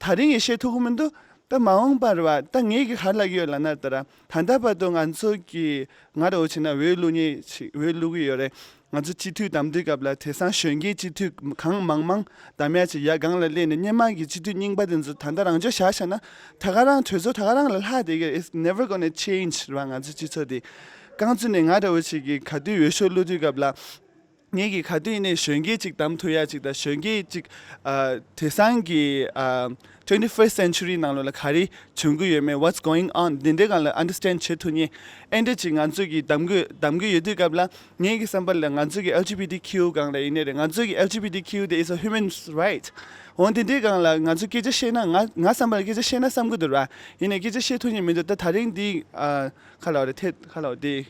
ད་རིང་ཡང་བཤད་ཐུབ་ཀྱི་མི་འདུག་ད་མ་འོངས་པར་བ་ད་ངས་གི་ག་རེ་ལབ་ཀྱི་ཡོད་ལབ་ན། ད་ར་ད་ལྟ་བར་དུ་ང་ཚོ་གི་ང་འདྲ་བོ་བྱས་ན་འོས་བླུག་མཁན་ཞིག་འོས་བླུག་གི་ཡོད་རེད། ང་ཚོ་སྤྱི་འཐུས་བདམས་དུས་སྐབས་ལ་དེང་སང་གཞོན་སྐྱེས་སྤྱི་འཐུས་གང་མང་མང་བདམས་ཡ་ཅིག་ཡ་སྒང་ལ་སླེབས་ནས་སྔོན་མ་གི་སྤྱི་འཐུས་རྙིང་པ་དེ་ཚོ་ད་ལྟ་རང་འཇགས་བཞག་བཞག་ན། ད་ག་རང་གྲོས་ཚོགས་ད་ག་རང་ལ་ལྷག་བསྡད་ཀྱི་རེད། It's never gonna change རེད་བ། ང་ཚོ་སྤྱི་ཚོགས་འདི་རྐང་བཙུགས་ནས་ང་འདྲ་བོ་ཞིག་གིས་ག་དུས་འོས་ཤོག་བླུག་དུས་སྐབས་ལ། ངས་ཀྱིས་ག་དུས་ཡིན་ནའི་གཞོན་སྐྱེས་ཅིག་བདམས་ཐུབ་ཡ་ཅིག་དང་། གཞོན་སྐྱེས་ཅིག་ཨ། དེང་སང་གི་ཨ། twenty first century ནང་ལོགས་ལ་ག་རེ་བྱུང་གི་ཡོད་མེད། What's going on འདི་འདྲའི་སྒང་ལ་ཨན་ཌར་སི་ཊེན་ཌ་བྱེད་ཐུབ་མཁན་ཨེ་འདྲ་ཅིག་ང་ཚོ་གིས་བདམས་དགོས་བདམས་ཀྱི་ཡོད་དུས་སྐབས་ལ། ངས་ཀྱི་བསམ་པ་ལ་ང་ཚོ་གི་ཨེལ་ཇི་བི་ཊི་ཀིའུ་སྒང་ལ་ཡིན་ནའི་རེད། ང་ཚོ་གི་ཨེལ་ཇི་བི་ཊི་ཀིའུ་དེ་is a human right འོ་དེ་འདྲའི་སྒང་ལ་ང་ཚོ་སྐད་ཆ་བཤད་ན། ང་ང་བསམ་པ་ལ་སྐད་ཆ་བཤད་ན་བསམ་གྱི་འདུག་ར། ཡིན་ནའི་སྐད་ཆ་བཤད་ཐུབ་མཁན་མི་འདུག་ད་ད་རིང་འདི་ཨ། ག་ལབ་རེད། ཐད་ག་ལབ་དེ།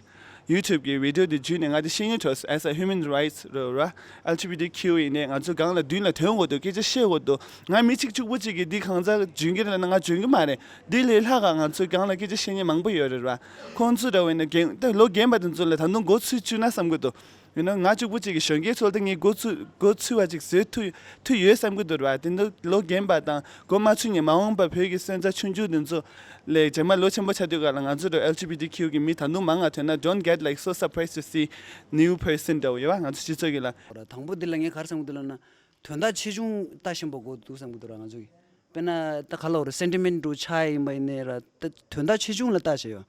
ཡུ་ཊུབ་གི་བི་ཌི་ཡོ་དེ་བརྒྱུད་ནས་ང་དེ་ཤེས་ཉེན་ཐོག as a human rights རེད་བ། ཨེལ་ཇི་བི་ཊི་ཀིའུ་ཡིན་ནའི་ང་ཚོ་སྒང་ལ་མདུན་ལ་ཐོན་དགོས་འདུག་སྐད་ཆ་བཤད་དགོས་འདུག་ང་མི་གཅིག་གཅིག་པུ་གཅིག་གིས་འདི་གང་ཟག་འཇོན་གྱི་རེད་ལབ་ན་ང་འཇོན་གྱི་མ་རེད། འདི་ལས་ལྷག་ག་ང་ཚོའི་སྒང་ལ་སྐད་ཆ་བཤད་མཁན་མང་པོ་ཡོད་རེད་བ། ཁོང་ཚོ་འདྲ་བོ་ཡིན་ན་རྒན་ད་ལོ་རྒན་པ་དེ་ཚོ་ལ་ད་དུང་མགོ་ཚོས་བཅུག་ན་བསམ་གྱི་འདུག་ཡིན་ན་ང་གཅིག་པུ་གཅིག་གིས་གཞོན་སྐྱེས་ཚོ་ལ་ད་ངས་མགོ་ཚོས་མགོ་ཚོས་པ་ཅིག་བཟོས་ཐུབ་ཐུབ་ཡོད་བསམ་གྱི་འདུག་རེད་བ། དེ་འདྲ་ལོ་རྒན་པ་དང་མགོ་མ་ཚོས་མཁན་མ་འོངས་པ་བོད་ཀྱི་སོན་རྩ་ཆུང་ཆུང་དེ་ཚོ་ལས་རྗེས་མ་ལོ་ཆེན་པོ་ཆགས་དུས་སྐབས་ལ་ང་ཚོ་འདྲ་ཨེལ་ཇི་བི་ཊི་ཀིའུ་གི་མི་ད་དུང་མང་ང་ཐོན་ན། Don't get like so surprised to see new person འདྲ་བོ་ཡོད་བ། ང་ཚོ་སྤྱི་ཚོགས་ཀྱི་ལ། དང་པོ་འདི་ལ་ངས་ག་རེ་བསམ་གྱི་འདུག་ལབ་ན། དོན་དག་ཆེ་ཆུང་ལྟ་ཤེས་པ་དགོས་འདུག་བསམ་གྱི་འདུག་ར་ང་ཚོ་གི། དཔེར་ན་ད་ག་ལབ་རེད། སེན་ཊི་མེན་ཊི་འདྲ་ཆགས་ཡིན་པ་ཡིན་ནའི་ར། ད་དོན་དག་ཆེ་ཆུང་ལ་ལྟ་བྱས་ཡོད།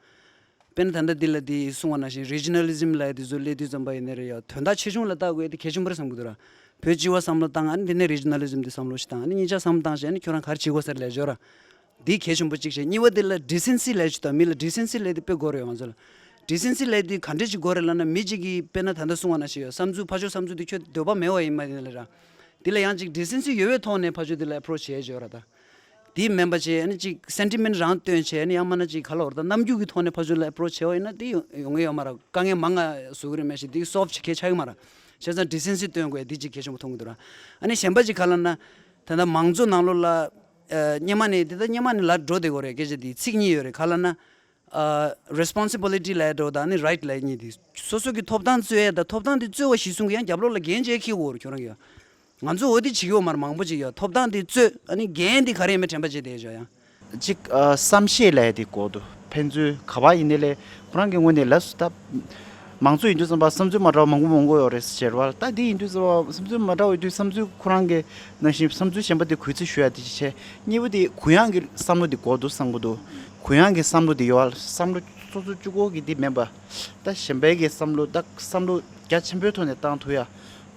དཔེར་ན་ད་ལྟ་འདི་ལ་འདི་གསུང་བ་ནང་བཞིན་རི་ཇི་ནལ་ལི་ཛིམ་ལབ་ཡ་འདི་ཚོ་སླེབས་དུས་ཙམ་པ་ཡིན་ནའི་རེད་ཡ། དོན་དག་ཆེ་ཆུང་ལ་ལྟ་དགོས་ཡ་དེ་གལ་ཆེན་པོ་རེད་བསམ་གྱི་འདུག་ར། བོད་སྤྱི་བ་བསམ་བློ་བཏང་། ཨ་ནི་འདི་ནས་རི་ཇི་ནལ་ལི་ཛིམ་འདི་བསམ་བློ་ཞིག་བཏང་། ཨ་ནི་གཉིས་ཆ་བསམ་བློ་བཏང་བྱས། ཨ་ནི་ཁྱོད་རང་ག་རེ་བྱེད་དགོས་ས་རེད་ལབ་ཞོར་ར། འདི་གལ་ཆེན་པོ་གཅིག་བྱས། གཉིས་པ་འདི་ལ་ཌི་སེན་སི་ལབ་ཡ་ཅིག་དང་། མི་ལ་ཌི་སེན་སི་ལབ་ཡ་དེ་དཔེ་དགོས་རེད་ང་ཚོ་ལ། ཌི་སེན་སི་ལབ་ཡ་དེ་ག་འདྲས་ཅིག་དགོས་རེད་ལབ་ན། མི་གཅིག་གིས་དཔེར་ན་ད་ལྟ་གསུང་བ་ནང་བཞིན་ཡོད། བསམ་ཚུལ་ཕར་ཕྱོགས་བསམ་ཚུལ་དེ་ཁྱོད་འདོད་པ་མེད་པ་ཡིན་པ་ཡིན་ན་ར། འདི་ལ་ཡང་ཅིག་ཌི་སེན་སི་ཡོད་པའི་ཐོག་ནས་ཕར་ཕྱོགས་འདི་ལ་ཨེ་པོ་རོ་ཆི་བྱས་ཡོད་ར། ད་འདི་མིན་པ་བྱས། ཨ་ནི་ཅིག་སེན་ཊི་མེན་ཊི་རང་བཏོན་བྱས། ཨ་ནི་ཡང་མིན་ན་ཅིག་ག་ལབ་རེད། ད་རྣམ་འགྱུར་གྱི་ཐོག་ནས་ཕར་ཕྱོགས་ལ་ཨེ་པོ་རོ་ཆི་བྱས་པ་ཡིན་ན་འདི་ཡོང་ཡོང་གི་ཡོད་མ་རེད། དཀའ་ངལ་མང་ང་བཟོ་གི་རེད། མ་གཞི་འདི་སོལ་བ་བྱེད་མཁན་ཆགས་ཀྱི་མ་རེད། བྱས་ཙང་ཌི་སེན་སི་བཏོན་དགོས་ཡ་འདི་ཅིག་གལ་ཆེན་པོ་མཐོང་གི་འདུག་ར། ཨ་ནི་གཞན་པ་ཅིག་ག་ལབ་ན། ད་ལྟ་མང་གཙོ་ནང་ལོགས་ལ་ཨ། སྔོན་མ་ནས་འདི་ད་སྔོན་མ་ནས་ལབ་འགྲོ་བསྡད་ཀྱི་ཡོད་རེད། སྐད་ཆ་འདི་ཚིག་གཉིས་ཡོད་རེད། ག་ལབ་ན། ཨ། རེ་སི་པོན་སི་བི་ལི་ཊི་ལབ་ཡ་འདྲ་བོ་དང་ཨ་ནི་རའིཊ་ལབ་ཡ་གཉིས་འདི། སོ་སོ་གི་ཐོབ་ཐང་རྩོད་ཡ་དང་། ཐོབ་ཐང་འདི་རྩོད་པ་གཞིར་བཟུང་གི་ཡང་རྒྱབ་ལོགས་ལ་འགན་བྱེད་ཁྱེར་དགོས་རེད་ཁྱོད་རང་གིས་ཡ། ང་ཚོ་འོ་འདི་བྱེད་ཀྱི་ཡོད་མ་རེད། མང་པོ་ཅིག་ཡ་ཐོབ་ཐང་འདི་རྩོད། ཨ་ནི་འགན་འདི་ག་རེ་ཡིན་མིན་དྲན་པ་བྱེད་བསྡད་ཡ་ཡང་། གཅིག་ཨ། བསམ་ཤེས་ལབ་ཡ་དེ་དགོས་འདུག་ཕན་ཚུན་ག་པར་ཡིན་ནའི་ལས་ཁོ་རང་གི་ངོས་ནས་ལབ་སོང་། ད་མང་གཙོ་ཡིན་དུས་ཙམ་པ་བསམ་ཚུལ་མ་འདྲ་བ་མང་པོ་མང་པོ་ཡོད་རེད་ཟེར་བ། ད་འདི་ཡིན་དུས་ཙམ་པ་བསམ་ཚུལ་མ་འདྲ་བ་ཡོད་དུས་བསམ་ཚུལ་ཁོ་རང་གི་ནང་བཞིན་བསམ་ཚུལ་གཞན་པ་དེ་གུས་བརྩི་ཞུ་ཡ་དེ་ཅིག་བྱས། གཉིས་པ་དེ་གུ་ཡངས་ཀྱི་བསམ་བློ་དེ་དགོས་འདུག་བསམ་གྱི་འདུག་གུ་ཡངས་ཀྱི་བསམ་བློ་དེ་ཡོད་པ། བསམ་བློ་སོ་སོ་གཅིག་པོ་གི་དེ་མིན་པ། ད་གཞན་པའི་གི་བསམ་བློ། ད་བསམ་བློ་རྒྱ་ཆེན་པོའི་ཐོག་ནས་བཏང་ཐུབ་ཡ།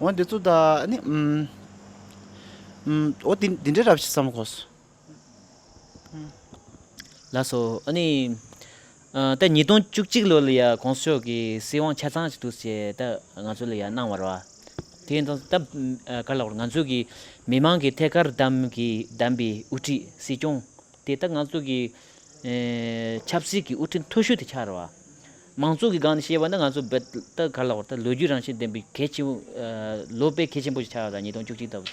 འོ་འདི་ཚོ་ད་ཨ་ནི་ཨུམ་ཨུམ། འོ་འདི་འདི་འདྲའི་རབ་ཞིག་བསམ་གོ་སོང་། ལགས་སོ། ཨ་ནི། ཨ། ད་ཉིས་སྟོང་བཅུ་གཅིག་ལོ་ལ་ཡ་གོང་ས་མཆོག་གིས་སྲིད་དབང་ཆ་ཚང་ཞིག་འདུག་ཟེར་ད་ང་ཚོ་ལ་ཡ་གནང་བ་རེད་བ། དེ་ཡིན་དུས་ད་ག་རེ་ལབ་དགོས་རེད། ང་ཚོ་གི་མི་མང་གི་ཐད་ཀར་བདམས་ཀྱི་བདམས་པའི་དབུ་ཁྲིད་སྲིད་སྐྱོང་དེ་ད་ང་ཚོ་གི་ཨེ། ཆབ་སྲིད་ཀྱི་དབུ་ཁྲིད་མཐོ་ཤོས་དེ་ཆགས་རེད་བ། མང་གཙོ་གི་སྒང་ནས་བཤད་པ་ན་ང་ཚོ་བོད་ད་ག་རེ་ལབ་དགོས་རེད། ད་ལོ་རྒྱུས་རང་བཞིན་ལྡན་པའི་གལ་ཆེ་བོ། ཨ། ལོ་དཔེ་གལ་ཆེན་པོ་ཞིག་ཆགས་ཡོད་རེད། ཉིས་སྟོང་བཅུ་གཅིག་ལྟ་བུ།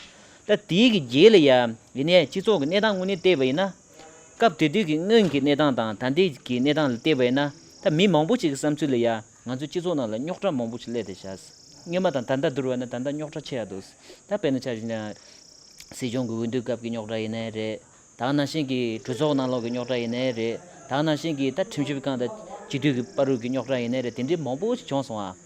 ད་དེའི་གི་རྗེས་ལ་ཡ་ཡིན་ནའི་སྤྱི་ཚོགས་ཀྱི་གནས་སྟངས་དངོས་གནས་བལྟས་པ་ཡིན་ན། སྐབས་དེ་དུས་ཀྱི་སྔོན་གྱི་གནས་སྟངས་དང་ད་ལྟའི་གི་གནས་སྟངས་ལ་བལྟས་པ་ཡིན་ན། ད་མི་མང་པོ་ཞིག་གི་བསམ་ཚུལ་ལ་ཡ་ང་ཚོའི་སྤྱི་ཚོགས་ནང་ལ་རྙོག་དྲ་མང་པོ་ཞིག་སླེབས་བསྡད་ཤག་སྔོན་མ་དང་ད་ལྟ་བསྡུར་བ་ན་ད་ལྟ་རྙོག་དྲ་ཆེ་ཡ་འདུག་ད་དཔེར་ན་ཆ་བཞག་ན། སྲིད་སྐྱོང་གི་འོས་བསྡུ་སྐབས་ཀྱི་རྙོག་དྲ་ཡིན་ནའི་རེད། ད་ག་ནང་བཞིན་གྱི་གྲོས་ཚོགས་ནང་ལོགས་ཀྱི་རྙོག་དྲ་ཡིན་ནའི་རེད། ད་ག་ནང་བཞིན་གྱི་ད་ཁྲིམས་ཞིབ་ཁང་དང་སྤྱི་འཐུས་ཀྱི་བར་དུ་གི་རྙོག་དྲ་ཡིན་ནའི་རེད། དེ་འདྲའི་མང་པོ་ཞིག་བྱུང་སོང་ཨ།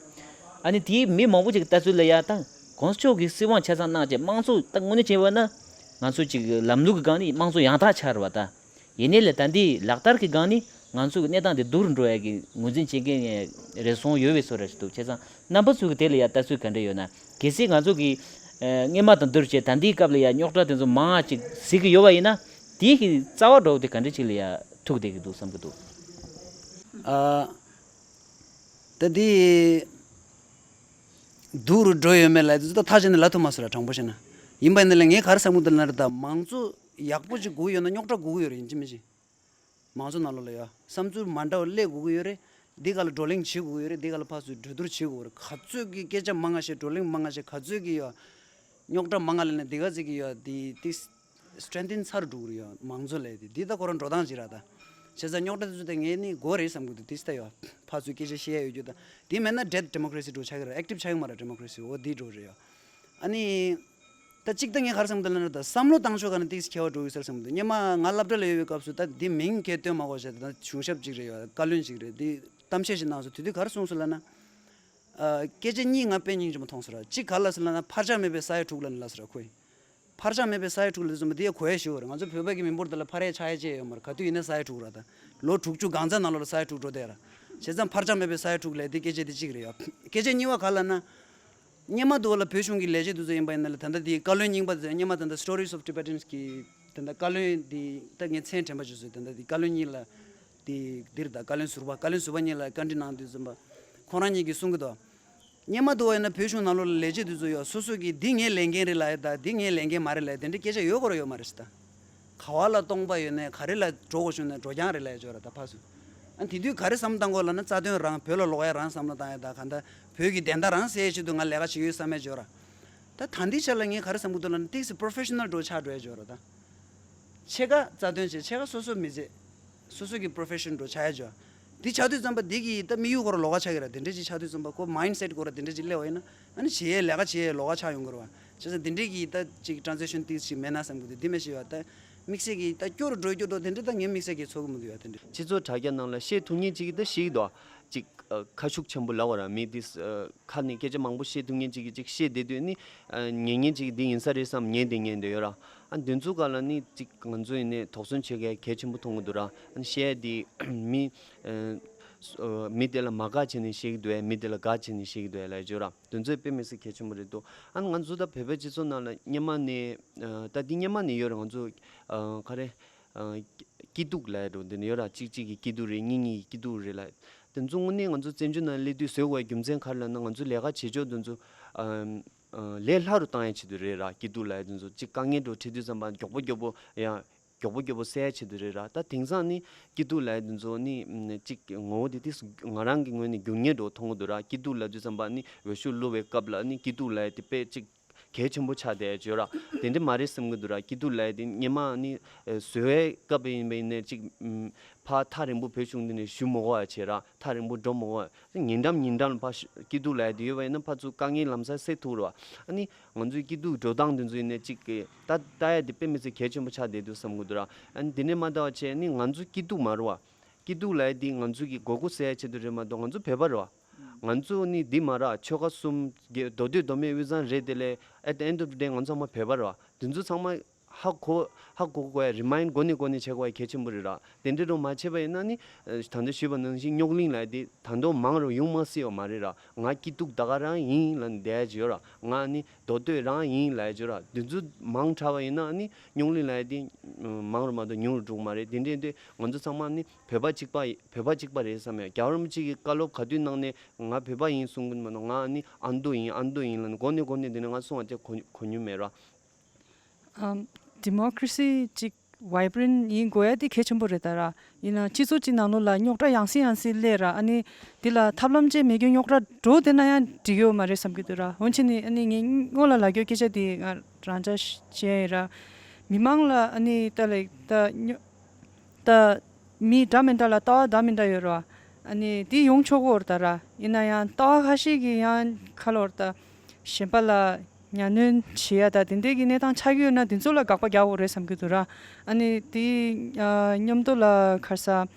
ཨ་ནི་དེའི་མི་མང་པོ་ཞིག་གི་ལྟ་ཚུལ་ལ་ཡ་ད་གོང་ས་མཆོག་གིས་སྲིད་དབང་ཆ་ཚང་གནང་བྱས་དམངས་གཙོ་ད་དངོས་གནས་བྱས་པ་ན་ང་ཚོ་ཅིག་ལམ་ལུགས་ཀྱི་སྒང་ནས་དམངས་གཙོ་ཡང་དག་ཆགས་རེད་བ་ད། ཡིན་ནའི་ལས་ད་འདི་ལག་བསྟར་གྱི་སྒང་ནས་ང་ཚོ་གི་གནས་སྟངས་འདི་སྡུག་རུ་འགྲོ་ཡ་གི་ངོས་འཛིན་བྱེད་མཁན་རེ་ཟུང་ཡོད་པའི་བཟོ་འདྲ་ཞིག་འདུག་བྱས་ཙང་རྣམ་པ་ཚོ་གི་དེ་ལ་ཡ་ལྟ་ཚུལ་ག་འདྲ་ཡོད་ན། གལ་སྲིད་ང་ཚོ་གི་ཨ། སྔོན་མ་དང་བསྡུར་བྱས་ད་འདིའི་སྐབས་ལ་ཡ་རྙོག་དྲ་དེ་ཚོ་མང་ང་ཅིག་གཟིགས་ཀྱི་ཡོད་པ་ཡིན་ན། དེའི་གི་རྩ་བ་འདྲ་བོ་དེ་ག་འདྲ་ཅིག་ལ་ཡ་ཐུག་བསྡད་ཀྱི་འདུག་བསམ་གྱི་འདུག་ཨ། ད་འདི་སྡུག་རུ་འགྲོ་ཡོད་མེད་ལ་དེ་ཚོ་ད་ཐག་བཅད་ནས་ལབ་ཐུབ་མ་སོང་ར། དྲང་པོ་བཤད་ན། ཡིན་པ་ཡིན་ན་ལས་ངས་ག་རེ་བསམ་གྱི་འདུག་ལབ་ན་ར། ད་མང་གཙོ་ཡག་པོ་ཅིག་དགོས་ཡོད་ན་རྙོག་དྲ་དགོས་ཀྱི་ཡོད་རེད། ཡིན་གཅིག་མིན་གཅིག་མང་གཙོ་ནང་ལོགས་ལ་ཡ་བསམ་ཚུལ་མ་འདྲ་བ་སླེབས་དགོས་ཀྱི་ཡོད་རེད། འདི་ག་ལ་བགྲོ་གླེང་བྱེད་དགོས་ཀྱི་ཡོད་རེད། འདི་ག་ལ་ཕར་ཚུར་གྲོས་བསྡུར་བྱེད་དགོས་ཀྱི་ཡོད་རེད། ག་ཚོད་ཀྱི་སྐད་ཆ་མང་ང་བཤད། བགྲོ་གླེང་མང་ང་བཤད། ག་ཚོད་ཀྱི་ཡ་ རྙོག་དྲ་མང་ང་ལ་ནི་འདི་ག་ཟིག་གི་ཡོད་དེ་ཏིས་སི་ཊེན་ཐིན་ཚར་འགྲོ་གི་ཡོད། མང་ཚོགས་ལས་དེ་འདི་ད་ཁོ་རང་འགྲོ་སྟངས་ཅིག་ར་ད། བྱས་ཙང་རྙོག་དྲ་དེ་ཚོ་ད་ངས་ནི་དགོས་རེད་བསམ་གི་འདུག་ཏིས་ད་ཡོད་ཕར་ཚུར་སྐད་ཆ་བཤད་ཡ་ཡོད་རྒྱུ་ད། དེ་མེད་ན་ཌེཌ་ཌེ་མོ་ཀ་རེ་སི་འགྲོ་ཆགས་ཀྱི་ར། ཨེག་ཊིབ་ཆགས་ཀྱི་མ་ར་ཌེ་མོ་ཀ་རེ་སི། འོ་འདི་འགྲོ་རེད་ཡོད། ཨ་ནི། ད་གཅིག་ད་ངས་ག་རེ་བསམ་གི་འདུག་ལབ་ན་ད་བསམ་བློ་བཏང་ཕྱོགས་ག་ནས་ཏིས་ཁྱད་པར་འགྲོ་ཡོད་ས་རེད་བསམ་གི་འདུག་སྔོན་མ་ང་སློབ་གྲྭ་ལ་ཡོད་པའི་སྐབས་སུ་ད་འདི་མིང་གས་བཏོན་མ་དགོས་བྱས་ད་གཞུང་ཞབས་ཅིག་རེད་ཡོད། བཀའ་བློན་ཅིག་རེད། འདི་གཏམ་བཤད་ཅིག་གནང་སོང་། དེ་དུས་ག་རེ་གསུངས་སོང་ལབ་ན། ཨ། སྐད་ཆ་གཉིས་ང་དཔེ་སྙིང་རྗེ་མོ་མཐོང་སོང་ར། གཅིག་ག་རེ་ལབ་སོང་ལབ་ན་འཕར་ཆག་མེད་པའི་ས་ཡ་དྲུག་ལབ་ནས་ལབ་སོང་ར་ཁོས། འཕར་ཆག་མེད་པའི་ས་ཡ་དྲུག་ལབ་དུས་ཙམ་པ་འདི་ཡ་གོ་ཡ་ཞིག་ཡོད་རེད། ང་ཚོ་བོད་པ་གི་མི་འབོར་དེ་ལ་འཕར་ཡ་ཆག་ཡ་ཅི་ཡང་ཡོད་མ་རེད། ག་དུས་ཡིན་ན་ས་ཡ་དྲུག་ར་ད། ལོ་དྲུག་ཅུ་གང་ཙམ་ནང་ལོགས་ལ་ས་ཡ་དྲུག་འགྲོ་བསྡད་ར། བྱས་ཙང་འཕར་ཆག་མེད་པའི་ས་ཡ་དྲུག་ལབ་ཡ་འདི་སྐད་ཆ་འདི་གཅིག་རེད་ཡ། སྐད་ཆ་གཉིས་པ་ག་ལབ་ན། སྔོན་མ་དུ་བ་ལ་བོད་གཞུང་གི་ལས་བྱེད་དེ་ཚོ་ཡིན་པ་ཡིན་ན་ལ་ད་ལྟ་དེའི་བཀའ་བློན་རྙིང་པ་དེ་ཚོ་སྔོན་མ་ད་ལྟ་Stories of Tibetans གི་ད་ལྟ་བཀའ་བློན་དེ་ད་ངས་མཚན་དྲན་པ་བྱས་སོང་། ད་ལྟ་དེ་བཀའ་བློན་གཉིས་ལ་དེ་འདིར་ད་བཀའ་བློན་ཟུར་པ་བཀའ་བློན་ཟུར་པ་གཉིས་ལ་བཀའ་འདྲི་གནང་དུས་ཙམ་པ་ཁོང་རང་གཉིས་ཀྱིས་གསུང་གི་འདུག་སྔོན་མ་དུ་བ་ཡིན་ན་བོད་གཞུང་ནང་ལོགས་ལ་ལས་བྱེད་དེ་ཚོ་ཡོད། སོ་སོ་གིས་འདི་ངའི་ལས་འགན་རེད་ལབ་ཡ་ད་འདི་ངའི་ལས་འགན་མ་རེད་ལབ་ཡ་དེ་འདྲའི་སྐད་ཆ་ཡོད་དགོས་ར་ཡོད་མ་རེད་ཟེར་ད། ག་བ་ལ་སྟོང་པ་ཡོད་ནའི་ག་རེ་ལ་འགྲོ་དགོས་བྱུང་ནའི་འགྲོ་རྐྱང་རེད་ལབ་ཡ་ཅིག་ཡོད་ར་ད་ཕར་ཚུར། ཨ་དེ་དུས་ག་རེ་བསམ་བཏང་དགོས་ལབ་ན་རྩ་དོན་རང་བོད་ལ་ལོག་ཡ་རང་བསམ་བློ་བཏང་ཡ་ད་ག་ད་བོད་ཀྱི་བདེན་མཐའ་རང་གསལ་ཡའི་ཆེད་དུ་ང་ལས་ཀ་བྱེད་ཀྱི་ཡོད་བསམ་ཡ་ཅིག་ཡོད་ར། ད་ད་འདི་ཆ་ལ་ངས་ག་རེ་བསམ་གི་འདུག་ལབ་ན་ཏིག་ཙམ་པོ་རོ་ཕེ་ཤི་ནལ་འགྲོ་ཆགས་འགྲོ་ཡ་ཅིག་ཡོད་ར་ད། ཕྱེད་ཀ་རྩ་དོན་བྱེད་ཕྱེད་ཀ་སོ་སོ་མི་བྱེད། སོ་སོ་གི་པྲོ་ཕེ་ཤན་འགྲོ་ཆགས་ཡ་ཅིག་ཡོད། འདི་ཆགས་དུས་ཙམ་པ་འདི་གི་ད་དམིགས་ཡུལ་སྐོར་ལོགས་ཀ་ཆགས་ཀྱི་ར། དེ་འདྲ་ཅིག་ཆགས་དུས་ཙམ་པ་ཁོ་མའིན་སེཊ་སྐོར་དེ་འདྲ་ཅིག་སླེབས་པ་ཡིན་ན་ཨ་ནི་བྱེད་ཡས་ལས་ཀ་བྱེད་ཡས་ལོགས་ཀ་ཆགས་ཡོང་གི་རེད་བ། བྱས་ཙང་དེ་འདྲའི་གི་ད་ཅིག་ཊེན་སི་ཤན་ཏིག་ཙམ་ཞིག་མེད་ན་བསམ་གི་འདུག་འདི་མེད་ཞིག་ཡོད་ད། དམིགས་བསལ་གྱི་ད་སྐྱོ་རུ་འགྲོ་སྐྱོ་འགྲོ་དེ་འདྲ་ད་ངས་དམིགས་བསལ་གྱི་ཚོར་གི་མི་འདུག་ཡ་དེ་འདྲ། སྤྱི་ཚོགས་དྲ་རྒྱ་ནང་ལ་བཤད་ཐུབ་མཁན་ཅིག་ད་ཞིག་འདུག་ཅིག་ཨ་ཁ་ཤུགས་ཆེན་པོ་ལབ་པ་ར། མི་དེ་ཨ་ཁ་ནས་སྐད་ཆ་མང་པོ་བཤད་ཐུབ་མཁན་ཅིག་གིས་ཅིག་བཤད་བསྡད་དུས་ནི་ཨ་ཉན་མཁན་ཅིག་འདི་ཡིན་ས་རེད་བསམ་ཉན་བསྡད་མཁན་འདི་ཡོད་ར། ཨ་འདི་ཚོ་ག་ལ་ནི་ཅིག་ང་ཚོ་ཡིན་ནའི་དོགས་ཟོན་བྱེད་མཁན་གལ་ཆེན་པོ་མཐོང་གི་འདུག་ར། ཨ་ནི་བཤད་ཡ་དེ་མི་ཨ་མི་དེ་ལ་མ་དགའ་བྱས་ནས་བཤད་ཀྱི་འདུག་ཨེ། མི་དེ་ལ་དགའ་བྱས་ནས་བཤད་ཀྱི་འདུག་ཨེ་ལབ་ཡ་ཅིག་ཡོད་ར། དེ་ཚོ་དཔེ་མི་སྲིད་གལ་ཆེན་པོ་རེད་འདུག་ཨ་ནི་ང་ཚོ་ད་བོད་པའི་སྤྱི་ཚོགས་ནང་ལ་སྔོན་མ་ནས་ཨ་ད་འདི་སྔོན་མ་ནས་ཡོད་རེད། ང་ཚོ་ཨ་ག་རེ་ཨ་སྐྱིད་སྡུག་ལབ་ཡ་འདྲ་བོ་འདི་ནས་ཡོད་ར། གཅིག་གཅིག་གི་སྐྱིད་སྡུག་རེད། གཉིས་གཉིས་ཀྱི་སྐྱིད་སྡུག་རེད་ལབ། དེ་ཚོ་དངོས་གནས་ང་ཚོ་བཙན་བྱོལ་ནང་སླེབས་དུས་བཟོས་དགོས་པའི་རྒྱུ་མཚན་ག་རེ་ལབ་ན་ང་ཚོ་ལས་ཀ་བྱེད་ཕྱོགས་དེ་ཚོ་ཨ་ཨ་ལས་སླ་རུ་བཏང་ཡ་ཆེད་དུ་རེད་ར། སྐྱིད་སྡུག་ལབ་ཡ་དེ་ཚོ་གཅིག་དཀའ་ངལ་འདྲ་བོ་འཕྲད་དུས་ཙམ་པ་མགྱོགས་པོ་མགྱོགས་པོ་ཡང་མགྱོགས་པོ་མགྱོགས་པོ་སེལ་ཡ་ཆེད་དུ་རེད་ར། ད་དེང་སང་ནི་སྐྱིད་སྡུག་ལབ་ཡ་དེ་ཚོ་ནི་ཨམ་གཅིག་ངོ་བོ་དེ་ཏིག་ཙམ་ང་རང་གི་ངོས་ནས་རྒྱུ་དངོས་འདྲ་བོ་མཐོང་གི་འདུག་ར། སྐྱིད་སྡུག་ལབ་དུས་ཙམ་པ་ནི་འོས་ཤོག་བླུགས་པའི་སྐབས་ལ་ནི་སྐྱིད་སྡུག་ལབ་ཡ་དེ་དཔེ་གཅིག་གལ་ཆེན་པོ་ཆགས་བསྡད་ཡ་ཅིག་ཡོད་ར། དེ་འདྲ་མ་རེད་བསམ་གི་འདུག་ར། སྐྱིད་སྡུག་ལབ་ཡ་དེ་སྔོན་མ་ནི་ཨ་བཟོ་བའི་སྐབས་ཡིན་པ་ཡིན་ནའི་གཅིག་ཨམ་ཕར་ཐག་རིང་པོ་བོད་གཞུང་འདི་ནས་བཞུད་མི་དགོས་པ་བྱས་ར། ཐག་རིང་པོ་འགྲོ་མི་དགོས་པ། ཉིན་གྲངས་ཉིན་གྲངས་ལ་ཕར་སྐྱིད་སྡུག་ལབ་ཡ་དེ་ཡོད་པ་ཡིན་ན་ཕར་ཚུར་དཀའ་ངལ་ལམ་སང་སེལ་ཐུབ་རེད་བ། ཨ་ནི་ང་ཚོའི་སྐྱིད་སྡུག་འགྲོ་སྟངས་དེ་ཚོ་ཡིན་ནའི་གཅིག་གི་ད་ལྟ་ཡ་དེ་དཔེ་མི་སྲིད་གལ་ཆེན་པོ་ཆགས་བསྡད་འདུག་བསམ་གི་འདུག་ར། ཨ་ནི་དེ་ནས་མ་འདའ་བ་བྱས་ནི་ང་ཚོ་སྐྱིད་སྡུག་མ་རེད་བ། སྐྱིད་སྡུག་ལབ་ཡ་དེ་ང་ཚོ་གི་དགོས་མཁོ་སེལ་ཡ་ཆེད་དུ་རེད་མ་གཏོགས་ང་ཚོ་བོད་པ་རེད་བ། ང་ཚོ་ནི་འདི་མ་རེད། ཆོལ་ཁ་གསུམ་གྱི་མདོ་སྟོད་མདོ་སྨད་དབུས་གཙང་རེད་དེ་ལས་at the end of the day ང་ཚོ་ཚང་མ་བོད་པ་རེད་བ། དེ་ཚོ་ཚང་མ་ཧ་གོ་ཧ་གོ་དགོས་ཡ་རི་མའིན་འགོ་ནས་འགོ་ནས་བྱེད་དགོས་ཡ་གལ་ཆེན་པོ་རེད་ར། དེ་འདྲ་རུ་མ་བྱས་པ་ཡིན་ན་ནི་ཨ་ད་ལྟ་ཞུས་པ་ནང་བཞིན་རྙོག་གླེང་ལབ་ཡ་དེ་ད་དུང་མང་རུ་ཡོང་མ་སྲིད་པ་མ་རེད་ར། ང་སྐྱིད་སྡུག་ད་ག་རང་ཡིན་ལབ་བསྡད་ཡ་ཅིག་ཡོད་ར། ང་ནི་མདོ་སྟོད་རང་ཡིན་ལབ་ཡ་ཅིག་ཡོད་ར། དེ་ཚོ་མང་དྲགས་པ་ཡིན་ན་ནི་རྙོག་གླེང་ལབ་ཡ་དེ་མང་རུ་མ་གཏོགས་ཉུང་རུ་འགྲོ་གི་མ་རེད། དེ་འདྲ་དེ་ང་ཚོ་ཚང་མ་ནི་བོད་པ་གཅིག་པ་ཡི་བོད་པ་གཅིག་པ་རེད་བསམ་ཡ། རྒྱལ་བ་རིན་པོ་ཆེ་གི་བཀའ་སློབ་ག་དུས་གནང་ནས་ང་བོད་པ་ཡིན་གསུང་གི་མ་གཏོགས་ང་ནི་ཨ་མདོ་ཡིན་ཨ་མདོ་ཡིན་ལབ་ནས་འགོ་ནས་འགོ་ནས་དེ་ནས་ང་གསུང་བ་དེ་གོ་གོ་མྱོང་མེད་ར། ཨམ། ཌི་མོ་ཀ་རེ་སི་ཅིག་ཝའི་བྷི་རེན་ཊི་ཡིན་དགོས་ཡ་དེ་གལ་ཆེན་པོ་རེད་ད་ར། ཡིན་ན་སྤྱི་ཚོགས་ཅིག་ནང་ལོགས་ལ་རྙོག་དྲ་ཡང་སེ་ཡང་སེ་སླེབས་ར། ཨ་ནི་དེ་ལ་ཐབས་ལམ་ཅིག་མེད་རྒྱུ་རྙོག་དྲ་འགྲོ་བསྡད་ན་ཡང་འགྲིག་ཡོད་མ་རེད་བསམ་གྱི་འདུག་ར། འོན་ཆེ་ནི་ཨ་ནི་ངས་སྔོན་ལ་ལབ་རྒྱུ་སྐད་ཆ་དེ་ང་རང་འཇགས་བྱས་ཡིན་ར། མི་མང་ལ་ཨ་ནི་ད་ལ་ད་རྙོག་ད་མི་འདྲ་མི་འདྲ་ལ་ལྟ་བ་འདྲ་མི་འདྲ་ཡོད་རེད་བ། ཨ་ནི་དེ་ཡོང་ཆོག་གི་ཡོད་རེད་ད་ར། ཡིན་ན་ཡང་ལྟ་བ་ཁ་ཤས་ཀྱིས་ཡང་ཁ་ལོ་རེད་ད། གཞན་པ་ལ་གཉའ་གནོན་བྱེད་ཡ་ད་དེ་འདྲས་ཀྱི་གནས་སྟངས་ཆགས་ཀྱི་ཡོད་ན་དེ་ཚོ་ལ་དགག་པ་རྒྱག་དགོས་རེད་བསམ་གྱི་འདུག་ར། ཨ་ནི་དེ་ཨ་མཉམ་དུ་ལ་ག་རེ་ཟ།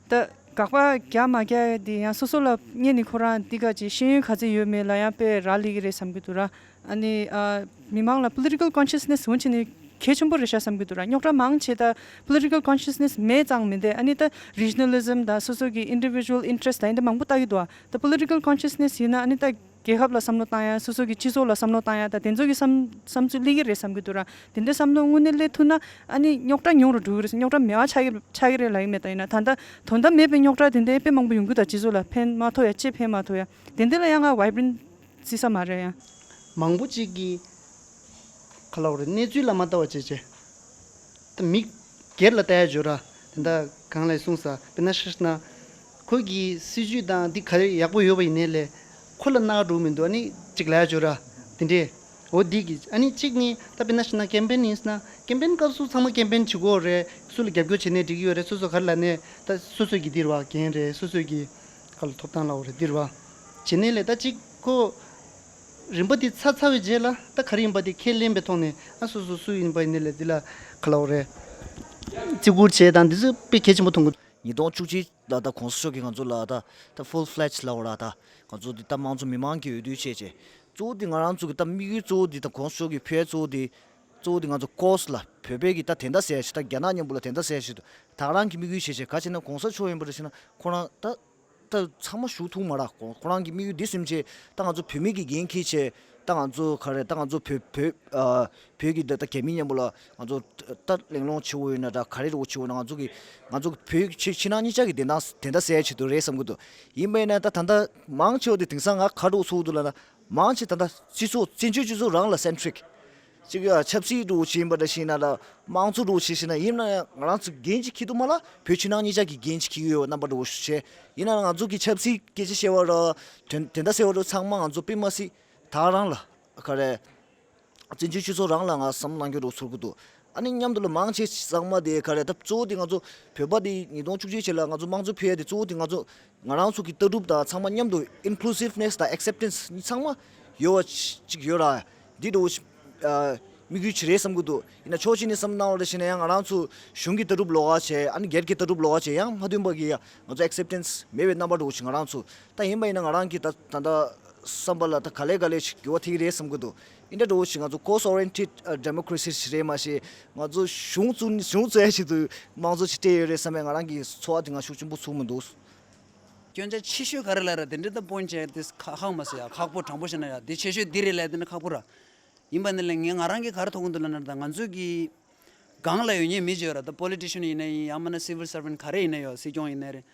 ད་དགག་པ་རྒྱག་མ་རྒྱག་དེ་ཡང་སོ་སོ་ལ་སྔོན་ནས་ཁོ་རང་འདི་ག་ཅིག་ཤེས་ཡོན་ག་ཚོད་ཡོད་མེད་ལ་ཡང་དཔེ་རག་ལས་ཀྱི་རེད་བསམ་གྱི་འདུག་ར། ཨ་ནི་ཨ་མི་མང་ལ་པོ་ལི་ཊི་ཀལ་ཀོན་ཤི་ཡས་ནེ་སི་འོན་ཆེ་ནི་གལ་ཆེན་པོ་རེད་ཤག་བསམ་གྱི་འདུག་ར། རྙོག་དྲ་མང་ཆེ་ད་པོ་ལི་ཊི་ཀལ་ཀོན་ཤི་ཡས་ནེ་སི་མེད་ཙང་མི་འདུག་ཨ་ནི་ད་རི་ཇི་ནལ་ལི་ཛམ་དང་སོ་སོ་གི་ཨིན་ཌི་བི་ཇུ་ཨལ་ཨིན་ཊི་རེ་སི་ཊི་དང་འདི་མང་པོ་ལྟ་གི་འདུག་ད་པོ་ལི་ཊི་ཀལ་ཀོན་ཤི་ཡས་ནེ་སི་ཡིན་ན་ཨ་ནི་ད་རྒྱལ་ཁབ་ལ་བསམ་བློ་བཏང་ཡ། སོ་སོ་གི་སྤྱི་ཚོགས་ལ་བསམ་བློ་བཏང་ཡ། ད་དེ་ཚོ་གི་བསམ་བསམ་ཚུལ་སླེབས་ཀྱི་རེད་བསམ་གྱི་འདུག་ར། དེ་འདྲའི་བསམ་བློ་དངོས་གནས་སླེབས་ཐུབ་ན་ཨ་ནི་རྙོག་དྲ་ཉུང་རུ་འགྲོ་གི་རེད། རྙོག་དྲ་མེད་པ་ཆགས་ཀྱི་ཆགས་ཀྱི་རེད་ལབ་ཀྱི་མེད། ད་ཡིན་ན་ད་ལྟ་དོན་དག་མེད་པའི་རྙོག་དྲ་དེ་འདྲའི་དཔེ་མང་པོ་ཡོང་གི་འདུག་སྤྱི་ཚོགས་ལ་ཕན་མ་ཐོགས་ཡ་ཅི་ཕན་མ་ཐོགས་ཡ། དེ་འདྲ་ལ་ཡང་ང་ཝའི་བྷི་རེན་ཊི་བརྩི་ས་མ་རེད་ཡ། མང་པོ་ཅིག་གིས་ག་ལབ་དགོས་རེད། གནས་ཚུལ་ལ་མ་ལྟ་བ་བྱས་བྱས། ད་མི་སྒེར་ལ་ལྟ་ཡ་བྱོས་ར། དེ་འདྲ་གང་ལ་གསུངས་ས་དཔེར་ན་ཤ་ཤ་ན། ཁོ་གི་སྲིད་ཇུས་དང་འདི་ག་རེ་ཡག་པོ་ཡོད་པ་ཡིན་ནའི་ལས། ཁོ་ལ་སྣང་འགྲོ་མི་འདུག་ཨ་ནི་ཅིག་ལབ་ཡ་བྱོས་ར། དེ་འདྲས། འོ་འདི་གི་ཨ་ནི་གཅིག་ནི་ད་དཔེར་ན་ཞུ་ན་ཀེམ་པེན་ཡིན་ན་ཀེམ་པེན་སྐབས་སུ་ཚང་མ་ཀེམ་པེན་བྱེད་དགོས་རེད། སུ་ལ་རྒྱབ་སྐྱོར་བྱས་ནས་འགྲིག་གི་ཡོད་རེད། སོ་སོ་ག་རེ་ལབ་ནས་ད་སོ་སོས་ཀྱི་འདིར་བ་འགན་རེད། སོ་སོས་ཀྱི་ག་ལ་ཐོབ་ཐང་ལ་འོ་རེད་འདིར་བ་བྱེད་ནས་ལས་ད་གཅིག་ཁོ་རིམ་པ་འདི་ཚར་ཚར་བའི་རྗེས་ལ་ད་ག་རེ་ཡིན་པ་དེ་ཁས་ལེན་པའི་ཐོག་ནས་ཨ་སོ་སོ་སུ་ཡིན་པ་ཡིན་ནའི་ལས་འདི་ལ་ག་ལ་འོ་རེད་བརྩི་བཀུར་བྱས་དང་འདི་ཚོ་དཔེ་གལ་ཆེན་པོ་མཐོང་གི། ཉིས་སྟོང་བཅུ་གཅིག་ལ་ད་གོང་ས་མཆོག་གིས་ང་ཚོ་ལ་ད་ད་ཧྥུལ་ཕེ་ལེཇ་ལབ་ར་ད་ང་ཚོ་འདི་ད་དམངས་གཙོ་མི་མང་གི་འོས་བསྡུ་བྱས་བྱས་གཙོ་བོ་འདི་ང་རང་ཚོ་གི་ད་དམིགས་ཡུལ་གཙོ་བོ་འདི་ད་གོང་ས་མཆོག་གིས་ཕུལ་གཙོ་བོ་འདི་གཙོ་བོ་འདི་ང་ཚོ་ཀོ་སི་ལ་བོད་པའི་གི་ད་དེ་འདྲ་ཟེར་ཞིག་ད་རྒྱ་ནག་མཉམ་པོ་ལ་དེ་འདྲ་ཟེར་ཞིག་ད་རང་གི་དམིགས་ཡུལ་བྱས་བྱས་ག་བྱས་ན་གོང་ས་མཆོག་ཡིན་པ་རེད་ཞེ་ན་ཁོ་རང་ད་ད་ཚང་མ་ཞུ་ཐུབ་མ་ར་ཁོ་ཁོ་རང་གི་དམིགས་ཡུལ་འདི་སེམས་ཆེ་ད་ང་ཚོ་བོད་མི་གི་འགན་འཁྱེར་བྱས་ད་ང་ཚོ་ག་རེ་ད་ང་ཚོ་བོད་བོད་ཨ་བོད་ཀྱི་འདི་ད་རྒྱ་མི་མཉམ་པོ་ལ་ང་ཚོ་ད་གླེང་སློང་བྱེད་འོས་ཡོད་ན་འདྲ་ག་རེ་རོགས་བྱེད་འོས་ན་ང་ཚོ་གི་ང་ཚོ་བོད་ཕྱི་ཕྱི་ནང་གཉིས་ཆ་གི་བདེན་མཐའ་བདེན་མཐའ་གསལ་ཆེད་དུ་རེད་བསམ་གི་འདུག་ཡིན་པ་ཡིན་ན་ད་ད་ལྟ་མང་ཆེ་བ་དེ་དེང་སང་ང་ག་རོགས་ཚོགས་འདུག་ལ་ན་མང་ཆེ་ད་ལྟ་སྤྱི་ཚོགས་བཙན་བྱོལ་སྤྱི་ཚོགས་རང་ལ་སེན་ཊི་རིག་གཅིག་ཡ་ཆབ་སྲིད་འགྲོ་བྱེད་ཡིན་པ་འདྲ་ཞིག་ཡིན་ན་ལ་དམངས་གཙོ་འགྲོ་བྱེད་ཞིག་ན་ཡིན་ན་ཡང་ང་རང་ཚོ་འགན་ཅིག་འཁྱེར་འདུག་མ་ལ་བོད་ཕྱི་ནང་གཉིས་ཆ་གི་འགན་ཅིག་འཁྱེར་གི་ཡོད་རྣམ་པ་འགྲོ་བྱེད་ཡིན་ན་ང་ཚོ་གི་ཆབ་སྲིད་སྐད་ཆ་བཤད་པ་ར་དོན་དེ་འདྲ་ཟེར་བ་ར་ཚང་མ་ང་ཚོ་དཔེ་མ་སྲིད་ད་རང་ལ་ག་རེ། བཙན་བྱོལ་སྤྱི་ཚོགས་རང་ལ་ང་བསམ་བློ་གནང་རྒྱུ་རོགས་ཚོར་གི་འདུག་ཨ་ནི་མཉམ་དུ་ལ་མང་ཆེ་ཚང་མ་དེ་ག་རེ་ད་གཙོ་བོ་དེ་ང་ཚོ་བོད་པ་དེ་ཉིས་སྟོང་བཅུ་གཅིག་ཆེད་ལ་ང་ཚོ་དམངས་གཙོ་ཕུལ་ཡ་དེ་གཙོ་བོ་དེ་ང་ཚོ་ང་རང་ཚོ་གི་ལྟ་གྲུབ་དང་ཚང་མ་མཉམ་དུ་ཨིན་ཀུ་ལུ་སིབ་ནེ་སི་དང་ཨེག་སེབ་ཊེན་སི་གཉིས་ཚང་མ་ཡོད་པ་ཅིག་ཡོད་ར་འདི་འདྲ་བོ་ཞིག་དམིགས་ཡུལ་ཅིག་རེད་བསམ་གི་འདུག་ཡིན་ན་ཕྱོགས་གཅིག་ནས་བསམ་བློ་བཏང་བ་རེ་བྱས་ན་ཡང་ང་རང་ཚོ་གཞུང་གི་ལྟ་གྲུབ་ལོགས་ཀ་བྱས་ཨ་ནི་སྒེར་གྱི་ལྟ་གྲུབ་ལོགས་ཀ་བྱས་ཡང་མ་མཐུན་པ་གི་ང་ཚོ་ཨེག་སེབ་ཊེན་སི་མེད་པའི་རྣམ་པ་འདྲ་བོ་ཞིག་ང་རང་ཚོ་ད་ཡིན་པ་ཡིན་ན་ང་རང་གི་ད་ད་ལྟ་བསམ་པ་ལ་ད་ག་ལེ་ག་ལེ་ཞིག་འགྱུར་བ་ཐེབས་ཀྱི་རེད་བསམ་གི་འདུག་འདི་འདྲ་འདྲ་བོ་ཞིག་ང་ཚོ་ཀོ་སི་ཨོ་རི་ཡེན་ཊེཌ་ཌེ་མོ་ཀ་རེ་སི་ཞིག་རེད་མ་གཞི་ང་ཚོ་གཞུང་བཙུགས་གཞུང་བཙུགས་ཡ་ཞིག་ཏུ་དམངས་གཙོ་ཞིག་སྤྲད་ཡོད་རེད་བསམ་པའི་ང་རང་གི་ཚོར་བ་དེ་ང་ཤུགས་ཆེན་པོ་ཚོར་མི་འདུག་སྐྱོན་ཆ་ཆེ་ཤོས་ག་རེ་ལ་ར་དེ་འདྲ་ད་པོ་ཡིན་ཊི་དེ་ཁག་ཁག་མ་ཟེར་ཡ་ཁག་པོ་དྲང་པོ་བཤད་ན་ཡ་དེ་ཆེ་ཤོས་འདི་རེད་ལབ་དེ་ནི་ཁག་པོ་ར་ཡིན་པ་འདི་ལ་ངས་ང་རང་གིས་ག་རེ་མཐོང་གི་འདུག་ལབ་ན་ད་ང་ཚོ་གི་སྒང་ལ་ཡོད་མཁན་མི་བྱོས་ར་ད་པོ་ལི་ཊི་ཤན་ཡིན་ན་ཡིན་ཡང་མིན་ན་སི་ཝིལ་སར་ཝེན་ག་རེ་ཡིན་ན་ཡོད་སྲིད་སྐྱོང་ཡིན་ན་རེད།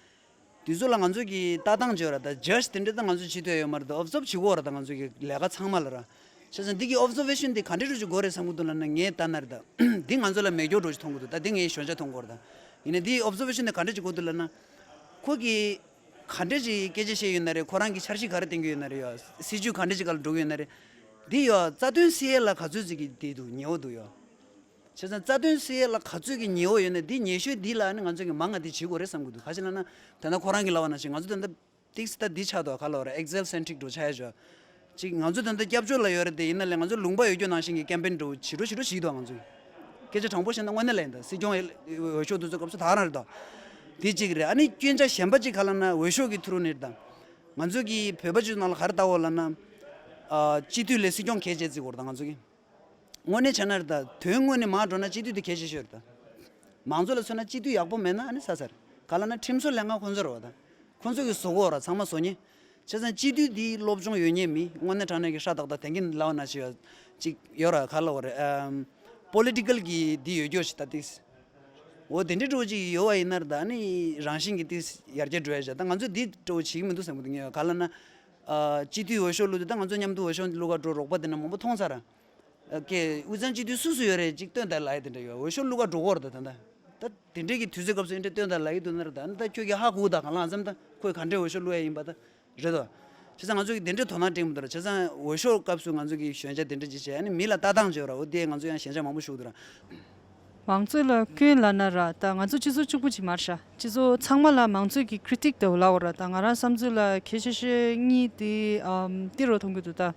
དེ་ཚོ་ལ་ང་ཚོ་གི་ལྟ་སྟངས་བྱོས་ར་ད་ཇཇ་དེ་འདྲ་ད་ང་ཚོ་བྱེད་ཐུབ་ཡོད་མ་རེད་ད་ཨོབ་ཛོབ་བྱེད་དགོས་ར་ད་ང་ཚོ་གི་ལས་ཀ་ཚང་མ་ལ་ར། བྱས་ཙང་འདི་གི་ཨོབ་ཛར་ཝེ་ཤན་འདི་ག་འདྲ་འདྲ་ཅིག་དགོས་རེད་བསམ་གི་འདུག་ལབ་ན་ངས་ལྟ་ན་རེད་ད། འདི་ང་ཚོ་ལ་མེད་སྐྱོ་འདྲ་ཅིག་མཐོང་གི་འདུག་ད་འདི་ངའི་ཞོན་ཆ་མཐོང་གི་རེད་ད། ཡིན་ནའི་འདི་ཨོབ་ཛར་ཝེ་ཤན་འདི་ག་འདྲ་ཅིག་དགོས་འདུག་ལབ་ན། ཁོ་གིས་ག་འདྲ་ཅིག་སྐད་ཆ་བཤད་ཡོད་ན་རེད། ཁོ་རང་གི་འཆར་གཞི་ག་རེ་བཏིང་གི་ཡོད་ན་རེད་ཡ། སྲིད་ཇུས་ག་འདྲ་ཅིག་སྒང་ལ་འགྲོ་གི་ཡོད་ན་རེད། འདི་ཡ་རྩ་དོན་སེལ་ཡས་ལ་ག་ཚོད་ཅིག་གི་འདི་འདུག་ཉེ་བོ་འདུག་ཡ། བྱས་ཙང་རྩ་དོན་སེལ་ཡས་ལ་ག་ཚོད་ཀྱི་ཉེ་བོ་ཡོད་ན་འདི་ཉེ་ཤོས་འདི་ལ་ནི་ང་ཚོ་གི་མང་ང་འདི་བྱེད་དགོས་རེད་བསམ་གི་འདུག་ག་ཅི་ལབ་ན་ད་ལྟ་ཁོ་རང་གི་ལབ་པ་ནང་བཞིན་ང་ཚོ་ད་ལྟ་ཏིག་ཙི་ད་འདི་ཆགས་འདུག་ག་ལབ་རེད། ཨེག་ཟེལ་སེན་ཊི་རིག་འགྲོ་ཆགས་ཡ་ཞོ་ཅིག་ང་ཚོ་ད་ལྟ་སྐྱབས་བཅོལ་ལ་ཡོད་རེད་དེ་ཡིན་ན་ལས་ང་ཚོ་ལུང་པ་ཡོད་རྒྱུ་ནང་བཞིན་གྱི་ཀེམ་པེན་འགྲོ་བྱེད་འགྲོ་བྱེད་འགྲོ་བྱེད་འདུག་ང་ཚོ་སྐད་ཆ་དྲང་པོ་བཤད་ན་དངོས་གནས་ལ་ཡིན་ད་སྲིད་སྐྱོང་འོས་ཤོག་འདི་ཚོ་སྐབས་སུ་ད་རང་རེད་ད། འདི་གཅིག་རེད། ཨ་ནི་སྐྱོན་ཆ་གཞན་པ་གཅིག་ག་ལབ་ན་འོས་ཤོག་གི་ཐུ་རུ་ནི་རེད་ད། ང་ཚོ་གི་བོད་པ་ཚོའི་ནང་ལ་ག་རེ་ལྟ་འོ་ལབ་ན། ཨ་སྤྱི་འཐུས་ལས་སྲིད་སྐྱོང་གལ་ཆེ་བརྩི་གི་ཡོད་རེད་ད་ང་ཚོ་གི། དངོས་གནས་བྱས་ན་རེད་ད། དོན་དངོས་གནས་མར་འགྲོ་ན་སྤྱི་འཐུས་དེ་གལ་ཆེ་ཤོས་རེད་ད། མང་ཚོགས་ལ་མཚོན་ན་སྤྱི་འཐུས་ཡག་པོ་མེད་ན་ཨ་ནི་ས་ས་རེད། ག་ལབ་ན་ཁྲིམས་བཟོ་ལྷན་ཁང་ཁོང་ཚོ་རེད་བ་ད། ཁོང་ཚོ་གིས་བཟོ་གི་ཡོད་ར་ཚང་མ་བཟོ་མཁན། བྱས་ཙང་སྤྱི་འཐུས་འདི་སློབ་སྦྱོང་ཡོད་མཁན་མི་དངོས་གནས་དྲང་གནས་ཀྱི་ཧྲ་ཏག་ཏག་དེང་གི་ལབ་ན་ཞིག་ཡོད་ཅིག་ཡོད་ར་ག་ལབ་རེད། ཨམ་པོ་ལི་ཊི་ཀལ་གི་འདི་ཡོད་རྒྱུ་ཞིག་ད་ཏིག་འོ་དེ་འདྲའི་འདྲ་བོ་ཅིག་ཡོད་བ་ཡིན་ན་ར་ད་ཨ་ནི་རང་བཞིན་གྱིས་ཏིག་ཡར་རྒྱས་འགྲོ་ཡ་ཞིག་ད་ང་ཚོས་འདི་འདྲ་བོ་བྱེད་ཀྱི་མི་འདུག་བསམ་གི་འདུག་ངས་ག་ལབ་ན། ཨ་སྤྱི་འཐུས་འོས་ཤོག་བླུགས་དུས་ད་ང་ཚོ་མཉམ་དུ་འོས་ཤོག་བླུགས་ག་འགྲོ་རོགས་པ་དེ་འདྲ་མང་པོ་མཐོང་ཚར་ར། ཨ་ཀེ་དབུས་གཙང་སྤྱི་འཐུས་སུ་སུ་ཡོད་རེད་ཅིག་སྟོན་དང་ལབ་ཡ་དེ་འདྲ་ཡོད། འོས་ཤོག་བླུགས་ག་འགྲོ་གི་ཡོད་རེད་ད་ད་ད། ད་དེ་འདྲའི་གི་དུས་ཚོད་སྐབས་སུ་ཨེ་འདྲ་སྟོན་དང་ལབ་ཡི་འདུག་ན་ར་ད་ཨ་ནི་ད་ཁྱོད་ཀྱིས་ཧ་གོ་གི་ད་གང་ལ་ཨ་ཙམ་ད་ཁོས་ག་འདྲའི་འོས་ཤོག་བླུགས་ཡ་ཡིན་པ་ད་རེད་དོ། བྱས་ཙང་ང་ཚོ་གི་དེ་འདྲའི་དོ་སྣང་སྤྲད་མི་འདུག་ར། བྱས་ཙང་འོས་ཤོག་སྐབས་སུ་ང་ཚོ་གི་ཞོན་ཆ་དེ་འདྲ་ཅིག་བྱས་ཨ་ནི་མི་ལ་ལྟ་སྟངས་བྱོས་ར། འོ་དེ་ང་ཚོ་ཡང་ཞན་ཆ་མང་པོ་ཞུགས་འདུག་ར། མང་གཙོ་ལ་སྐྱོན་ལབ་ན་ར་ད་ང་ཚོ་སྤྱི་ཚོགས་གཅིག་པུ་ཅིག་མ་རེད་ཤག་སྤྱི་ཚོགས་ཚང་མ་ལ་མང་གཙོའི་གི་ཀི་རི་ཊིག་དེ་ལབ་དགོས་ར། ད་ང་རང་བསམ་ཚུལ་ལ་གལ་ཆེ་ཤོས་གཉིས་དེ་ཨམ་དེ་རུ་མཐོང་གི་འདུག་ད་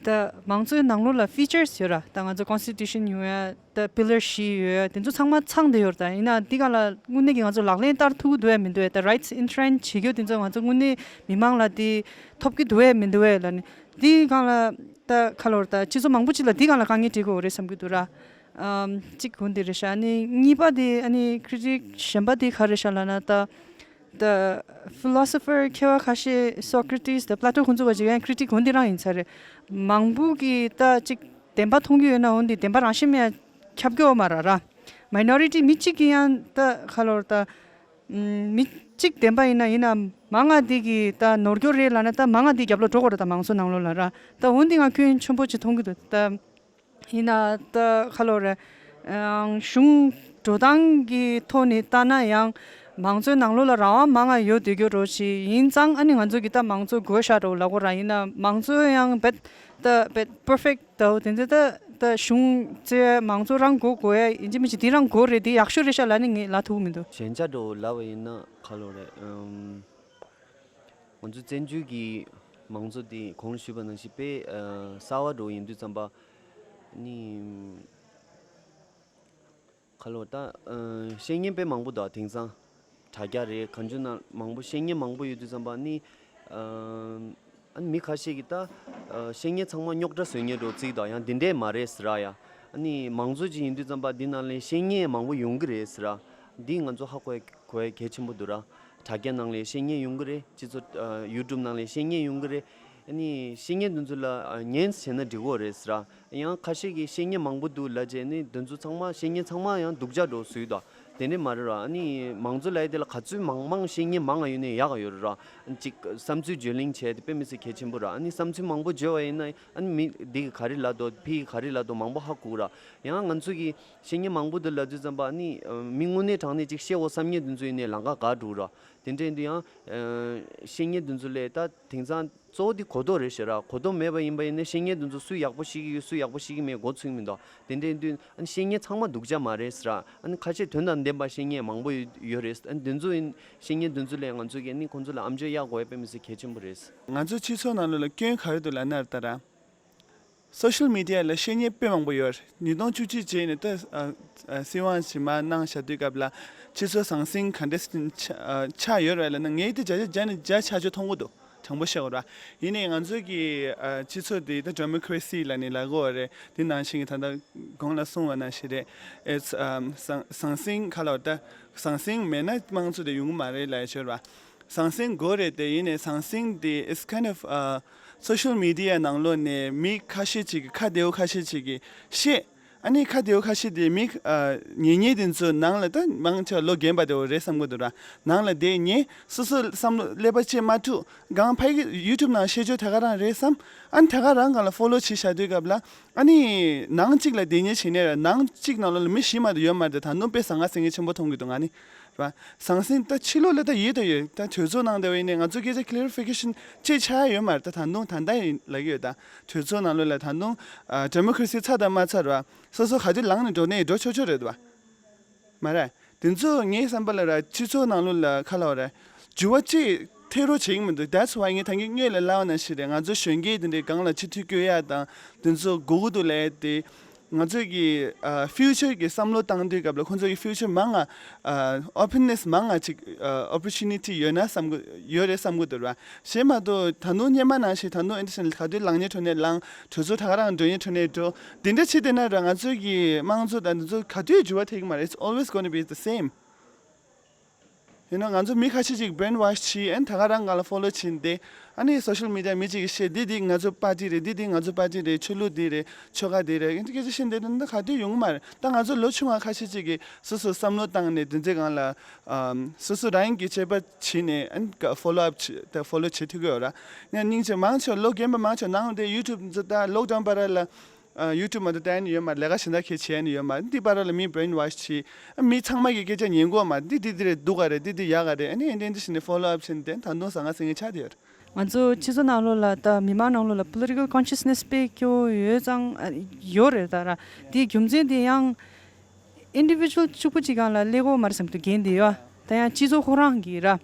ད་མང་གཙོའི་ནང་ལོགས་ལ་ཕི་ཅར་སི་ཡོད་ར། ད་ང་ཚོ་ཀོན་སི་ཊི་ཊུ་ཤན་ཡོད་ཡ། ད་པི་ལར་བཞི་ཡོད་ཡ། དེ་ཚོ་ཚང་མ་ཚང་བསྡད་ཡོད་ར། ད་ཡིན་ན་འདི་ག་ལ་དངོས་གནས་ཀྱི་ང་ཚོ་ལག་ལེན་བསྟར་ཐུབ་ཀྱི་འདུག་ཡ་མི་འདུག་ཡ། ད་རའིཊ་སི་ཨེན་ཤོ་རེན་སི་བྱེད་རྒྱུ་དེ་ཚོ་ང་ཚོ་དངོས་གནས་མི་མང་ལ་དེ་ཐོབ་ཀྱི་འདུག་ཡ་མི་འདུག་ཡ་ལབ་ནས་འདི་ག་ལ་ད་ག་ལབ་ར། ད་སྤྱི་ཚོགས་མང་པོ་ཅིག་ལ་འདི་ག་ལ་དཀའ་ངལ་འཕྲད་ཀྱི་ཡོད་རེད་བསམ་གྱི་འདུག་ར། ཨམ་གཅིག་དགོངས་དེ་རེད་ཤག་ཨ་ནི་གཉིས་པ་དེ་ཨ་ནི་ཀི་རི་ཊིག་གཞན་པ་དེ་ག་རེད་ཤག་ལབ་ན་ད། ད་ཕི་ལོ་སོ་ཕར་མཁས་པ་ཁ་ཤས་སོ་ཀི་རི་ཊིས་དང་པི་ལ་ཊོ་ཁོང་ཚོ་བ་ཅིག་ཡང་ཀི་རི་ཊིག་གོ་འདི་རང་ཡིན་ས་རེད། མང་པོ་གིས་ད་ཅིག་བདེན་པ་མཐོང་གི་ཡོད་ན་འོན་ཏེ་བདེན་པ་རང་བཞིན་མེད་ཡ་ཁྱབ་ཀྱི་ཡོད་མ་རེད་ར། མའི་ནོ་རི་ཊི་མི་གཅིག་གིས་ཡང་ད་ག་ལབ་ར་ད། མི་གཅིག་བདེན་པ་ཡིན་ན་ཡིན་ན་མང་ང་དེ་གིས་ད་ནོར་སྐྱོར་རེད་ལབ་ན་ད་མང་ང་དེ་རྒྱབ་ལོགས་འགྲོ་དགོས་རེད། ད་མང་གཙོ་ནང་ལོགས་ལ་ར་ད་འོན་ཏེ་ང་སྐྱོན་ཆེན་པོ་ཅིག་མཐོང་གི་འདུག་ད། ཡིན་ན་ད་ག་ལབ་རེད། ཨང་གཞུང་འགྲོ་སྟངས་ཀྱི་ཐོག་ནས་ལྟ་ན་ཡང་ མང་གཙོའི་ནང་ལོགས་ལ་རང་དབང་མང་ང་ཡོད་དེ་རྒྱུ་རོ་ཞིག་ཡིན་ཙང་ཨ་ནི་ང་ཚོ་གི་ད་མང་གཙོ་དགོས་ཤ་རོ་ལ་གོ་ར་ཡིན་ན་མང་གཙོ་ཡང་བེད་ད་བེད་པར་ཕེག་ད་དེ་ཚོ་ད་ད་གཞུང་ཚོས་མང་གཙོ་རང་དགོས་དགོས་ཡ་ཡིན་གཅིག་མིན་གཅིག་དེ་རང་དགོས་རེད་དེ་ཡག་ཤོས་རེད་ཤ་ལ་ནི་ངས་ལ་ཐུག་མི་འདུག་གཞན་ཆ་འགྲོ་ལབ་པ་ཡིན་ན་ཁ་ལོ་རེད། ཨམ། ང་ཚོ་བཙན་བྱོལ་གྱི་མང་གཙོ་འདི་གོང་ཞུས་པ་ནང་བཞིན་དཔེ་ཨ་གསར་བ་འགྲོ་ཡིན་དུས་ཙམ་པ་ནི། ཁ་ལོ་ད་ཨ་བཤད་མཁན་དཔེ་མང་པོ་འདུག་དེང་སང་དྲ་རྒྱ་རེད་གང་བྱུང་ན་མང་པོ་བཤད་མཁན་མང་པོ་ཡོད་དུས་ཙམ་པ་ནི་ཨ་ཨ་ནི་མི་ཁ་ཤས་ཀྱིས་ད་ཨ་བཤད་མཁན་ཚང་མ་རྙོག་དྲ་བཟོ་མཁན་འགྲོ་བརྩིས་འདུག་ཡང་འདི་འདྲས་མ་རེད་ཟེར་ཡ། ཨ་ནི་མང་གཙོ་ཅིག་ཡིན་དུས་ཙམ་པ་འདི་ནང་ལ་བཤད་མཁན་མང་པོ་ཡོང་གི་རེད་ཟེར་ཡ། འདི་ང་ཚོ་ཧ་གོ་ཡ་གོ་ཡ་གལ་ཆེན་པོ་འདུག་ར། དྲ་རྒྱ་ནང་ལ་བཤད་མཁན་ཡོང་གི་རེད། སྤྱི་ཚོགས་ཨ་ཡུ་ཊུབ་ནང་ལ་བཤད་མཁན་ཡོང་གི་རེད། ཨ་ནི་བཤད་མཁན་དེ་ཚོ་ལ་ཨ་ཉན་བྱས་ན་འགྲིག་གོ་རེད་ཟེར་ཡ། ཡང་ཁ་ཤས་ཀྱིས་བཤད་མཁན་མང་པོ་འདུག་ལབ་བྱས་ནི་དེ་ཚོ་ཚང་མ་བཤད་མཁན་ཚང་མ་ཡང་སྡུག་ཅག་འགྲོ་བཟོས་འདུག་དེ་འདྲས་མ་རེད་ར། ཨ་ནི་མང་གཙོ་ལབ་ཡ་དེ་ལ་ག་ཚོད་མང་མང་བཤད་མཁན་མང་ང་ཡོད་ནའི་ཡག་ག་ཡོད་རེད་ར། ཨ་ནི་གཅིག་བསམ་ཚུལ་བརྗོད་གླེང་བྱས་ཏེ་དཔེ་མི་སྲིད་གལ་ཆེན་པོ་ར། ཨ་ནི་བསམ་ཚུལ་མང་པོ་བརྗོད་པ་ཡིན་ན་ཨ་ནི་མི་འདི་གིས་ག་རེ་ལབ་འདུག་ཕ་གིས་ག་རེ་ལབ་འདུག་མང་པོ་ཧ་གོ་གི་ར། ཡང་ང་ཚོ་གི་བཤད་མཁན་མང་པོ་འདུག་ལབ་དུས་ཙམ་པ་ཨ་ནི་མི་དངོས་གནས་དྲང་གནས་ཅིག་བཤད་འོ་བསམ་མཁན་དེ་ཚོ་ཡིན་ནའི་ལམ་ཁ་བཀག་འགྲོ་གི་ར། དེ་འདྲས་ཡིན་དུས་ཡང་ཨ་བཤད་མཁན་དེ་ཚོ་ལས་ད་དེང་སང་གཙོ་བོ་དེ་གོ་རྟོགས་རེད་ཤག་ར། གོ་རྟོགས་མེད་པ་ཡིན་པ་ཡིན་ན་བཤད་མཁན་དེ་ཚོ་སུས་ཡག་པོ་ཤེས་ཀྱི་ཡོད་སུས་ཡག་པོ་ཤེས་ཀྱི་མེད་མགོ་ཚོས་མི་འདུག་དེ་འདྲས་ཡིན་དུས་ཨ་ནི་བཤད་མཁན་ཚང་མ་སྡུག་ཅག་མ་རེད་ཟེར་ར། ཨ་ནི་ཁ་ཤས་དོན་དང་ལྡན་པ་བཤད་མཁན་མང་པོ་ཡོད་ཡོད་རེད། ཨ་ནི་དེ་ཚོ་ཡིན་བཤད་མཁན་དེ་ཚོ་ལས་ང་ཚོ་གིས་ཨ་ནི་ཁོང་ཚོ་ལ་ཨམ་ཅོག་གཡར་དགོས་ཡ་དཔེ་མི་སྲིད་གལ་ཆེན་པོ་རེད། ང་ཚོ་སྤྱི་ཚོགས་ནང་ལོགས་ལ་སྐྱོན་ག་རེ་འདུག་ལབ་ན་ད་ར། སོ་ཤལ་མི་ཌི་ཡ་ལ་བཤད་མཁན་དཔེ་མང་པོ་ཡོད་རེད། ཉིས་སྟོང་བཅུ་གཅིག་རྗེས་ནས་ད་ཨ་ཨ་སྲིད་དབང་ཞིག་མར་གནང་བཞག་དུས་སྐབས་ལ་སྤྱི་ཚོགས་ཟང་ཟིང་ག་འདྲས་ཆགས་ཆགས་ཡོད་རེད་ལབ་ན་ངས་དེ་བརྒྱ་ཆ་བརྒྱ་ནས་བརྒྱ་ཆ་ཆོད་མཐོང་གི་འདུག་དྲང་པོ་བཤད་དགོས་ར། ཡིན་ནའི་ང་ཚོ་གི་ཨ་སྤྱི་ཚོགས་འདི་ད་ཌེ་མོ་ཀེ་རེ་སི་ལབ་ནས་ལབ་དགོས་པ་རེད། དེ་ནང་བཞིན་གྱི་ད་ལྟ་གོང་ལ་གསུངས་པ་ནང་བཞིན་རེད། ཨེ་ཨ་ཟང་ཟང་ཟིང་ག་ལབ་ད་ཟང་ཟིང་མེད་ན་དམངས་གཙོ་དེ་ཡོང་གི་མ་རེད་ལབ་ཡ་ཆོད་ར། ཟང་ཟིང་དགོས་རེད་དེ། ཡིན་ནའི་ཟང་ཟིང་དེ་it's kind of uh social media ནང་ལོགས་ནས་མི་ཁ་ཤས་ཅིག་གི་ཁ་བདེ་བོ་ཁ་ཤས་ཅིག་གིས་བཤད། ཨ་ནི་ཁ་བདེ་བོ་ཁ་ཤས་དེ་མི་ཨ་ཉན་མཁན་དེ་ཚོ་ནང་ལ་ད་མང་ཆེ་བ་ལོ་རྒན་པ་དེ་བོ་རེད་བསམ་གི་འདུག་ར། ནང་ལ་བསྡད་ཉན་སོ་སོ་བསམ་བློ་ཀླད་པ་བཅས་མ་ཐུབ་གང་ཕ་གི་ཡུ་ཊུབ་ནང་བཤད་ཆོག་ད་ག་རང་རེད་བསམ། ཨ་ནི་ད་ག་རང་སྒང་ལ་ཕོ་ལོ་བྱེད་བཞག་དུས་སྐབས་ལ་ཨ་ནི་ནང་གཅིག་ལ་བསྡད་ཉན་བྱེད་ནས་ར་ནང་གཅིག་ནང་ལོགས་ལ་མི་བཞི་མ་གཏོགས་ཡོད་མ་རེད། ད་དུང་དཔེ་ཟང་ངེ་ཟིང་ངེ་ཆེན་པོ་མཐོང་གི་འདུག་ང་ནི། ར། ཟང་ཟིང་ད་ཕྱི་ལོགས་ལ་ད་ཡོད་ད་ཡོད། ད་གྲོས་ཚོགས་ནང་དེ་བ་ཡིན་ནའི་ང་ཚོ་སྐད་ཆ་ཀི་ལེ་རི་ཕི་ཀེ་ཤན་ཅིག་ཆགས་ཡ་ཡོད་མ་རེད། ད་ད་དུང་ད་ལྟ་ཡིན་ལབ་ཀྱི་ཡོད། ད་གྲོས་ཚོགས་ནང་ལོགས་ལ་ད་དུང་ཨ་ཌེ་མོ་ཀེ་རེ་སི་ཚར་དང་མ་ཚར་བ་སོ་སོ་ག་དུས་ལངས་ནས་འགྲོ་ནའི་འགྲོ་ཆོག་ཆོག་རེད་བ། མ་རེད། དེ་ཚོ་ངའི་བསམ་པ་ལ་ར་སྤྱི་ཚོགས་ནང་ལོགས་ལ་ཁ་ལ་བ་རེད། འགྱུར་བ་ཅིག་ཐེབས་རོགས་བྱེད་ཀྱི་མི་འདུག That's why ངས་ད་གིན་སྔོན་ལ་ལབ་པ་ནང་བཞིན་རེད། ང་ཚོ་གཞོན་སྐྱེས་དེ་འདྲའི་སྒང་ལ་ཕྱི་ཐུག་བསྐྱོད་ཡ་དང་དེ་ཚོ་དགོས་ཀྱི་འདུག་ལབ་ཡ་དེ། ང་ཚོས་ཀྱི་ཨ་ཕིའུ་ཅར་གྱི་བསམ་བློ་བཏང་དུས་སྐབས་ལ་ཁོང་ཚོ་གི་ཕིའུ་ཅར་མང་ང་ཨ་ཨོ་པན་ནེ་སི་མང་ང་ཅིག་ཨ་ཨོ་པོར་ཅུ་ནི་ཊི་ཡོད་ན་བསམ་གི་ཡོད་རེད་བསམ་གི་འདུག་ར། གཞན་མ་གཏོགས་ད་དུང་སྔོན་མ་ནང་བཞིན་ད་དུང་ཨེ་འདྲ་བྱས་ནས་ག་དུས་ལངས་ཉེ་འགྲོ་ནས་ལངས། གྲོས་ཚོགས་ད་ག་རང་འགྲོ་ཉེ་འགྲོ་ནས་འགྲོ། དེ་འདྲ་བྱས་བསྡད་ན་ར་ང་ཚོའི་གི་དམངས་གཙོ་དང་འདི་ཚོ་ག་དུས་འགྱུར་བ་ཐེབས་ཀྱི་མ་རེད། It's always gonna be the same. ཡིན་ནའང་ང་ཚོ་མི་ཁ་ཤས་ཅིག་brainwash བྱས། ཨ་ནི་ད་ག་རང་སྒང་ལ་ཕོ་ལོ་བྱས་ཏེ། ཨ་ནི་སོ་ཤལ་མི་ཌི་ཡ་མི་གཅིག་གིས་བཤད། འདི་འདི་ང་ཚོ་པར་ཊི་རེད། འདི་འདི་ང་ཚོ་པར་ཊི་རེད། ཆོས་ལུགས་འདི་རེད། ཆོལ་ཁ་འདི་རེད། ཨ་ནི་སྐད་ཆ་བཤད་བསྡད་ན་ད་ག་དུས་ཡོང་གི་མ་རེད། ད་ང་ཚོ་ལོ་ཆུང་བ་ཁ་ཤས་ཅིག་གིས་སོ་སོ་བསམ་བློ་བཏང་ནས་འདི་ཚོའི་སྒང་ལ་ཨམ་སོ་སོ་རང་གི་དཔྱད་པ་བྱས་ནས་ཨ་ནི་ཕོ་ལོ་ཨབ་བྱེད་ད་ཕོ་ལོ་བྱེད་ཐུབ་ཀྱི་ཡོད་ར། ཡང་སྙིང་རྗེ་མང་ཆེ་བ་ལོ་རྒན་པ་མང་ཆེ་བ་ནང་དེ་ཡུ་ཊུབ་འཛུལ། ད་ལོག་ཌའོན་བར་ལ། ཨ་ཡུ་ཊུབ་མ་གཏོགས་ད་ཡོད་མ་རེད། ལས་ཀ་གཞན་དག་གས་བྱས་ནས་ཡོད་མ་རེད། འདི་བར་ལ་མི་brainwash བྱས། ཨ་མི་ཚང་མ་གི་སྐད་ཆ་ཉན་དགོས་མ་རེད། འདི་འདི་འདི་རེད་སྡུག་ག་རེད། འདི་འདི་ཡག་ག་རེད། ཨ་ནི་ཨེ་འདྲ་འདི་བྱས་ནས་ཕོ་ལོ་ཨབ་བྱས་ནས་དེ་ད་དུང་ཟང་ངེ་ཟིང་ངེ་ཆགས་བསྡད་ཡོད་རེད། ང་ཚོ་སྤྱི་ཚོགས་ནང་ལོགས་ལ་ད་མི་མང་ནང་ལོགས་ལ་political consciousness དཔེ་སྐྱོ་ཡོད་ཙང་ཨ་ཡོད་རེད། ད་ར་དེའི་རྒྱུ་མཚན་དེ་ཡང་individual གཅིག་པུ་གཅིག་སྒང་ལ་སླེབས་ཀྱི་ཡོད་མ་རེད་བསམ་གྱི་འདུག་འགན་དེ་ཡོད། ད་ཡང་སྤྱི་ཚོགས་ཁོ་རང་གི་ར།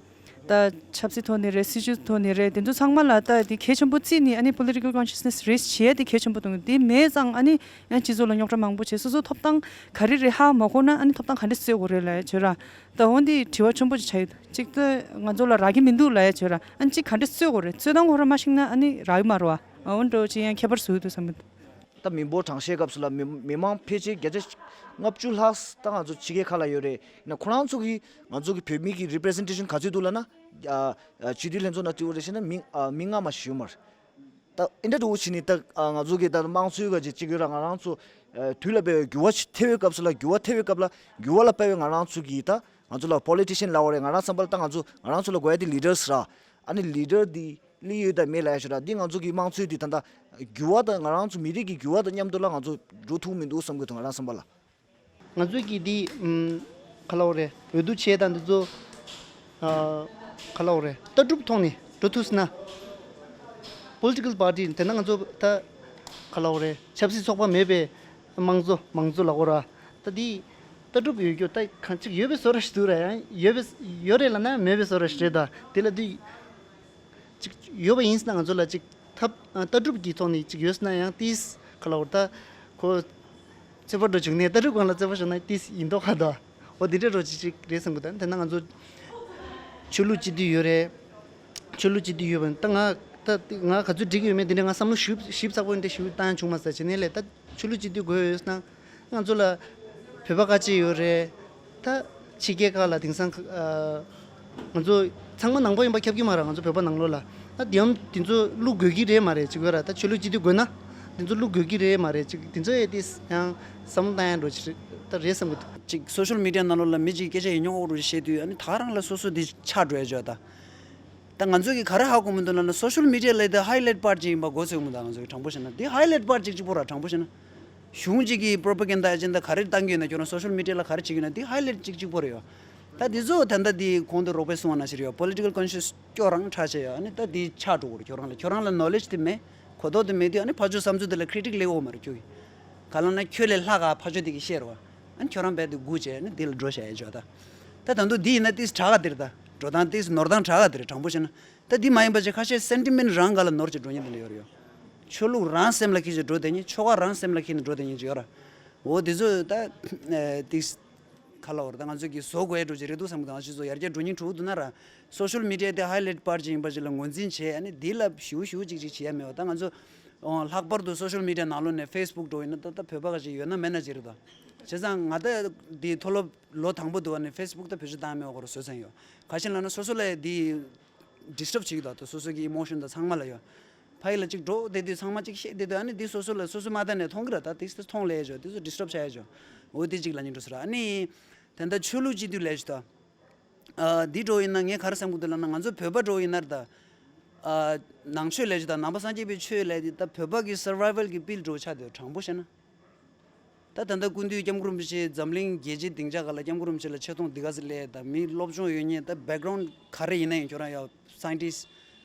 ད་ཆབ་སྲིད་ཐོག་ནས་རེད། སྲིད་ཇུས་ཐོག་ནས་རེད། དེ་ཚོ་ཚང་མ་ལ་ད་དེ་གལ་ཆེན་པོ་བརྩིས་ནས་ཨ་ནི་political consciousness raise བྱེད་ཡ་དེ་གལ་ཆེན་པོ་མཐོང་གི། དེ་མེད་ཙང་ཨ་ནི་ཡང་སྤྱི་ཚོགས་ལ་རྙོག་དྲ་མང་པོ་བྱེད། སོ་སོ་ཐོབ་ཐང་ག་རེ་རེད་ཧ་མ་གོ་ན་ཨ་ནི་ཐོབ་ཐང་ག་འདྲས་རྩོད་དགོས་རེད་ལབ་ཡ་བྱོས་ར། ད་འོ་འདི་དྲི་བ་ཆེན་པོ་ཅིག་ཆགས་ཡོད། གཅིག་ད་ང་ཚོ་ལ་རག་གི་མི་འདུག་ལབ་ཡ་བྱོས་ར། ཨ་ནི་གཅིག་ག་འདྲས་རྩོད་དགོས་རེད། རྩོད་སྟངས་ཁོ་རང་མ་ཤེས་ན་ཨ་ནི་རག་གི་མ་རེད་བ། འོ་འདྲ་བོ་ཅིག་ཡང་ཁྱད་པར་བཟོ་གི་འདུག་བསམ་གི་འདུག་ད་མི་འབོར་གྲངས་བཤེར་སྐབས་སུ་ལ་མི་མི་མང་ཕལ་ཆེར་བརྒྱ་ཆ་ལྔ་བཅུ་ལྷག་ད་ང་ཚོ་ཕྱི་རྒྱལ་ཁག་ལ་ཡོད་རེད། ཡིན་ན་ཁོ་རང་ཚོ་གིས་ང་ཚོ་གི་བོད་མི་གི་representation ག་ཚོད་འདུག་ལབ་ན། ཨ་ཨ་སྤྱི་འཐུས་ལྷན་ཚོགས་ནང་དེ་འོ་རེ་བཤད་ན་མི་ཨ་མི་ལྔ་མ་ཞིག་ཡོད་མ་རེད། ད་ཨིན་དྲ་འགྲོ་བྱས་ནས་ད་ཨ་ང་ཚོ་གི་ད་དམངས་གཙོའི་ག་ཅིག་གཅིག་གི་ར་ང་རང་ཚོ་ཨ་དུས་ལ་དཔག་པའི་འགྱུར་བ་ཞིག་ཐེབས་པའི་སྐབས་སུ་ལ་འགྱུར་བ་ཐེབས་པའི་སྐབས་ལ་འགྱུར་བ་ལ་དཔག་པའི་ང་རང་ཚོ་གི་ད་ང་ཚོ་ལ་politician ལབ་པ་རེད། ང་རང་བསམ་པ་ལ་ད་ང་ཚོ་ང་རང་ཚོ་ལ་དགོས་ཡ་དེ་leaders ར། ཨ་ནི་leader འདི་སླེབས་ཡོད་དང་མེད་ལབ་ཡ་ཞིག་ར། འདི་ང་ཚོ་གི་དམངས་གཙོའི་འདི་ད་ལྟ་འགྱུར་བ་དང་ང་རང་ཚོ་མི་རིགས་ཀྱི་འགྱུར་བ་དང་མཉམ་དུ་ལ་ང་ཚོ་འགྲོ་ཐུབ་མི་འདུག་བསམ་གི་འདུག་ང་རང་བསམ་པ་ལ། ང་ཚོས་ཀྱིས་འདི་ཨམ་ག་ལབ་དགོས་རེད། འོས་བསྡུ་བྱས་དང་འདི་ཚོ་ ཨ། ག་ལབ་དགོས་རེད། ལྟ་གྲུབ་ཐོག་ནས་འགྲོ་ཐུབ་སོང་ན། Political party དེ་ན་ང་ཚོ་ད་ག་ལབ་དགོས་རེད། ཆབ་སྲིད་ཚོགས་པ་མེད་པའི་དམངས་གཙོ་མང་གཙོ་ལབ་དགོས་ར། ད་འདི་ལྟ་གྲུབ་ཡོད་རྒྱུ་ད་གང་ཅིག་ཡོད་པའི་བཟོ་འདྲ་ཞིག་འདུག་ར། ཡང་ཡོད་པའི་ཡོད་རེད་ལབ་ན་མེད་པའི་བཟོ་འདྲ་ཞིག་རེད། ད་དེ་ལ་འདི་ཅིག་ཡོད་པ་ཡིན་ཟེར་ན་ང་ཚོ་ལ་ཅིག་ཐབས་ཨ་ལྟ་གྲུབ་ཀྱི་ཐོག་ནས་ཅིག་ཡོད་ཟེར་ན་ཡང་ཏིས་ག་ལབ་དགོས་རེད། ད་ཁོ་རྩོད་པ་འགྲོ་བྱུང་ནས་ལྟ་གྲུབ་སྒང་ལ་རྩོད་པ་བྱུང་ན་ཏིས་ཡིན་མདོག་ཁ་ད། འོ་འདི་འདྲ་རོ་ཅིག་ཅིག་རེད་བསམ་གི་འདུག་དེ་ན་ང་ཚོ་ཆོས་ལུགས་སྤྱི་འཐུས་ཡོད་རེད། ཆོས་ལུགས་སྤྱི་འཐུས་ཡོད་པ་ད་ང་ད་ང་ག་ཚོད་འགྲིག་གི་ཡོད་མེད་འདི་འདྲ་ང་བསམ་བློ་ཞིབ་ཞིབ་ཚགས་པོ་འདྲ་ཞིབ་བཏང་ཡང་བྱུང་མ་སོང་། བྱས་ནས་ལས་ད་ཆོས་ལུགས་སྤྱི་འཐུས་དགོས་ཡོད་ན་ང་ཚོ་ལ་བོད་པ་ཁ་ཆེ་ཡོད་རེད། ད་ཕྱི་རྒྱལ་ཁག་ལ་དེང་སང་ཨ་ང་ཚོ་ཚང་མ་ནང་པ་ཡིན་པ་ཁྱབ་ཀྱི་མ་རེད། ང་ཚོ་བོད་པ་ནང་ལོགས་ལ་ད་དེ་ཡང་དེ་ཚོ་བླུག་དགོས་ཀྱི་རེད་མ་རེད་ཅིག་ཡོད་ར། ད་ཆོས་ལུགས་སྤྱི་འཐུས་དགོས་ན་དེ་ཚོ་བླུག་དགོས་ཀྱི་རེད་མ་རེད་ཅིག་དེ་ཚོ་ཡས་དེ་ཡང་བསམ་བློ་བཏང་ཡ་འགྲོ་ཅིག་རེད། ད་རེད་བསམ་གི་འདུག་ཅིག་སོ་ཤལ་མི་ཌི་ཡ་ནང་ལོགས་ལ་མི་ཅིག་སྐད་ཆ་ཡིན་ཉོག་འོག་རུ་བཤད་དུས་ཨ་ནི་ད་ག་རང་ལ་སོ་སོ་དེ་ཆགས་འགྲོ་ཡ་ཅོག་ད། ད་ང་ཚོས་ཀྱི་ག་རེ་ཧ་གོ་མི་འདུག་ལབ་ན་སོ་ཤལ་མི་ཌི་ཡ་ལ་དེ་ཧའི་ལའིཊ་པར་ཅིག་ཡིན་པ་གོ་ཚོད་མི་འདུག་ང་ཚོས་ཀྱི་དྲང་པོ་བཤད་ན་དེ་ཧའི་ལའིཊ་པར་ཅིག་གཅིག་པོ་ར། དྲང་པོ་བཤད་ན་གཞུང་གཅིག་གི་པྲོ་པ་གན་ཌ་ཨེ་ཇེན་ཌ་ག་རེ་བཏང་གི་ཡོད་ན་ཁྱོད་རང་སོ་ཤལ་མི་ཌི་ཡ་ལ་ག་རེ་བྱེད་ཀྱི་ཡོད་ན་དེ་ཧའི་ལའིཊ་ཅིག་གཅིག་པོ་རེད་ཡོད། ད་དེ་ཚོ་ད་ལྟ་དེ་གོང་དུ་རོགས་པས་གསུངས་པ་ནང་བཞིན་རེད་ཡོད། པོ་ལི་ཊི་ཀལ་ཀོན་ཤི་ཡས་སྐྱོ་རང་ཁྲག་ཆེ་ཡོད། ཨ་ནི་ད་དེ་ཆགས་འགྲོ་གི་རེད། ཁྱོད་རང་ལ་ཁྱོད་རང་ལ་ནོ་ལེ་ཇི་དེ་མེད། གོ་རྟོགས་དེ་མེད་དུས་ཨ་ནི་ཕར་ཕྱོགས་བསམ་ཚུལ་དེ་ལ་ཁི་རི་ཊིག་སླེབས་ཡོད་མ་རེད་ཁྱོད་ཀྱིས། ག་ལབ་ན་ཁྱོད་ལས་ལྷག་ག་ཕར་ཕྱོགས་དེ་གིས་བཤད་རེད་བ། ཨ་ནི་ཁྱོད་རང་རྦད་དེ་སྒུག་བྱས་ཨ་ནི་དེ་ལ་འགྲོ་བྱ་ཡ་ཅོག་ད། ད་ད་དུང་འདི་ཡིན་ན་ཏིས་དྲག་ག་དེ་རེད། ད་འགྲོ་སྟངས་ཏིས་ནོར་སྟངས་དྲག་ག་དེ་རེད། དྲང་པོ་བཤད་ན། ད་འདི་མ་ཡིན་པ་ཅིག་ཁ་ཤས་སེན་ཊི་མེན་ཊི་རང་སྒང་ལ་ནོར་བྱས་འགྲོ་མཁན་དེ་འདྲ་ཡོད་རེད་ཡོད། ཆོས་ལུགས་རང་སེམས་ལ་འཁྱེར་བྱས་འགྲོ་བསྡད་མཁན། ཆོལ་ཁ་རང་སེམས་ལ་འཁྱེར་ནས་འགྲོ་བསྡད་མཁན་ཅིག་ཡོད་ར། འོ་དེ་ཚོ་ད་ཨེ་ཏིས་ག་ལབ་དགོས་རེད། ད་ང་ཚོ་གིས་བཟོ་དགོས་འགྲོ་ཅིག་རེད་འདུག་བསམ་གི་འདུག་ང་ཚོ་ཚོ་ཡར་རྒྱས་འགྲོ་མཁན་འགྲོ་གི་འདུག་ན་ར། སོ་ཤལ་མི་ཌི་ཡ་དེ་ཧའི་ལའིཊ་པར་ཅིག་ཡིན་པ་ཅིག་ལ་ངོས་འཛིན་བྱས་ཨ་ནི་འདི་ལ་ཞུ་ཞུ་ཅིག་ཅིག་བྱེད་ཡ་མེད་པ། ད་ང་ཚོ་ཨོ་ལྷག་པར་དུ་སོ་ཤལ་མི་ཌི་ཡ་ནང་ལོགས་ནས་ཕེ་སི་བུག་འགྲོ་ཡིན་ན་ད་ལྟ་བོད་པ་ཁ་ཤས་ཡོད་ན་མེད་ན་ཅིག་རེད་ད། བྱས་ཙང་ང་ད་འདི་མཐོ་སློབ་ལོ་དང་པོ་འདུག་བ་ནས་ཕེ་སི་བུག་ད་བེད་སྤྱོད་བཏང་མེད་པ་ཁོ་རང་བཟོས་ཚར་ཡོད། ག་ཤེད་ལབ་ན་སོ་སོ་ལ་འདི་ཌིས་ཊབ་བྱེད་ཀྱི་འདུག་ད་སོ་སོ་གི་ཨི་མོ་ཤན་དང་ཚང་མ་ལ་ཡོད། ཕ་ཡི་ལ་ཅིག་འགྲོ་བསྡད་དུས་ཚང་མ་ཅིག་བཤད་བསྡད་དུས་ཨ་ནི་འདི་སོ་སོ་ལ་སོ་སོ་མ་ལྟ་ནས་མཐོང་གི་ར། ད་དེ་མཐོང་ལས་ཡ་ཅོག་དེ་ཚོ་ཌིས་ཊབ་བྱ་ཡ་ཅོག་འོ་དེ་ཅིག་ལབ་སྙིང་འདོད་སོང་ར། ཨ་ནི་དེ་འདྲ་ཆོས་ལུགས་སྤྱི་འཐུས་ལས་ཅིག་ད། ཨ་འདི་འགྲོ་ཡིན་ན་ངས་ག་རེ་བསམ་གི་འདུག་ལབ་ན་ང་ཚོ་བོད་པ་འགྲོ་ཡིན་ན་ར་ད། ཨ་ནང་ཆོས་ལས་ཅིག་ད་ནང་པ་སངས་རྒྱས་པའི་ཆོས་ལས་དེ་ད་བོད་པ་གི་སར་ཝའི་ཝལ་གི་ཨི་པིལ་འགྲོ་ཆགས་འདུག་དྲང་པོ་བཤད་ན། ད་ད་ལྟ་སྐུ་མདུན་སྐྱབས་མགོན་རིན་པོ་ཆེ་འཛམ་གླིང་རྒྱལ་སྤྱིའི་སྡིངས་ཆ་སྒང་ལ་སྐྱབས་མགོན་རིན་པོ་ཆེ་ལ་ཆེ་མཐོང་འདི་ག་ཚོད་སླེབས་དང་མི་སློབ་སྦྱོང་ཡོད་མཁན་ད་བེག་གྷ་རའུན་ཌི་ག་རེ་ཡིན་ན་ཡང་ཁྱོད་རང་ཡང་སའིན་ཊིསི་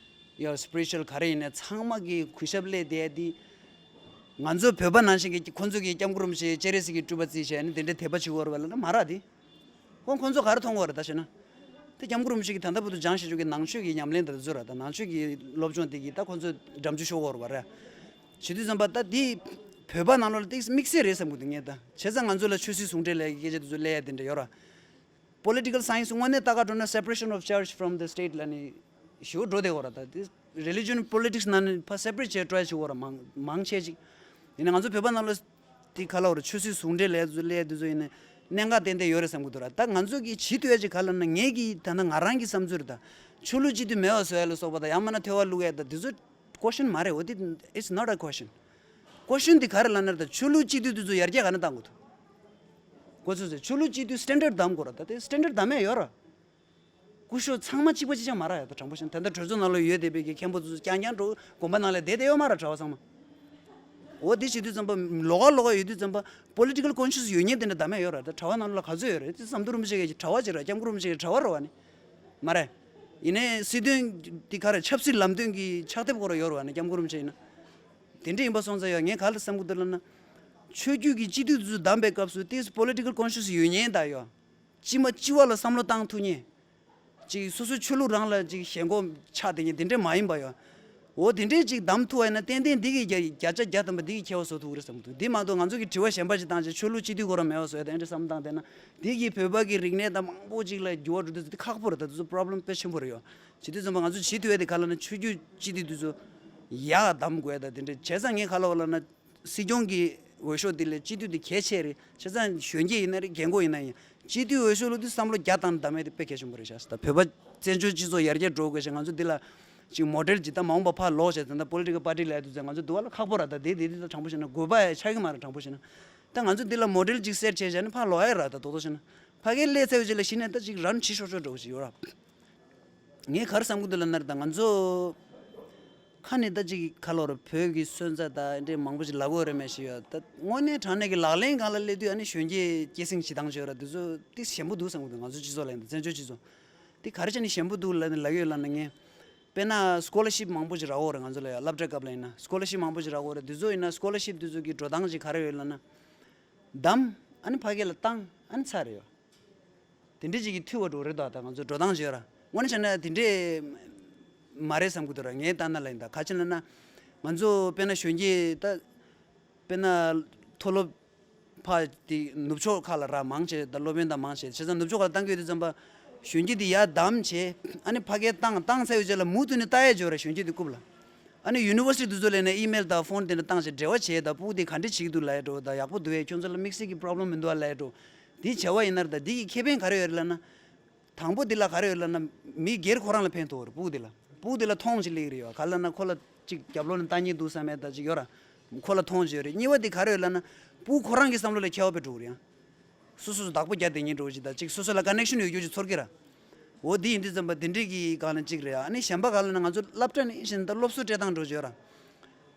ཊི་ཡང་སི་པི་རི་ཅུ་ཨལ་ག་རེ་ཡིན་ནའི་ཚང་མ་གི་གུས་ཞབས་སླེབས་བསྡད་དེ། ང་ཚོ་བོད་པ་ནང་བཞིན་གྱི་ཁོ་ཚོ་གི་སྐྱབས་མགོན་རིན་པོ་ཆེ་སྤྱན་རས་གཟིགས་ཀྱི་སྤྲུལ་པ་རྩིས་བྱས་ནས་དེ་འདྲའི་དད་པ་བྱེད་དགོས་རེད་བ་ལབ་ན་མ་རེད་དེ། ཁོང་ཁོང་ཚོ་ག་རེ་མཐོང་གི་ཡོད་རེད་ད་ཞེ་ན། དེ་སྐྱབས་མགོན་རིན་པོ་ཆེ་གིས་ད་ལྟ་བར་དུ་སྦྱངས་བཞག་རྒྱུ་གི་ནང་ཆོས་ཀྱི་ཉམས་ལེན་དང་དེ་ཚོ་ར་ད་ནང་ཆོས་ཀྱི་སློབ་སྦྱོང་དེ་གིས་ད་ཁོང་ཚོ་འགྲེལ་བརྗོད་ཤོར་གྱི་ཡོད་རེད་པ་ར། བྱེད་དུས་ཙམ་པ་ད་དེ་བོད་པ་ནང་ལོགས་ལ་ཏིག་དམིགས་བསལ་རེད་བསམ་གྱི་འདུག་ངས་ད། བྱས་ཙང་ང་ཚོ་ལ་ཆོས་སྲིད་ཟུང་འབྲེལ་ལ་སྐད་ཆ་དེ་ཚོ་སླེབས་ཡ་དེ་འདྲ་ཡོད་ར། Political science དངོས་གནས་ལྟ་ག་འགྲོ་ན་separation of church from the state ལ་ནི་ཞེ་པོ་འགྲོ་བསྡད་ཡོད་ར། ད་དེ་religion politics ནང་ནས་ཕར་separate བྱས་འགྲོ་ཡ་ཞིག་ཡོད་ར། མང་མང་ཆེ་ཅིག་ཡིན་ན་ང་ཚོ་བོད་པ་ནང་ལོགས་དེ་ག་ལབ་དགོས་རེད། ཆོས་སྲིད་ཟུང་འབྲེལ་ལ་ཚོ་སླེབས་དུས་ཚོ་ཡིན་ན་གནད་འགག་ཏན་ཏན་ཡོད་རེད་བསམ་གྱི་འདུག་ར། ད་ང་ཚོ་གིས་བྱེད་ཐུབ་ཡ་ཅིག་ག་ལབ་ན་ངས་ཀྱིས་ད་ལྟ་ང་རང་གི་བསམ་ཚུལ་རེད་ད། ཆོས་ལུགས་སྤྱི་འཐུས་མེད་པ་བཟོ་ཡ་ལ་སོགས་པ་དང་ཡང་མིན་ན་ཐལ་བ་བླུག་ཡ་ད་དེ་ཚོ་question མ་རེད། འོ་དེ་it's not a question. Question དེ་ག་རེ་ལབ་ན་རེད་ད། ཆོས་ལུགས་སྤྱི་འཐུས་དེ་ཚོ་ཡར་རྒྱས་ག་ནས་གཏང་དགོས་འདུག་གོ་ཚོད་ཚོད་ཆོས་ལུགས་སྤྱི་འཐུས་standard བདམས་དགོས་ར། ད་དེ་standard བདམས་ཡ་ཡོད་ར། སྐུ་ཞབས་ཚང་མ་གཅིག་པ་གཅིག་རྐྱང་མ་རེད་ཡ། ད་དྲང་པོ་བཤད་ན་ད་ལྟ་གྲོས་ཚོགས་ནང་ལ་ཡོད་བསྡད་པའི་གི་མཁན་པོ་ཚོ་རྐྱང་རྐྱང་འགྲོ་དགོན་པ་ནང་ལ་བསྡད་བསྡད་ཡོད་མ་རེད་གྲྭ་པ་ཚང་མ། འོ་དེ་བྱེད་དུས་ཙམ་པ་ལོགས་ཀ་ལོགས་ཀ་ཡོད་དུས་ཙམ་པ་political conscious ཡོད་མཁན་དེ་འདྲ་བདམས་ཡ་ཡོད་རེད། ད་གྲྭ་པ་ནང་ལ་ག་ཚོད་ཡོད་རེད། དེ་ཟམ་གདོང་རིན་པོ་ཆེ་གི་གྲྭ་པ་ཅིག་རེད། སྐྱབས་མགོན་རིན་པོ་ཆེ་གི་གྲྭ་པ་རེད་བ་ནི་མ་རེད། ཡིན་ནའི་སྲིད་དོན་དེ་ག་རེ་ཆབ་སྲིད་ལམ་སྟོན་གྱི་ཕྱག་དེབ་སྐོར་ཡོད་རེད་བ་ནི་སྐྱབས་མགོན་རིན་པོ་ཆེ་ཡིན་ན། དེ་འདྲ་ཡིན་པ་སོང་ཙང་ཡ་ངས་ག་ལ་བསམ་གི་འདུག་ལབ་ན། ཆོས་བརྒྱུད་ཀྱི་སྤྱི་འཐུས་དེ་ཚོ་བདམས་པའི་སྐབས་སུ་དེ་political conscious ཡོད་མཁན་དང་ཡ། སྤྱི་མ་སྤྱི་བ་ལ་བསམ་བློ་བཏང་ཐུབ་མཁན། ཅིག་སོ་སོའི་ཆོས་ལུགས་རང་ལ་ཅིག་ཞེན་ཁོག་ཆགས་བསྡད་མཁན་དེ་འདྲ་མ་ཡིན་པ་ཡ། འོ་དེ་འདྲས་ཅིག་བདམས་ཐུབ་པ་ཡིན་ན་ཏན་ཏན་འདི་གི་བརྒྱ་བརྒྱ་ཆ་བརྒྱ་ཐམ་པ་འདི་གི་ཁྱད་པར་བཟོ་ཐུབ་ཀྱི་རེད་བསམ་གི་འདུག་འདི་མ་གཏོགས་ང་ཚོ་གི་དྲི་བ་གཞན་པ་ཅིག་བཏང་བྱས་ཆོས་ལུགས་སྤྱི་འཐུས་སྐོར་མེད་པ་བཟོ་ཡ་དང་འདྲ་བསམ་བཏང་བསྡད་ན་འདི་གི་བོད་པ་གི་རིག་གནས་དང་མང་པོ་ཅིག་ལ་འགྱུར་བ་འགྲོ་དུས་འདི་ཁག་པོ་རེད། ད་དེ་ཚོ་problem དཔེ་ཆེན་པོ་རེད་ཡ། བྱེད་དུས་ཙམ་པ་ང་ཚོ་བྱེད་ཐུབ་ཡ་དེ་ག་ལབ་ན་ཆོས་བརྒྱུད་སྤྱི་འཐུས་དེ་ཚོ་ཡག་བདམས་དགོས་ཡ་ད་དེ་འདྲ་བྱས་ཙང་ངས་ག་ལབ་པ་ལབ་ན། སྲིད་སྐྱོང་གི་འོས་ཤོག་འདི་ལས་སྤྱི་འཐུས་འདི་གལ་ཆེ་རེད། བྱས་ཙང་གཞོན་སྐྱེས་ཡིན་ན་རེད། རྒན་གོག་ཡིན་ན་ཡིན། སྤྱི་འཐུས་འོས་ཤོག་ལ་འདི་བསམ་བློ་རྒྱ་བཏང་ནས་བདམས་ཡས་དེ་དཔེ་གལ་ཆེན་པོ་རེད་ཤག་ད་བོད་པ་བཙན་བྱོལ་སྤྱི་ཚོགས་ཡར་རྒྱས་འགྲོ་དགོས་ཤག་ང་ཚོ་འདི་ལ་ཅིག་མོ་ཌེལ་ཅིག་ད་མ་འོངས་པ་ཕར་ལོག་བྱས་ད་ད་པོ་ལི་ཊི་ཀལ་པར་ཊི་ལབ་ཡས་དུས་ཚོད་ང་ཚོ་འདི་བ་ལ་ཁག་པོ་ར། ད་དེ་དེ་དེ་ད་དྲང་པོ་བཤད་ན་དགོས་པ་ཡ་ཆགས་ཀྱི་མ་རེད། དྲང་པོ་བཤད་ན་ད་ང་ཚོ་འདི་ལ་མོ་ཌེལ་ཅིག་སེཊ་བྱས་བྱས་ནས་ཕར་ལོག་ཡས་ར། ད་རྡོག་རྡོག་བཤད་ན་ཕ་གིར་སླེབས་ཚར་བའི་རྗེས་ལ་གཞི་ནས་ད་ཅིག་རན་བྱེད་ཆོག་ཆོག་འདྲ་བོ་ཞིག་ཡོད་ར། ངས་ག་རེ་བསམ་གྱི་འདུག་ལབ་ན་རེད་ད། ང་ཚོ་ཁ་ནས་ད་ཅིག་ག་ལབ་རེད། བོད་ཀྱི་སོན་རྩ་དང་འདྲ་མང་པོ་ཞིག་ལབ་དགོས་རེད་མེད་ཞིག་ཡོད། ད་དངོས་གནས་དྲང་གནས་ཀྱི་ལག་ལེན་སྒང་ལ་སླེབས་དུས་ཨ་ནི་གཞོན་སྐྱེས་སྐྱེད་སྲིང་བྱེད་སྟངས་ཅིག་ཡོད་ར། འདི་ཚོ་ཏིག་ཞན་པོ་འདུག་བསམ་གྱི་འདུག་ང་ཚོ་སྤྱི་ཚོགས་ལ་ཡིན་ད་བཙན་བྱོལ་སྤྱི་ཚོགས། དེ་ག་རེ་བྱས་ནས་ཞན་པོ་འདུག་ལབ་ནས་ལབ་ཡོད་ལབ་ན། ངས་དཔེར་ན་སི་ཀོ་ལར་ཤིབ་མང་པོ་ཞིག་རག་གི་ཡོད་རེད། ང་ཚོ་ལ་ཡང་སློབ་གྲྭའི་སྐབས་ལ་ཡིན་ན་སི་ཀོ་ལར་ཤིབ་མང་པོ་ཞིག་རག་གི་ཡོད་རེད། དེ་ཚོ་ཡིན་ན་སི་ཀོ་ལར་ཤིབ་དེ་ཚོ་གི་འགྲོ་སྟངས་ཅིག་ག་རེ་ཡོད་ལབ་ན། བདམས། ཨ་ནི་ཕ་གི་ལ་བཏང་། ཨ་ནི་ཚར་རེད་ཡོད། དེ་འདྲས་ཅིག་གི་འཐུས་བ་འགྲོ་རེད་ད། ད་ང་ཚོ་འགྲོ་སྟངས་བརྗོད་ར། དངོས་གནས་བྱས་ན་དེ་འདྲས་མ་རེད་བསམ་གི་འདུག་ར། ངའི་ལྟ་ན་ལ་ཡིན་ད། ག་ཅི་ལབ་ན། ང་ཚོ་དཔེར་ན་གཞོན་སྐྱེས་ད། དཔེར་ན་མཐོ་སློབ་ཕ་དེ་ནུབ་ཕྱོགས་ཁག་ལ་ར་མང་ཆེ་ད་སློབ་ཡོན་ད་མང་ཆེ་བྱས་ཙང་ནུབ་ཕྱོགས་ཁག་ལ་བཏང་གི་ཡོད་དུས་ཙམ་པ། གཞོན་སྐྱེས་དེ་ཡར་བདམས་བྱས། ཨ་ནི་ཕ་གིར་བཏང་། བཏང་ཚར་བའི་རྗེས་ལ་མུ་མཐུད་ནས་ལྟ་ཡས་འགྲོ་ར། གཞོན་སྐྱེས་དེ་རྐུབ་ལ། ཨ་ནི་ཡུ་ནི་ཝར་སི་ཊི་དེ་ཚོ་ལ་ནས་ཨི་མེལ་དང་ཕོན་དེ་འདྲ་བཏང་བྱས་འབྲེལ་བ་བྱས། ད་ཕྲུ་གུ་དེ་ག་འདྲས་བྱེད་ཀྱི་འདུག་ལབ་ཡས་འགྲོ། ད་ཡག་པོ་འདུག་གས། ཁྱོད་ཚོ་ལ་དམིགས་བསལ་གྱི་པོ་རོབ་ལེམ་མི་འདུག་ཨ་ལབ་ཡས་འགྲོ། དེ་བྱས་པ་ཡིན་ན་ར། ད་དེ་གི་ཁེ་ཕན་ག་རེ་ཡོད་རེད་ལབ་ན། དང་པོ་དེ་ལ་ག་རེ་ཡོད་ལབ་ན། མི་སྒེར་ཁོ་རང་ལ་ཕན་ཐོགས་རེད། ཕྲུ་གུ་དེ་ལ། ཕྲུ་གུ་དེ་ལ་མཐོང་ཅིག་སླེབས་ཀྱི་རེད་ཡོད། ག་ལབ་ན་ཁོ་ལ་ཅིག་རྒྱབ་ལོགས་ནས་ལྟ་མཁན་འདུག་བསམ་ཡས་ད་ཅིག་ཡོད་ར། ཁོ་ལ་མཐོང་ཅིག་ཡོད་རེད། གཉིས་པ་དེ་ག་རེ་ཡོད་ལབ་ན། ཕྲུ་གུ་ཁོ་རང་གི་བསམ་བློ་ལ་ཁྱད་པར་འགྲོ་གི་རེད་ཡང་། སོ་སོ་སོ་བདག་པོ་རྒྱག་བསྡད་མཁན་འདྲ་བོ་ཅིག་ད་ཅིག་སོ་སོ་ལ་ཀ་ནེག་ཤན་ཡོད་རྒྱུ་ཅིག་ཚོར་གི་ར། འོ་དེ་ཡིན་དུས་ཙམ་པ་དེ་འདྲས་ཀྱི་སྒང་ལ་གཅིག་རེད། ཨ་ནི་གཞན་པ་ག་ལབ་ན་ང་ཚོ་སློབ་གྲྭ་ནས་བཞིན་ད་སློབ་གསོ་སྤྲད་སྟངས་འགྲོ་བརྗོད་ར།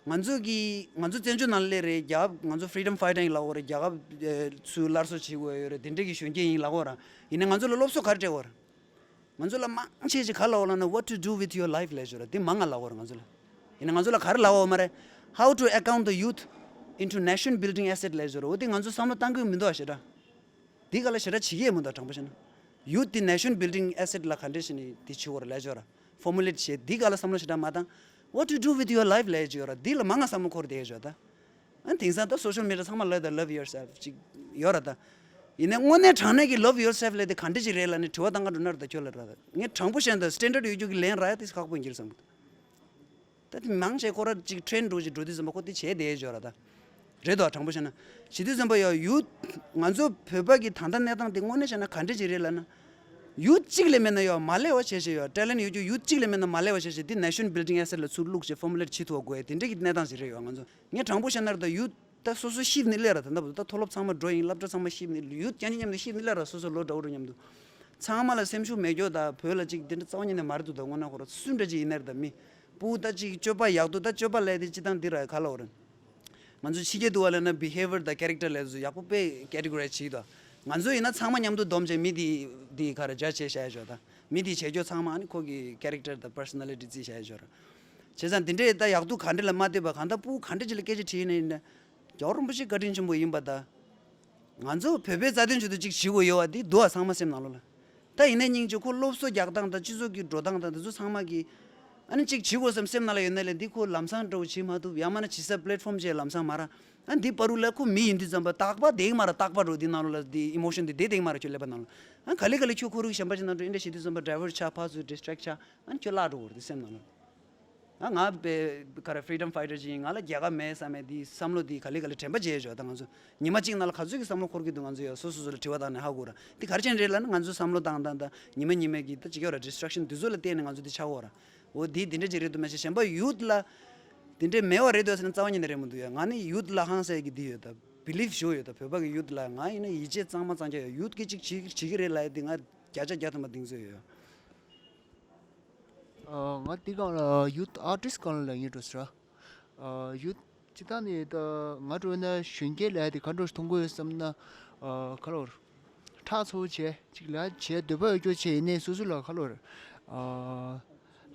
ང་ཚོ་གི་ང་ཚོ་བཙན་བྱོལ་ནང་ལ་སླེབས་རེད། རྒྱལ་ཁབ་ང་ཚོ་ཕི་རི་ཌམ་ཕའི་ཊར་ཡིན་ལབ་ཀྱི་ཡོད་རེད། རྒྱལ་ཁབ་ཚུར་སླར་གསོ་བྱེད་དགོས་ཡོད་རེད། དེ་འདྲས་ཀྱི་གཞོན་སྐྱེས་ཡིན་ལབ་ཀྱི་ཡོད་ར། ཡིན་ནའི་ང་ཚོ་ལ་སློབ་གསོ་ག་རེ་སྤྲད་ཀྱི་ཡོད་རེད། ང་ཚོ་ལ་མང་ཆེ་ཅིག་ག་ལབ་ཀྱི་ཡོད་ལབ་ན། What to do with your life ལབ་ཀྱི་ཡོད་ར། དེ་མང་ང་ལབ་ཀྱི་ཡོད་ར་ང་ཚོ་ལ། ཡིན་ནའི་ང་ཚོ་ལ་ག་རེ་ལབ་ཀྱི་ཡོད་མ་རེད། How to account the youth into nation building asset ལབ་ཀྱི་ཡོད་ར། འོ་དེ་ང་ཚོ་བསམ་བློ་བཏང་གི་མི་འདུག་ཨ་ཞེ་དྲག། དེ་ག་ལ་ཞེ་དྲག་བྱེད་ཀྱི་ཡོད་མི་འདུག་དྲང་པོ་བཤད་ན། ཡུཐ་དེ་ནེ་ཤན་བིལ་ཌིང་ཨེ་སེཊ་ལ་ག་འདྲས་བྱས་ནས་དེ་བྱེད་དགོས་རེད་ལབ་ཀྱི་ཡོད་ར། ཕོར་མུ་ལེཊ་བྱས། དེ་ག་ལ་བསམ་བློ་ཞེ་དྲག་མ་བཏང་། What to do with your life ལབ་ཀྱི་ཡོད་ར། དེ་ལ་མང་ང་བསམ་བློ་འཁོར་བསྡད་ཀྱི་ཡོད་ད། ཨ་དེང་སང་ད་སོ་ཤལ་མི་ཌི་ཡ་ཚང་མ་ལབ་ད། Love yourself ཅིག་ཡོད་ར་ད། ཡིན་ནའི་དངོས་གནས་དྲང་གནས་ཀྱི་love yourself ལབ་དེ་ག་འདྲས་ཅིག་རེད་ལབ་ནས་དྲི་བ་བཏང་ག་འགྲོ་ན་ར་ད་ཁྱོད་ལ་ར་ད། ངས་དྲང་པོ་བཤད་ན་ད་སི་ཊན་ཌར་ཌི་ཡོད་རྒྱུ་གི་ལན་རག་ཡ་དེ་ཁག་པོ་ཡིན་གྱི་རེད་བསམ་གི་འདུག་ད་དེ་མང་ཆེ་ཁོ་ར་ཅིག་ཊེན་འགྲོ་ཅིག་འགྲོ་དུས་ཙམ་པ་ཁོ་དེ་བྱས་བསྡད་ཡོད་ར་ད། རེད་དོ། དྲང་པོ་བཤད་ན། བྱེད་དུས་ཙམ་པ་ཡང་ཡུཐ། ང་ཚོ་བོད་པ་གི་ད་ལྟ་གནས་སྟངས་དེ་དངོས་གནས་བཤད་ན་ག་འདྲས་ཅིག་རེད་ལབ་ན། ཡུཐ་གཅིག་ལས་མེད་ན་ཡང་མ་ལས་པ་བྱས་བྱས་ཡང་། ཊེ་ལེན་ཊི་ཡོད་རྒྱུ་ཡུཐ་གཅིག་ལས་མེད་ན་མ་ལས་པ་བྱས་བྱས་དེ་ནེ་ཤན་བིལ་ཌིང་ཨེ་སེཊ་ལ་ཚུར་བླུགས་བྱས་ཕོར་མུ་ལེཊ་བྱེད་ཐུབ་པ་དགོས་ཡ་དེ་འདྲས་ཀྱི་གནས་སྟངས་ཤིག་རེད་ཡོད་ང་ཚོ། ངས་དྲང་པོ་བཤད་ན་ར་ད་ཡུཐ་ད་སོ་སོ་ཤིབ་ནས་སླེབས་ར། ད་ལྟ་བར་དུ་ད་མཐོ་སློབ་ཚང་མ་འགྲོ་ཡིན། སློབ་གྲྭ་ཚང་མ་ཤིབ་ནས། ཡུཐ་རྐྱང་རྐྱང་མཉམ་དུ་ཤིབ་ནས་སླེབས་ར། སོ་སོ་ལོ་འདྲ་བོ་འདྲ་མཉམ་དུ། ཚང་མ་ལ་སེམས་ཤུགས་མེད་རྒྱུ་ད་བོད་ལ་ཅིག་དེ་འདྲ་རྩ་བ་ཉིད་ནས་མ་རེད་འདུག་ད་དངོས་གནས་ཁོ་ར་སུ་འདྲ་ཅིག་ཡིན་ན་ར་ད་མི། ཕྲུ་གུ་ད་ཅིག་སྤྱོད་པ་ཡག་འདུག་ད་སྤྱོད་པ་ལས་དེ་སྤྱི་བཏང་འདི་ར་ག་ལབ་དགོས་རེད། ང་ཚོ་ཕྱི་རྒྱལ་དུ་བ་ལས་ན་བི་ཧེ་ཝི་ཡར་དང་ཀེ་རེག་ཊར་ལས་ཚོ་ཡག་པོ་དཔེ་ཀེ་ཊི་གོ་རའི་ཛི་བྱེད་ཀྱི་འདུག་ང་ཚོ་ཡིན་ན་ཚང་མ་མཉམ་དུ་བསྡོམས་བྱས་མི་དེ་དེ་ག་རེ་ཇ་ཇི་བྱས་བཞག་ཡ་ཆོག་ད། མི་དེ་བྱེད་རྒྱུ་ཚང་མ་ཨ་ནི་ཁོ་གི་ཀེ་རེག་ཊར་དང་པར་སོ་ན་ལི་ཊི་རྩིས་བྱས་ཡ་ཆོག་ར། བྱས་ཙང་དེ་འདྲས་ད་ཡག་སྡུག་ག་འདྲས་ལ་མ་ལྟོས་པ་གང་ལྟར་ཕྲུ་གུ་ག་འདྲས་ཅིག་ལ་སྐད་ཆ་དྲིས་ནས་ཡིན་ན། རྒྱལ་བ་རིན་པོ་ཆེ་བཀའ་དྲིན་ཆེན་པོ་ཡིན་པ་དང་། ང་ཚོ་བོད་པའི་རྩ་དོན་ཆེད་དུ་ཅིག་བྱེད་དགོས་ཡོད་པ་འདི་འདུག་ཨ་ཚང་མ་སེམས་ནང་ལོགས་ལ། ད་ཡིན་ནའི་སྙིང་རྗེ་ཁོ་སློབ་གསོ་རྒྱག་སྟངས་དང་སྤྱི་ཚོགས་ཀྱི་འགྲོ་སྟངས་དང་དེ་ཚོ་ཚང་མ་གི། ཨ་ནི་ཅིག་བྱེད་དགོས་བསམ་སེམས་ནང་ལ་ཡོད་ན་ལས་འདི་ཁོ་ལམ་སང་འདྲ་བོ་བྱེད་མ་ཐུབ། ཡང་མིན་ན་བྱེད་ས་པི་ལེཊ་ཕོམ་ཅིག་ལམ་སང་མ་རག་ཨ་འདི་བར་དུ་ལ་ཁོ་མི་ཡིན་དུས་ཙམ་པ་རྟག་པར་བསྡད་ཀྱི་མ་རེད། རྟག་པར་འགྲོ་འདི་ནང་ལོགས་ལ་འདི་ཨི་མོ་ཤན་འདི་བསྡད་བསྡད་ཀྱི་མ་རེད། ཁྱོད་ཀླད་པ་ནང་ལ། ཨ་ག་ལེ་ག་ལེ་ཁྱོད་ཁོ་རང་གཞན་པ་ཅིག་ནང་འགྲོ་འདྲ་བྱེད་དུས་ཙམ་པ་ཌའི་ཝརཊ་ཆགས། ཕར་ཚུར་ཌི་སི་ཊེག་ཆགས། ཨ་ནི་ཁྱོད་བརླག་འགྲོ་གི་རེད་འདི་སེམས་ནང་ལ། ཨ་ང་དཔེ་ག་རེ་ཕི་རི་ཌམ་ཕའི་ཊར་ཅིག་ཡིན། ང་ལ་རྒྱལ་ཁ་མེད་བསམ་པའི་འདི་བསམ་བློ་འདི་ག་ལེ་ག་ལེ་དྲན་པ་བརྗེད་ཡོད་ད། ང་ཚོ་ཉི་མ་གཅིག་ནང་ལ་ག་ཚོད་ཀྱི་བསམ་བློ་འཁོར་གྱི་འདུག་ང་ཚོ་ཡ་སོ་སོ་སོ་ལ་དྲི་བ་བཏང་ནས་ཧ་གོ་ར། འདི་ག་རེ་བྱས་ནས་རེད་ལབ་ན་ང་ཚོའི་བསམ་བློ་བཏང་སྟངས་དང་ཉི་མ་ཉི་མའི་གི་ད་ཅིག་ཡོད་ར་ཌི་སི་ཊེག་ཤན་འདི་ཚོ་ལ་བརྟེན་ནས་ང་ཚོ་འདི་ཆགས་ཡོད་ར། འོ་འདི་འདི་འདྲ་ཅིག་རེད་འདུག་མ་གཞི་གཞན་པ་ཡུཐ་ལ་འདི་འདྲ་མེད་པ་རེད་འདུག་ཟེར་ན་རྩ་བ་ཉིད་ནས་རེད་མི་འདུག་ཡ། ང་ནི་ཡུཐ་ལ་ཧང་སངས་ཀྱི་འདི་ཡོད་ད། བི་ལིབ་ཞེ་པོ་ཡོད་ད། བོད་པ་གི་ཡུཐ་ལ་ང་ཡིན་ན་ཡིད་ཆེས་གཙང་མ་གཙང་རྐྱང་ཡོད། ཡུཐ་གིས་ཅིག་བྱེད་བྱེད་ཀྱི་རེད་ལབ་ཡ་འདི་ང་བརྒྱ་ཆ་བརྒྱ་ཐམ་པ་གདེང་ཚོད་ཡོད། ཨ། ང་འདི་སྒང་ལ་ཡུཐ་ཨར་ཊིསི་སྒང་ལ་ལབ་སྙིང་འདོད་སོང་ར། ཨ། ཡུཐ་སྤྱིར་བཏང་ནས་ད་ང་འདྲ་བོ་ན་གཞོན་སྐྱེས་ལབ་ཡ་དེ་ག་འདྲ་ཞིག་མཐོང་གི་ཡོད་བསམ་ན། ཨ། ག་ལབ་དགོས་རེད། ཁྲག་ཚ་པོ་བྱས་ཅིག་ལབ་བྱེད་འདོད་པ་ཡོད་རྒྱུ་བྱས། ཡིན་ནའི་སོ་སོ་ལ་ག་ལབ་དགོས་རེད། ཨ།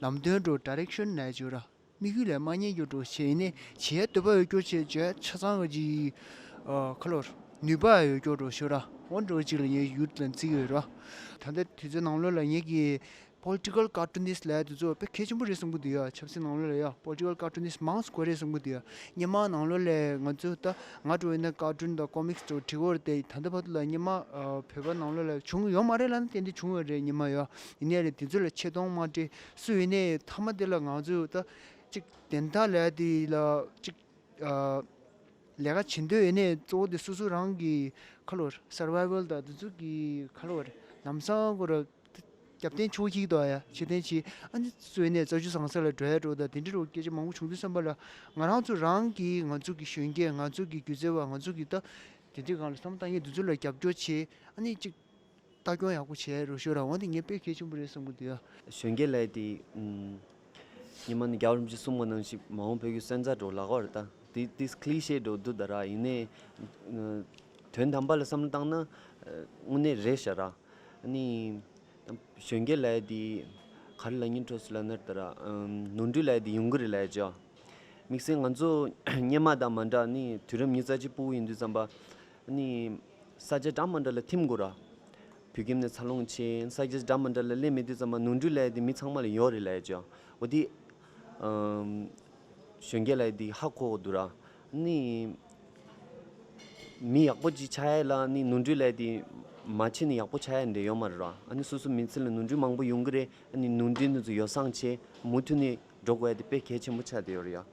ལམ་སྟོན་འདྲ་བོ་ཌའི་རེག་ཤན་ལབ་ཡ་ཅིག་ཡོད་ར། དམིགས་ཡུལ་ལ་མ་ཉན་རྒྱུ་འདྲ་བོ་བྱས། ཡིན་ནའི་བྱེད་འདོད་པ་ཡོད་རྒྱུ་བྱས་བྱས་ཆ་ཚང་གི་ཅིག་ཨ། ག་ལབ་དགོས་རེད། ནུས་པ་ཡོད་རྒྱུ་འདྲ་བོ་ཞིག་ཡོད་ར། འོ་འདྲ་བོ་ཅིག་ལ་ངས་ཡུཐ་ལབ་བརྩི་གི་ཡོད་ར། ད་ལྟ་དུས་ཚོད་ནང་ལོགས་ལ་ངེད་ཀྱི་པོ་ལི་ཊི་ཀལ་ཀར་ཊུ་ནིསི་ཊི་ལབ་ཡ་དེ་ཚོ་དཔེ་གལ་ཆེན་པོ་རེད་བསམ་གྱི་འདུག་ཡ། ཆབ་སྲིད་ནང་ལོགས་ལ་ཡ་པོ་ལི་ཊི་ཀལ་ཀར་ཊུ་ནིསི་ཊི་མང་ཙམ་དགོས་རེད་བསམ་གྱི་འདུག་ཡ། སྔོན་མ་ནང་ལོགས་ལ་ང་ཚོ་ད་ང་འདྲ་བོ་ཡིན་ན་ཀར་ཊུན་དང་ཀོ་མིག་སི་འདྲ་བོ་བྲིས་ཡོད་རེད་དེ། ད་ལྟ་བར་དུ་ལ་སྔོན་མ་ཨ། བོད་པ་ནང་ལོགས་ལ་བྱུང་ཡོད་མ་རེད་ལབ་ན་ཏན་ཏན་བྱུང་ཡོད་རེད། སྔོན་མ་ཡ། ཡིན་ནའི་རེད། དེ་ཚོ་ལ་ཆེ་མཐོང་མ་སྤྲད། སུ་ཡིན་ནའི་མཐའ་མ་དེ་ལ་ང་ཚོས་ད་ཅིག་བདེན་མཐའ་ལབ་ཡ་དེ་ལ་ཅིག་ཨ། ལས་ཀ་བྱེད་འདོད་ཡོད་ནའི་གཙོ་བོ་དེ་སོ་སོ་རང་གི་ག་ལབ་དགོས་རེད། སར་བའི་ཝལ་དང་དེ་ཚོ་གི་ག་ལབ་དགོས་རེད། ལམ་སང་ཁོ་ར་རྒྱབ་རྟེན་ཆེ་བོ་བྱེད་ཀྱི་འདུག་ཡ། ཕྱིར་འཐེན་བྱེད། ཨ་ནི་སུ་ཡིན་ནའི་རྩྭ་ཆུ་ཟང་ས་ལ་འགྲོ་ཡ་འགྲོ་དང་དེ་འདྲ་རུ་སྐད་ཆ་མང་པོ་བྱུང་དུས་ཙམ་པ་ལ་ང་རང་ཚོ་རང་གི་ང་ཚོ་གི་གཞོན་སྐྱེས། ང་ཚོ་གི་སྒྱུ་རྩལ་བ། ང་ཚོ་གི་ད་དེ་འདྲའི་སྒང་ལ་བསམ་བློ་བཏང་མཁན་དེ་ཚོ་ལ་རྒྱབ་སྐྱོར་བྱེད། ཨ་ནི་ཅིག་ལྟ་སྐྱོང་ཡག་པོ་བྱས་རུ་ཤོག་ར། འོ་དེ་ངས་དཔེ་གལ་ཆེན་པོ་རེད་བསམ་གྱི་འདུག་ཡ། གཞོན་སྐྱེས་ལབ་ཡ་དེ་ཨུམ། སྔོན་མ་ནས་རྒྱལ་བ་རིན་པོ་ཆེས་གསུངས་པ་ནང་བཞིན་མ་འོངས་བོད་ཀྱི་སོན་རྩ་འདྲ་བོ་ལབ་ཀྱི་ཡོད་རེད་ད། དེ་དེ་ཀི་ལི་ཤེ་འདྲ་བོ་འདུག་ད་ར། ཡིན་ནའི་དོན་དམ་པ་ལ་བསམ་བློ་བཏང་ན་དངོས་གནས་རེད་ཤག་ར། ཨ་ནི། གཞོན་སྐྱེས་ལབ་ཡ་དེ་ག་རེ་ལབ་སྙིང་བྲོ་སོང་ལབ་ན་ད་ར། ཨམ། ནོར་འཁྲུལ་ལབ་ཡ་དེ་ཡོང་གི་རེད་ལབ་ཡ་ཅིག་ཡོད། དམིགས་བསལ་ང་ཚོ་སྔོན་མ་དང་མ་འདྲ་ནི་དུས་རབས་ཉི་ཤུ་རྩ་གཅིག་ཕྲུ་གུ་ཡིན་དུས་ཙམ་པ་ནི་ས་ཆ་འདྲ་མ་འདྲ་ལ་ཐིམ་དགོས་ར། བོད་ཁྱིམ་ནས་འཚར་ལོངས་བྱས་ས་ཆ་འདྲ་མ་འདྲ་ལ་སླེབས་མེད་དུས་ཙམ་པ་ནོར་འཁྲུལ་ལབ་ཡ་དེ་མི་ཚང་མ་ལ་ཡོད་རེད་ལབ་ཡ་ཅིག་ཡོད། འོ་དེ། ཨམ། གཞོན་སྐྱེས་ལབ་ཡ་དེ་ཧ་གོ་དགོས་འདུག་ར། ནི། མི་ཡག་པོ་ཅིག་ཆགས་ཡ་ལ་ནི་ནོར་འཁྲུལ་ལབ་ཡ་དེ་མ་བྱས་ནས་ཡག་པོ་ཆགས་ཡ་འདྲ་ཡོད་མ་རེད་ར། ཨ་ནི་སོ་སོ་མི་ཚེ་ལ་ནོར་འཁྲུལ་མང་པོ་ཡོང་གི་རེད། ཨ་ནི་ནོར་འཁྲུལ་འདི་ཚོ་ཡོ་བསྲང་བྱས་མུ་མཐུད་ནས་འགྲོ་དགོས་ཡ་དེ་དཔེ་གལ་ཆེན་པོ་ཆགས་བསྡད་ཡོད་རེད་ཡ།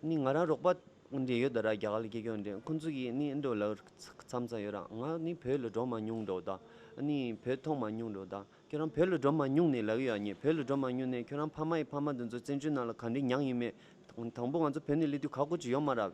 ནི་ང་རང་རོགས་པ་འདྲ་ཡོད་ད་ར། རྒྱ་གར་ལ་སྐྱེས་སྐྱོ་འདྲ། ཁོང་ཚོ་གིས་ནི་འདྲ་ལབ་མཚམས་མཚམས་ཡོད་ར། ང་ནི་བོད་ལ་འགྲོ་མ་མྱོང་འདྲ་ད། ཨ་ནི་བོད་མཐོང་མ་མྱོང་འདྲ་ད། ཁྱོད་རང་བོད་ལ་འགྲོ་མ་མྱོང་ནས་ལབ་ཡོད་ཨ་ནི། བོད་ལ་འགྲོ་མ་མྱོང་ནས་ཁྱོད་རང་ཕ་མ་ཡི་ཕ་མ་དེ་ཚོ་བཙན་བྱོལ་ནང་ལ་ག་འདྲའི་མྱངས་ཡིན་མེད། དང་པོ་ང་ཚོ་བོད་ནས་སླེབས་དུས་ཁག་པོ་ཅིག་ཡོད་མ་ར།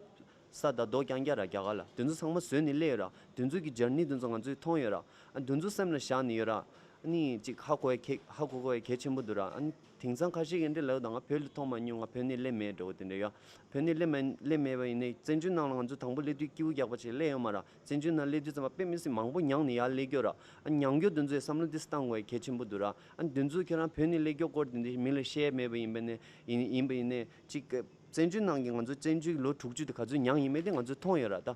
ས་དང་རྡོ་རྐྱང་རྐྱང་ར་རྒྱ་གར་ལ། དེ་ཚོ་ཚང་མ་བཟོས་ནས་སླེབས་ཡོད་ར། དེ་ཚོ་གི་ཇར་ནི་དེ་ཚོ་ང་ཚོས་མཐོང་ཡོད་ར། ཨ་དེ་ཚོ་སེམས་ལ་བཞག་ནས་ཡོད་ར། ཨ་ནི་ཅིག་ཧ་གོ་ཡ་གལ་ཧ་གོ་དགོས་ཡ་གལ་ཆེན་པོ་འདུག་ར། ཨ་ནི་དེང་སང་ཁ་ཤས་ཀྱིས་འདྲ་ལབ་ཡོད་ད། ང་བོད་ལ་མཐོང་མ་མྱོང་། ང་བོད་ནས་སླེབས་མེད་འདྲ་བོ་དེ་འདྲ་ཡོད། བོད་ནས་སླེབས་མ་སླེབས་མེད་པ་ཡིན་ནའི་བཙན་བྱོལ་ནང་ལ་ང་ཚོ་དང་པོ་སླེབས་དུས་སྐྱིད་པོ་རྒྱག་པ་ཅིག་སླེབས་ཡོད་མ་ར། བཙན་བྱོལ་ནང་སླེབས་དུས་ཙམ་པ་དཔེ་མི་སྲིད་མང་པོ་མྱངས་ནས་ཡར་སླེབས་ཀྱི་ཡོད་ར། ཨ་མྱངས་རྒྱུ་དེ་ཚོའི་བསམ་བློ་དེ་བཏང་དགོས་ཡ་གལ་ཆེན་པོ་འདུག་ར། ཨ་དེ་ཚོ་ཁྱོད་རང་བོད་ནས་སླེབས་རྒྱུ་སྐོར་དེ་འདྲ་མི་ལ་བཤད་མེད་པ་ཡིན་པ་ནས་ཡིན་ཡིན་པ་ཡིན་ནའི་ཅིག་བཙན་བྱོལ་ནང་གི་ང་ཚོ་བཙན་བྱོལ་ལོ་དྲུག་ཅུ་དེ་ག་ཚོད་མྱངས་ཡིན་མེད་དེ་ང་ཚོས་མཐོང་ཡོད་ར་ད།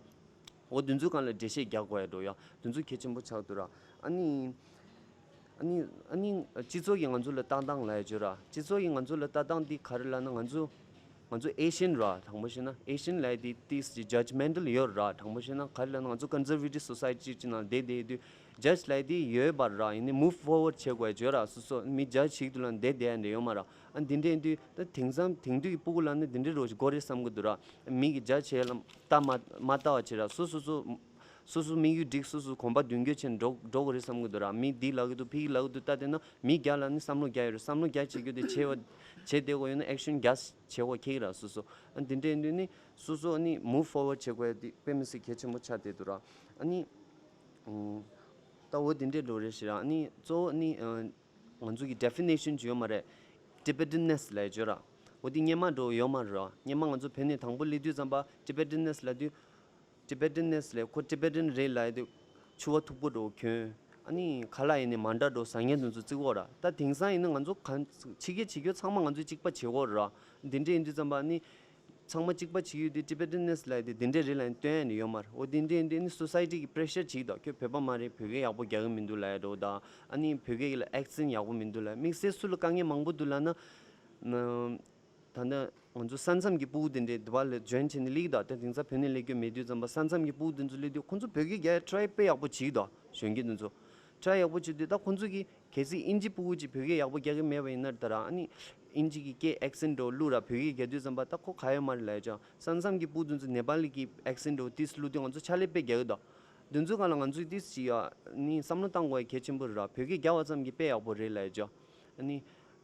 འོ་དེ་ཚོའི་སྒང་ལ་འགྲེལ་བཤད་རྒྱག་དགོས་ཡ་འགྲོ་ཡ་དེ་ཚོ་གལ་ཆེན་པོ་ཆགས་འདུག་ར། ཨ་ནི། ཨ་ནི། ཨ་ནི། སྤྱི་ཚོགས་ཀྱིས་ང་ཚོ་ལ་ལྟ་སྟངས་ལབ་ཡ་ཅིག་ཡོད་ར། སྤྱི་ཚོགས་ཀྱིས་ང་ཚོ་ལ་ལྟ་སྟངས་འདི་ག་རེ་ལབ་ན། ང་ཚོ་ང་ཚོ་ཨེ་ཤི་ཡན་ར། དྲང་པོ་བཤད་ན་ཨེ་ཤི་ཡན་ལབ་ཡ་འདི་ཏིས་ཇ་ཇི་མེན་ཊལ་ཡོད་ར། དྲང་པོ་བཤད་ན་ག་རེ་ལབ་ན། ང་ཚོ་ཀོན་སར་ཝེ་ཊིབ་སོ་སའི་ཊི་ཅིག་ནང་བསྡད་བསྡད་དུས་ཇ་ཇི་ལབ་ཡ་འདི་ཡོད་པ་ར། ཡིན་ནའི་མུབ་ཕོར་ཝརཌ་བྱེད་དགོས་ཡ་ཅིག་ཡོད་ར། སོ་སོ་མི་ཇ་ཇི་བྱེད་ཀྱི་འདུག་ལབ་ན་བསྡད་བསྡད་ཡ་འདྲ་ཡོད་མ་ར། ཨ་འདི་འདྲ་ཡིན་དུས་ད་དེང་སང་དེང་དུས་ཀྱི་སྤུ་གུ་ལབ་ན་འདི་འདྲའི་རོ་ཞིག་དགོས་རེད་བསམ་གྱི་འདུག་ར། མི་གིས་ཇ་ཇི་བྱེད་ལ་ལྟ་མ་མ་ལྟ་བ་བྱེད་ར། སོ་སོ་སོ། སོ་སོ་དམིགས་ཡུལ་འགྲིག་སོ་སོ་གོམ་པ་མདུན་སྐྱོད་བྱས་ནས་འགྲོ་འགྲོ་དགོས་རེད་བསམ་གྱི་འདུག་ར། མི་འདིས་ལབ་ཀྱི་འདུག་ཕ་གིས་ལབ་ཀྱི་འདུག་ལྟ་བསྡད་ན་མི་བརྒྱ་ལ་ནི་བསམ་བློ་བརྒྱ་ཡོད་རེད། བསམ་བློ་བརྒྱ་བྱེད་རྒྱུ་དེ་བྱེད་བྱེད་བསྡད་དགོས་ཡོད་ན་ཨེག་ཤན་བརྒྱ་བྱེད་དགོས་ཁེལ་གྱི་ར། སོ་སོ་ཨ་འདི་འདྲ་ཡིན་དུས་ནི་སོ་སོ་ནི་མུབ་ཕོར་ཝརཌ་བྱེད་དགོས་ཡ་དེ་དཔེ་མི་སྲིད་གལ་ཆེན་པོ་ཆགས་བསྡད་འདུག་ར། ཨ་ནི་ད་འོ་དེ་འདྲའི་འགྲོ་རེད་ཤག་ར། ཨ་ནི་གཙོ་བོ་ནི་ང་ཚོ་གི་ཌེ་ཕི་ནེ་ཤན་ཅིག་ཡོད་མ་རེད། ཊི་བེ་ཊན་ནེ་སི་ལབ་ཡ་ཅིག་ཡོད་ར། འོ་དེ་སྔོན་མ་འདྲ་བོ་ཡོད་མ་རེད་ར། སྔོན་མ་ང་ཚོ་བོད་ནས་དང་པོ་སླེབས་དུས་ཙམ་པ་ཊི་བེ་ཊན་ནེ་སི་ལབ་དུས། ཊི་བེ་ཊན་ནེ་སི་ལབ་ཁོ་ཊི་བེ་ཊན་རེད་ལབ་ཡ་དེ་ཕྱུ་པ་མཐུག་པོ་འདྲ་བོ་གྱོན། ཨ་ནི་ཁ་ལག་ཡིན་ནའི་མ་འདྲ་འདྲ་བོ་ཟ་མཁན་དེ་ཚོ་བརྩི་གི་ཡོད་ར། ད་དེང་སང་ཡིན་ན་ང་ཚོ་གང་ཕྱི་རྒྱལ་བྱེད་རྒྱུ་ཚང་མ་ང་ཚོས་གཅིག་པ་བྱེད་ཀྱི་ཡོད་ར། འདི་འདྲ་ཡིན་དུས་ཙམ་པ་ཨ་ནི་ཚང་མ་གཅིག་པ་བྱེད་ཀྱི་ཡོད་དུས་ཊི་བེ་ཊན་ནེ་སི་ལབ་ཡ་དེ་འདི་འདྲ་རེད་ལབ་ཡ་སྟོན་ཡ་ནི་ཡོད་མ་རེད། འོ་འདི་འདྲ་ཡིན་དུས་ནི་སོ་སའི་ཊི་གིས་པི་རེ་ཤར་བྱེད་ཀྱི་འདུག་ཁྱོད་བོད་པ་མ་རེད། བོད་སྐད་ཡག་པོ་རྒྱག་གི་མི་འདུག་ལབ་ཡ་འདྲ་བོ་དང་། ཨ་ནི་བོད་སྐད་ལ་ཨེག་སེན་ཊི་ཡག་པོ་མི་འདུག་ལབ། དམིགས་བསལ་སུ་ལ་དཀའ་ངལ་མང་པོ་འདུག་ལབ་ན། ད་ལྟ་ང་ཚོ་ས་མཚམས་ཀྱི་སྤུ་གུ་དེ་འདྲས་འདི་པར་ལ་ཇོ་ཡིན་བྱས་ནས་སླེབས་ཀྱི་འདུག་ད་དེང་སང་བོད་ནས་སླེབས་རྒྱུ་མེད་དུས་ཙམ་པ་ས་མཚམས་ཀྱི་སྤུ་གུ་དེ་ཚོ་སླེབས་དུས་ཁོང་ཚོ་བོད་སྐད་རྒྱག་ཡ་ཊི་རའི་དཔེ་ཡག་པོ་བྱེད་ཀྱི་འདུག་གཞོན་སྐྱེས་དེ་ཚོ་ཊི་རའི་ཡག་པོ་བྱེད་དུས་ད་ཁོང་ཚོ་གིས་གལ་སྲིད་དབྱིན་ཇི་སྤུ་གུ་ཅིག་བོད་སྐད་ཡག་པོ་རྒྱག་གི་མེད་པ་ཡིན་ན་ད་ར། ཨ་ནི་དབྱིན་ཇི་གི་སྐད་ཨེག་སེན་ཊི་འདྲ་བོ་བླུགས་ར། བོད་སྐད་རྒྱག་དུས་ཙམ་པ་ད་ཁོ་ག་ཡོད་མ་རེད་ལབ་ཡ་ཅིག་ས་མཚམས་ཀྱི་སྤུ་གུ་དེ་ཚོ་ནེ་པ་ལི་གི་ཨེག་སེན་ཊི་འདྲ་བོ་ཏིས་བླུགས་དུས་ང་ཚོ་ཕྱག་ལས་དཔེ་རྒྱག་གི་འདུག་དེ་ཚོའི་སྒང་ལ་ང་ཚོས་ཏིས་ཅིག་ཡ་ནི་བསམ་བློ་བཏང་དགོས་ཡ་གལ་ཆེན་པོ་རེད་ར། བོད་སྐད་རྒྱག་པ་ཙམ་གྱིས་དཔེ་ཡག་པོ་རེད་ལབ་ཡ་ཅིག་ཨ་ནི།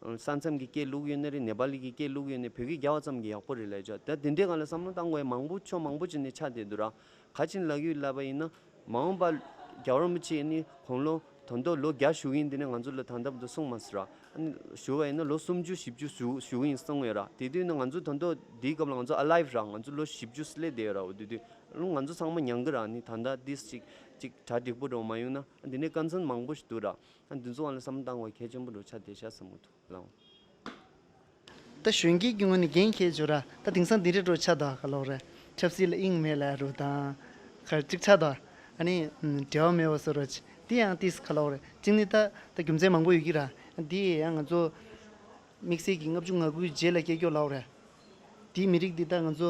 ས་མཚམས་ཀྱི་སྐད་བླུགས་ཡོད་ནི་རེད། ནེ་པ་ལི་གི་སྐད་བླུགས་ཡོད་ནི། བོད་སྐད་རྒྱག་པ་ཙམ་གྱིས་ཡག་པོ་རེད་ལབ་ཡ་ཅིག་ད་དེ་འདྲའི་སྒང་ལ་བསམ་བློ་བཏང་དགོས་ཡ་མང་པོ་ཕྱོགས་མང་པོ་ཅིག་ནས་ཆགས་བསྡད་འདུག་ར། ག་ཅིག་ལབ་ཀྱི་ཡོད་ལབ་པ་ཡིན་ན། མ་འོངས་པ་རྒྱལ་བ་རིན་པོ་ཆེ་ནི་དགུང་ལོ་ད་དུང་ལོ་བརྒྱ་བཞུགས་ཡིན། དེ་ནས་ང་ཚོ་ལ་ད་ལྟ་བར་དུ་གསུངས་མ་སོང་ར། ཨ་ནི་བཞུགས་པ་ཡིན་ན་ལོ་སུམ་ཅུ་བཞི་བཅུ་བཞུགས་བཞུགས་ཡིན་གསུངས་ཡོད་ར། དེ་དུས་ནི་ང་ཚོ་ད་དུང་དེའི་སྐབས་ལ་ང་ཚོ་ཨ་ལའིབ་ར། ང་ཚོ་ལོ་བཞི་བཅུ་སླེབས་བསྡད་ཡོད་ར། འོ་དེ་དུས་ལོ་ང་ཚོ་ཚང་མ་མྱང་གི་ར། ནི་ད་ལྟ་ཏིས་ཅིག་ཅིག་གྲ་འགྲིག་པོ་འདྲ་བོ་མ་ཡོང་ན་ཨ་འདི་ནས་ཀོན་སརན་མང་པོ་ཞིག་འདུག་ར། ཨ་འདི་ཚོ་སྒང་ལ་བསམ་བློ་བཏང་དགོས་གལ་ཆེན་པོ་འདྲ་བོ་ཆགས་བསྡད་ཤག་བསམ་གྱི་འདུག་ལགས། ད་གཞོན་སྐྱེས་ཀྱི་ངོས་ནས་འགན་འཁྱེར་བྱོས་ར། ད་དེང་སང་འདི་འདྲ་འདྲ་བོ་ཆགས་འདུག་ག་ལབ་རེད། ཆབ་སྲིད་ལ་དབྱིངས་མེད་ལབ་རུ་དང་། ག་རེ་གཅིག་ཆགས་འདུག་ཨ་ནི་འབྲེལ་བ་མེད་པ་བཟོ་འདྲ་ཅིག་དེ་ཡང་ཏིས་ག་ལབ་རེད། གཅིག་ནི་ད་ད་རྒྱུ་མཚན་མང་པོ་ཡོད་ཀྱི་ར། འདི་ཡང་ང་ཚོ་དམིགས་བསལ་གྱི་ལྔ་བཅུ་ང་དགུའི་རྗེས་ལ་སྐྱེས་སྐྱོ་ལབ་རེད། དེའི་མི་རིགས་འདི་ད་ང་ཚོ་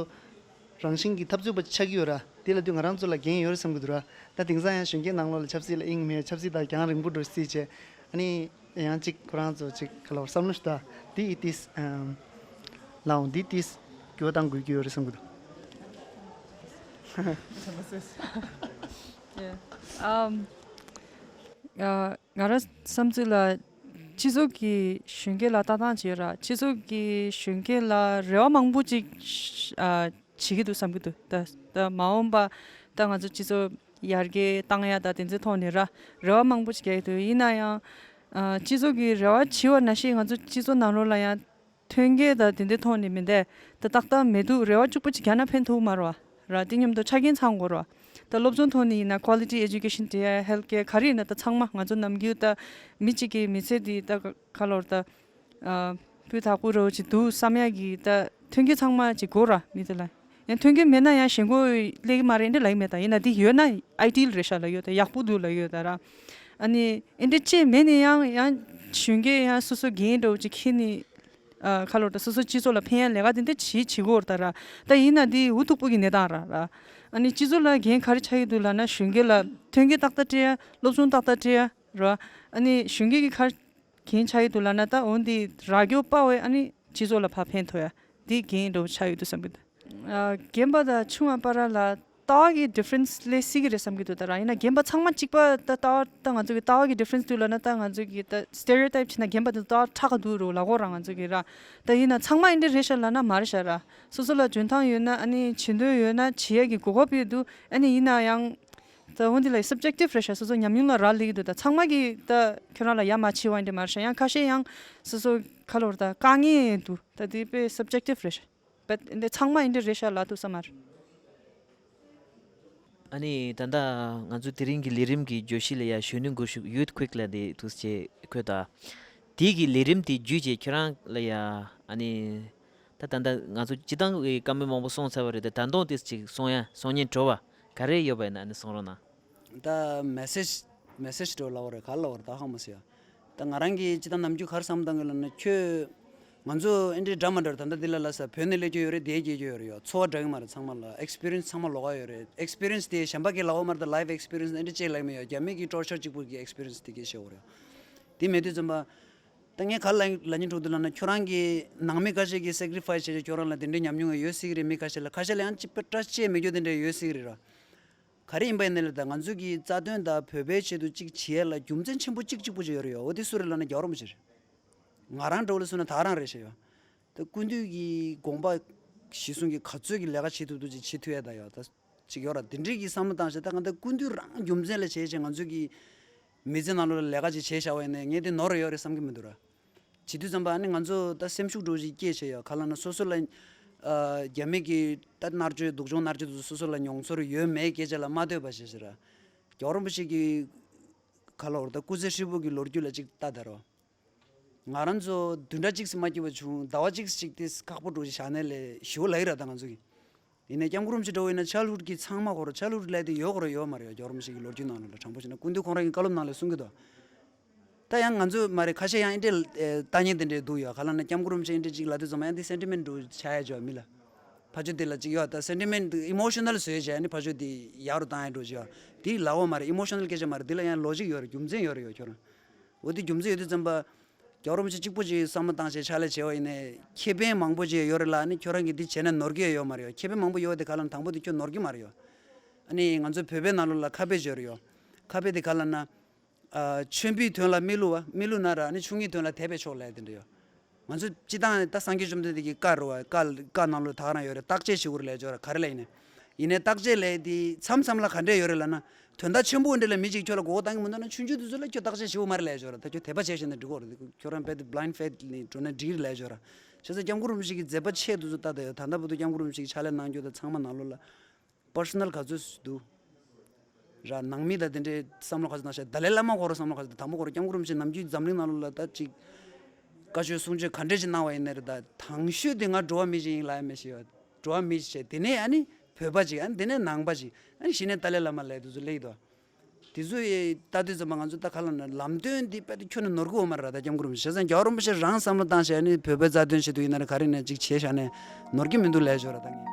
རང་བཞིན་གྱི་འཐབ་རྩོད་པ་ཆགས་ཀྱི་ཡོད་ར། དེ་ལ་དུས་ང་རང་ཚོ་ལ་འགན་ཡོད་རེད་བསམ་གྱི་འདུག་ར། ད་དེང་སང་ཡང་གཞོན་སྐྱེས་ནང་ལོགས་ལ་ཆབ་སྲིད་ལ་དབྱིངས་མེད། ཆབ་སྲིད་དང་རྒྱང་རིང་པོ་འགྲོ་སྲིད་བྱས། ཨ་ནི་ཡང་གཅིག་ཁོ་རང་ཚོ་གཅིག་ག་ལབ་བསམ་བློ་ཞིག་ད་འདི་ཡི་ཏིས་ལའོ་འདི་ཏིས་འགྱུར་བ་གཏང་དགོས་ཀྱི་ཡོད་རེད་བསམ་གྱི་འདུག Yeah. Um, uh, ང་རང་བསམ་ཚུལ་ལ་སྤྱི་ཚོགས་ཀྱི་གཞོན་སྐྱེས་ལ་ལྟ་སྟངས་བྱེད་ཡོད་ར། སྤྱི་ཚོགས་ཀྱི་གཞོན་སྐྱེས་ལ་རེ་བ་མང་པོ་ཅིག་ཨ་བྱེད་ཀྱི་འདུག་བསམ་གྱི་འདུག་ད་ད་མ་འོངས་པ་ད་ང་ཚོ་སྤྱི་ཚོགས་ཡར་རྒྱས་བཏང་ཡ་ད་དེ་ཚོའི་ཐོག་ནས་ར་རེ་བ་མང་པོ་ཅིག་རྒྱག་གི་འདུག་ཡིན་ན་ཡང་ཨ་སྤྱི་ཚོགས་ཀྱི་རེ་བ་བྱེད་པ་ནང་བཞིན་ང་ཚོ་སྤྱི་ཚོགས་ནང་ལོགས་ལ་ཡང་ཐོན་སྐྱེད་ད་དེ་འདྲའི་ཐོག་ནས་མི་འདས་ད་ཏག་ཏག་མི་འདུག་རེ་བ་གཅིག་པོ་ཅིག་རྒྱག་ན་ཕན་ཐོགས་མ་རེད་བ། ར། དེ་མཉམ་དུ་ཆ་རྐྱེན་ཚང་དགོས་ར། ད་སློབ་སྦྱོང་ཐོག་ནས་ཡིན་ན་quality education་དེ་ཡ་health care་ག་རེ་ཡིན་ན་ད་ཚང་མ་ང་ཚོ་ནམ་རྒྱུན་ད་མི་གཅིག་གི་མི་ཚེ་འདི་ད་ག་ལོར་ད་ཨ་སྤུས་དག་པོ་རོ་ཅིག་འདུག་བསམ་ཡ་གི་ད་མཐུན་རྐྱེན་ཚང་མ་ཅིག་དགོས་ར་མི་དེ་ལ། ཡང་མཐུན་རྐྱེན་མེད་ན་ཡང་ཞེན་ཁོག་སླེབས་ཀྱི་མ་རེད་འདི་ལབ་ཀྱི་མེད། ད་ཡིན་ན་འདི་ཡོད་ན་ideal་རེད་ཤག་ལབ་ཡོད། ད་ཡག་པོ་འདུག་ལབ་ཡོད་ད་ར། ཨ་ནི་ཨེ་འདྲ་ཅིག་མེད་ནས་ཡང་ཡང་གཞོན་སྐྱེས་ཡང་སོ་སོ་འགན་འདྲ་བོ་ཅིག་འཁྱེར་ནས། ཨ་ཁ་ལོ་ད་སོ་སོ་སྤྱི་ཚོགས་ལ་ཕན་ཡ་ལས་ཀ་དེ་འདྲ་བྱེད་བྱེད་དགོས་རེད་ད་ར། ད་ཡིན་ན་འདི་འུ་ཐུག་པོ་གི་གནས་སྟངས་ར་ར། ཨ་ནི་སྤྱི་ཚོགས་ལ་འགན་ག་རེ་ཆགས་ཀྱི་འདུག་ལབ་ན་གཞོན་སྐྱེས་ལ་མཐུན་རྐྱེན་ཏག་ཏག་སྤྲད་ཡ། སློབ་སྦྱོང་ཏག་ཏག་སྤྲད་ཡ་ར། ཨ་ནི་གཞོན་སྐྱེས་ཀྱི་ག་རེ་འགན་ཆགས་ཀྱི་འདུག་ལབ་ན་ད་འོ་འདི་ར་སྐྱོ་པ་བས་ཨ་ནི་སྤྱི་ཚོགས་ལ་ཕར་ཕན་ཐོགས་ཡ་འདི་འགན་འདྲ་བོ་ཆགས་ཡོད་འདུག་བསམ་གི་འདུག་ཨ་རྒན་པ་དང་ཆུང་བ་བར་ལ་ལྟ་བ་གི་difference་སླེབས་སྲིད་ཀྱི་རེད་བསམ་གྱི་འདུག་ད་ར། ཡིན་ན་རྒན་པ་ཚང་མ་གཅིག་པ་ད་ལྟ་བ་ད་ང་ཚོ་གི་ལྟ་བ་གི་difference་འདུག་ལབ་ན་ད་ང་ཚོ་གི་ད་stereotype་བྱས་ན་རྒན་པ་དེ་ལྟ་བ་ཁྲག་ག་འདུག་རུ་ལ་གོ་ར་ང་ཚོ་གི་ར། ད་ཡིན་ན་ཚང་མ་ཨེ་འདྲ་རེད་ཤག་ལབ་ན་མ་རེད་ཤག་ར། སོ་སོ་ལ་འཇོན་ཐང་ཡོད་ན་ཨ་ནི་བྱེད་འདོད་ཡོད་ན་བྱེད་ཡ་གི་གོ་སྐབས་ཡོད་འདུག་ཨ་ནི་ཡིན་ན་ཡང་ད་འོན་ཏེ་ལ་subjective་རེད་ཤག་སོ་སོ་ཉམས་མྱོང་ལ་རག་ལས་ཀྱི་འདུག་ད་ཚང་མ་གི་ད་ཁྱོད་རང་ལ་ཡ་མ་བྱེད་བ་ཨེ་འདྲ་མ་རེད་ཤག་ཡང་ཁ་ཤས་ཡང་སོ་སོ་ཁ་ལོར་ད་དཀའ་ངལ་འདུག་ད་དེ་དཔེ་subjective་རེད་ཤག་བད་འདི་ཚང་མ་ཨེ་འདྲ་རེད་ཤག་ལབ་ཐུབ་ས་མ་རེད། ཨ་ནི་ད་ལྟ་ང་ཚོ་དེ་རིང་གི་ལས་རིམ་གྱི་བརྗོད་གཞི་ལ་ཡ་གཞོན་ནུ་འགུལ་ཤུགས་Youth Quick་ལབ་དེ་འདུག་ཅེས་འཁོད་ད། དེ་གི་ལས་རིམ་དེ་བརྒྱུད་བྱས་ཁྱོད་རང་ལ་ཡ་ཨ་ནི་ད་ད་ལྟ་ང་ཚོ་སྤྱི་བཏང་གི་བཀའ་མོལ་མང་པོ་གསུངས་ཚར་བ་རེད་དེ་ད་དུང་ཏོག་ཙམ་གསུང་ཡ་གསུང་སྙིང་བྲོ་བ་ག་རེ་ཡོད་པ་ཡིན་ན་ཨ་ནི་གསུང་རོགས་གནང་། ད་message message་འདྲ་བོ་ལབ་པ་རེད་ག་རེ་ལབ་པ་རེད་ད་ཧ་མ་སི་ཡ། ད་ང་རང་གིས་ཅི་ལྟར་ནམ་རྒྱུན་ག་རེ་བསམ་བཏང་གི་ལབ་ན་ཁྱོད་ང་ཚོ་ཨེ་འདྲའི་འདྲ་མ་འདྲ་རེད་ད་ལྟ་འདི་ལ་ལ་ས་བོད་ནས་སླེབས་ཀྱི་ཡོད་རེད་དེ་སྐྱེས་ཀྱི་ཡོད་རེད་ཡོད་ཚོར་བ་འདྲ་གི་མ་རེད་ཚང་མ་ལ་experience་ཚང་མ་ལོགས་ཀ་ཡོད་རེད་experience་དེ་གཞན་པ་གིས་ལབ་པ་མ་རེད་ད་life experience་ཨེ་འདྲ་ཅིག་ལབ་མི་ཡོད་རྒྱ་མི་གི་torture་གཅིག་པུ་གི་experience་དེ་སྐད་བཤད་དགོས་རེད་དེ་མེད་དུས་ཙམ་པ། ད་ངས་ག་ལ་ལ་ཉིན་དྲུག་དུ་ལབ་ན་ཁྱོད་རང་གི་ནང་མི་ཁ་ཤས་ཀྱིས་sacrifice་བྱས་ཀྱི་ཁྱོད་རང་ལ་དེ་འདྲའི་ཉམས་མྱོང་ཡོད་སྲིད་ཀྱི་རེད་མི་ཁ་ཤས་ལ་ཁ་ཤས་ལ་ཡང་ཅི་པ་བཀྲ་ཤིས་མེད་རྒྱུ་དེ་འདྲ་ཡོད་སྲིད་ཀྱི་རེད་ར། ག་རེ་ཡིན་པ་ཡིན་ནའི་ལ་ད་ང་ཚོ་གི་རྩ་དོན་དང་བོད་པའི་ཆེད་དུ་གཅིག་བྱེད་ཡ་ལ་རྒྱུ་མཚན་ཆེན་པོ་གཅིག་གཅིག་པོ་ཅིག་ཡོད་རེད་ཡོད་འོ་དེ་སུ་རེད་ལབ་ན་རྒྱལ་བ་རིན་པོ་ཆེ་རེད། ང་རང་འདྲ་བོ་ལ་སུ་ན་ད་རང་རེད་ཤག་ཡོད། ད་ཀུན་འདུས་ཀྱི་དགོངས་པ་གཞི་བཟུང་གི་ག་ཚོད་ཀྱི་ལས་ཀ་བྱེད་ཐུབ་ཐུབ་ཅིག་བྱེད་ཐུབ་ཡ་ད་ཡོད་ད་ཅིག་ཡོད་ར་དེ་འདྲའི་གི་བསམ་བློ་བཏང་ཤག་ད་ང་ད་ཀུན་འདུས་རང་རྒྱུ་མཚན་ལ་བྱས་བྱས་ང་ཚོ་གི་མི་ཚེ་ནང་ལོགས་ལ་ལས་ཀ་ཅིག་བྱས་བཞག་པ་ཡིན་ནའི་ངས་དེ་ནོར་ཡོད་རེད་བསམ་གི་མི་འདུག་ར། བྱེད་དུས་ཙམ་པ་ཨ་ནི་ང་ཚོ་ད་སེམས་ཤུགས་འདྲ་བོ་ཞིག་སྐྱེས་བྱས་ཡོད་ག་ལབ་ན་སོ་སོ་ལ་ཨ་རྒྱ་མི་གི་ད་མནར་གཅོད་སྡུག་སྦྱོང་མནར་གཅོད་དེ་ཚོ་སོ་སོ་ལ་མྱོང་ཚོར་ཡོད་མེད་སྐད་ཆ་ལ་མ་ལྟོས་པ་བྱས་ཟེར་ར། རྒྱལ་བ་རིན་པོ་ཆེ་གི་ག་ལབ་དགོས་རེད་ད་སྐུ་ཚེ་ཧྲིལ་པོ་གི་ལོ་རྒྱུས་ལ་ཅིག་ལྟ་དང་རོ། ང་རང་ཚོ་བདུན་ཕྲག་གཅིག་ཙམ་མ་སྐྱིད་པ་བྱུང་ཟླ་བ་གཅིག་ཅིག་དེ་ཁག་པོ་འདྲ་བོ་ཞིག་བཞག་ནའི་ལས་ཞེ་པོ་ལབ་ཀྱི་རེད་ད་ང་ཚོ་གི། ཡིན་ནའི་སྐྱབས་མགོན་རིན་པོ་ཆེ་འདྲ་བོ་ཡིན་ན་childhood་གི་ཚང་མ་ཁོ་རང་childhood་ལབ་དེ་ཡོད་ཁོ་རང་ཡོད་མ་རེད་ཡ་རྒྱལ་བ་རིན་པོ་ཆེ་གི་ལོ་རྒྱུས་ནང་ལ་དྲང་པོ་བཤད་ན་སྐུ་མདུན་ཁོང་རང་གི་བཀའ་སློབ་ནང་ལ་གསུང་གི་འདུག་ད་ཡང་ང་ཚོ་མ་རེད་ཁ་ཤས་ཡང་ཨེ་འདྲའི་ལྟ་ཉན་དེ་འདྲའི་འདུག་ཡོད་ག་ལབ་ན་སྐྱབས་མགོན་རིན་པོ་ཆེ་ཨེ་འདྲའི་ཅིག་ལབ་དུས་ཙམ་པ་ཡང་དེ་sentiment་འདྲ་བོ་ཆགས་ཡ་ཅིག་ཡོད་མི་ལ། ཕར་ཕྱོགས་དེ་ལ་ཅིག་ཡོད་ད་sentiment་དེ་emotional་བཟོས་བྱས་ནི་ཕར་ཕྱོགས་དེ་ཡག་རུ་བཏང་ཡ་འདྲ་བོ་ཅིག་ཡོད་དེ་ལབ་པ་མ་རེད་emotional་སྐད་ཆ་མ་རེད་དེ་ལ་ཡང་logic་ཡོད་རེད་རྒྱུ་མཚན་ཡོད་རེད་ཡོད་ཁྱོད་རང་། འོ་དེ་རྒྱུ་མཚན་ཡོད་དུས་ཙམ་པ། རྒྱལ་བ་རིན་པོ་ཆེ་གཅིག་པོ་ཅིག་བསམ་བློ་བཏང་བྱས་ཕྱག་ལས་བྱས་པ་ཡིན་ནའི་ཁེ་ཕན་མང་པོ་ཅིག་ཡོད་རེད་ལ་ཨ་ནི་ཁྱོད་རང་གིས་འདི་བྱས་ན་ནོར་གྱི་ཡོད་མ་རེད་ཡོད་ཁེ་ཕན་མང་པོ་ཡོད་དེ་ག་ལ་དང་པོ་དེ་ཁྱོད་ནོར་གྱི་མ་རེད་ཡོད། ཨ་ནི་ང་ཚོ་བོད་པའི་ནང་ལོགས་ལ་ཁ་དཔེ་ཅིག་ཡོད་རེད་ཡོད། ཁ་དཔེ་དེ་ག་ལ་ན། ཨ་མཆོད་འབུལ་དོན་ལ་མི་བསླུ་བ་མི་བསླུ་ན་ར་ཨ་ནི་ཆུང་ངུའི་དོན་ལ་དད་པས་ཆོག་ལབ་དེ་འདྲ་ཡོད། ང་ཚོ་སྤྱི་བཏང་ད་སངས་རྒྱས་བཅོམ་ལྡན་འདས་ཀྱི་བཀའ་རེད་བ་བཀའ་བཀའ་ནང་ལོགས་ད་ག་རང་ཡོད་རེད་བརྟག་དཔྱད་བྱེད་དགོས་རེད་ལབ་ཡ་ཅིག་ཡོད་རེད་ག་རེ་ལབ་ཡིན་ནའི། ཡིན་ནའི་བརྟག་དཔྱད་ལས་དེ་མཚམས་མཚམས་ལ་ག་འདྲས་ཡོད་རེད་ལབ་ན། དོན་དག་ཆེན་པོ་འདྲ་ལ་མི་གཅིག་ཁྱོད་ལ་མགོ་སྐོར་བཏང་གི་མི་འདུག་ན་ཆུང་ཆུང་དེ་ཚོ་ལ་ཁྱོད་བརྟག་དཔྱད་བྱེད་དགོས་མ་རེད་ལབ་ཡ་ཅིག་ཡོད་རེད་ད་ཁྱོད་དད་པ་བྱས་བྱས་ནས་འགྲིག་གི་རེད་ཁྱོད་རང་རྦད་དེ་blind faith་ནས་འགྲོ་ན་འགྲིག་གི་རེད་ལབ་ཡ་ཅིག་ཡོད་རེད། བྱས་ཙང་སྐྱབས་མགོན་རིན་པོ་ཆེ་གི་མཛད་པ་ཆེད་དུ་ཚོ་ལྟ་དང་ཡོད་ད་ལྟ་བར་དུ་སྐྱབས་མགོན་རིན་པོ་ཆེ་གི་ཕྱག་ལས་གནང་རྒྱུ་དང་ཚང་མ་ནང་ལོགས་ལ། Personal་ག་ཚོད་འདུག་ར་ནང་མི་དང་དེ་འདྲའི་བསམ་བློ་ག་ཚོད་གནང་ཤག་ཏཱ་ལའི་བླ་མ་སྐོར་བསམ་བློ་ག་ཚོད་དང་པོ་སྐོར་སྐྱབས་མགོན་རིན་པོ་ཆེ་ནམ་རྒྱུན་འཛམ་གླིང་ནང་ལོགས་ལ་ད་ཅིག་བཀའ་ཆོས་གསུང་ཆོས་ག་འདྲས་ཅིག་གནང་བ་ཡིན་ནའི་རེད་ད་དང་ཤོས་དེ་ང་འགྲོ་བ་མི་ཞིག་ཡིན་ལབ་ཡ་མེད་ཞེས་ཡོད་འགྲོ་བ་མི་ཞིག་བྱས་དེ་ནས་ཨ་ནི་བོད་པ་ཅིག་ཨ་ནི་དེ་ནས་ནང་པ་ཅིག་ཨ་ནི་གཞི་ནས་ཏཱ་ལའི་བླ་མ་ལབ་དེ་ཚོ་སླེབས་ཡོད་དོ། དེ་ཚོ་ཡི་ལྟ་དུས་ཙམ་པ་ང་ཚོ་ད་ག་ལ་ན་ལམ་སྟོན་འདི་དཔེ་དེ་ཁྱོན་ནས་ནོར་གི་ཡོད་མ་རེད་ད་སྐྱབས་མགོན་རིན་པོ་ཆེ་བྱས་ཙང་རྒྱལ་བ་རིན་པོ་ཆེ་རང་བསམ་བློ་བཏང་བྱས་ཨ་ནི་བོད་པའི་རྩ་དོན་ཆེད་དུ་ཡིན་ན་རེད་ག་རེ་ནས་ཅིག་བྱས་བཞག་ནས་ནོར་གི་མི་འདུག་ལབ་ཡ་ཅིག་ཡོད་ར་ད་ངས།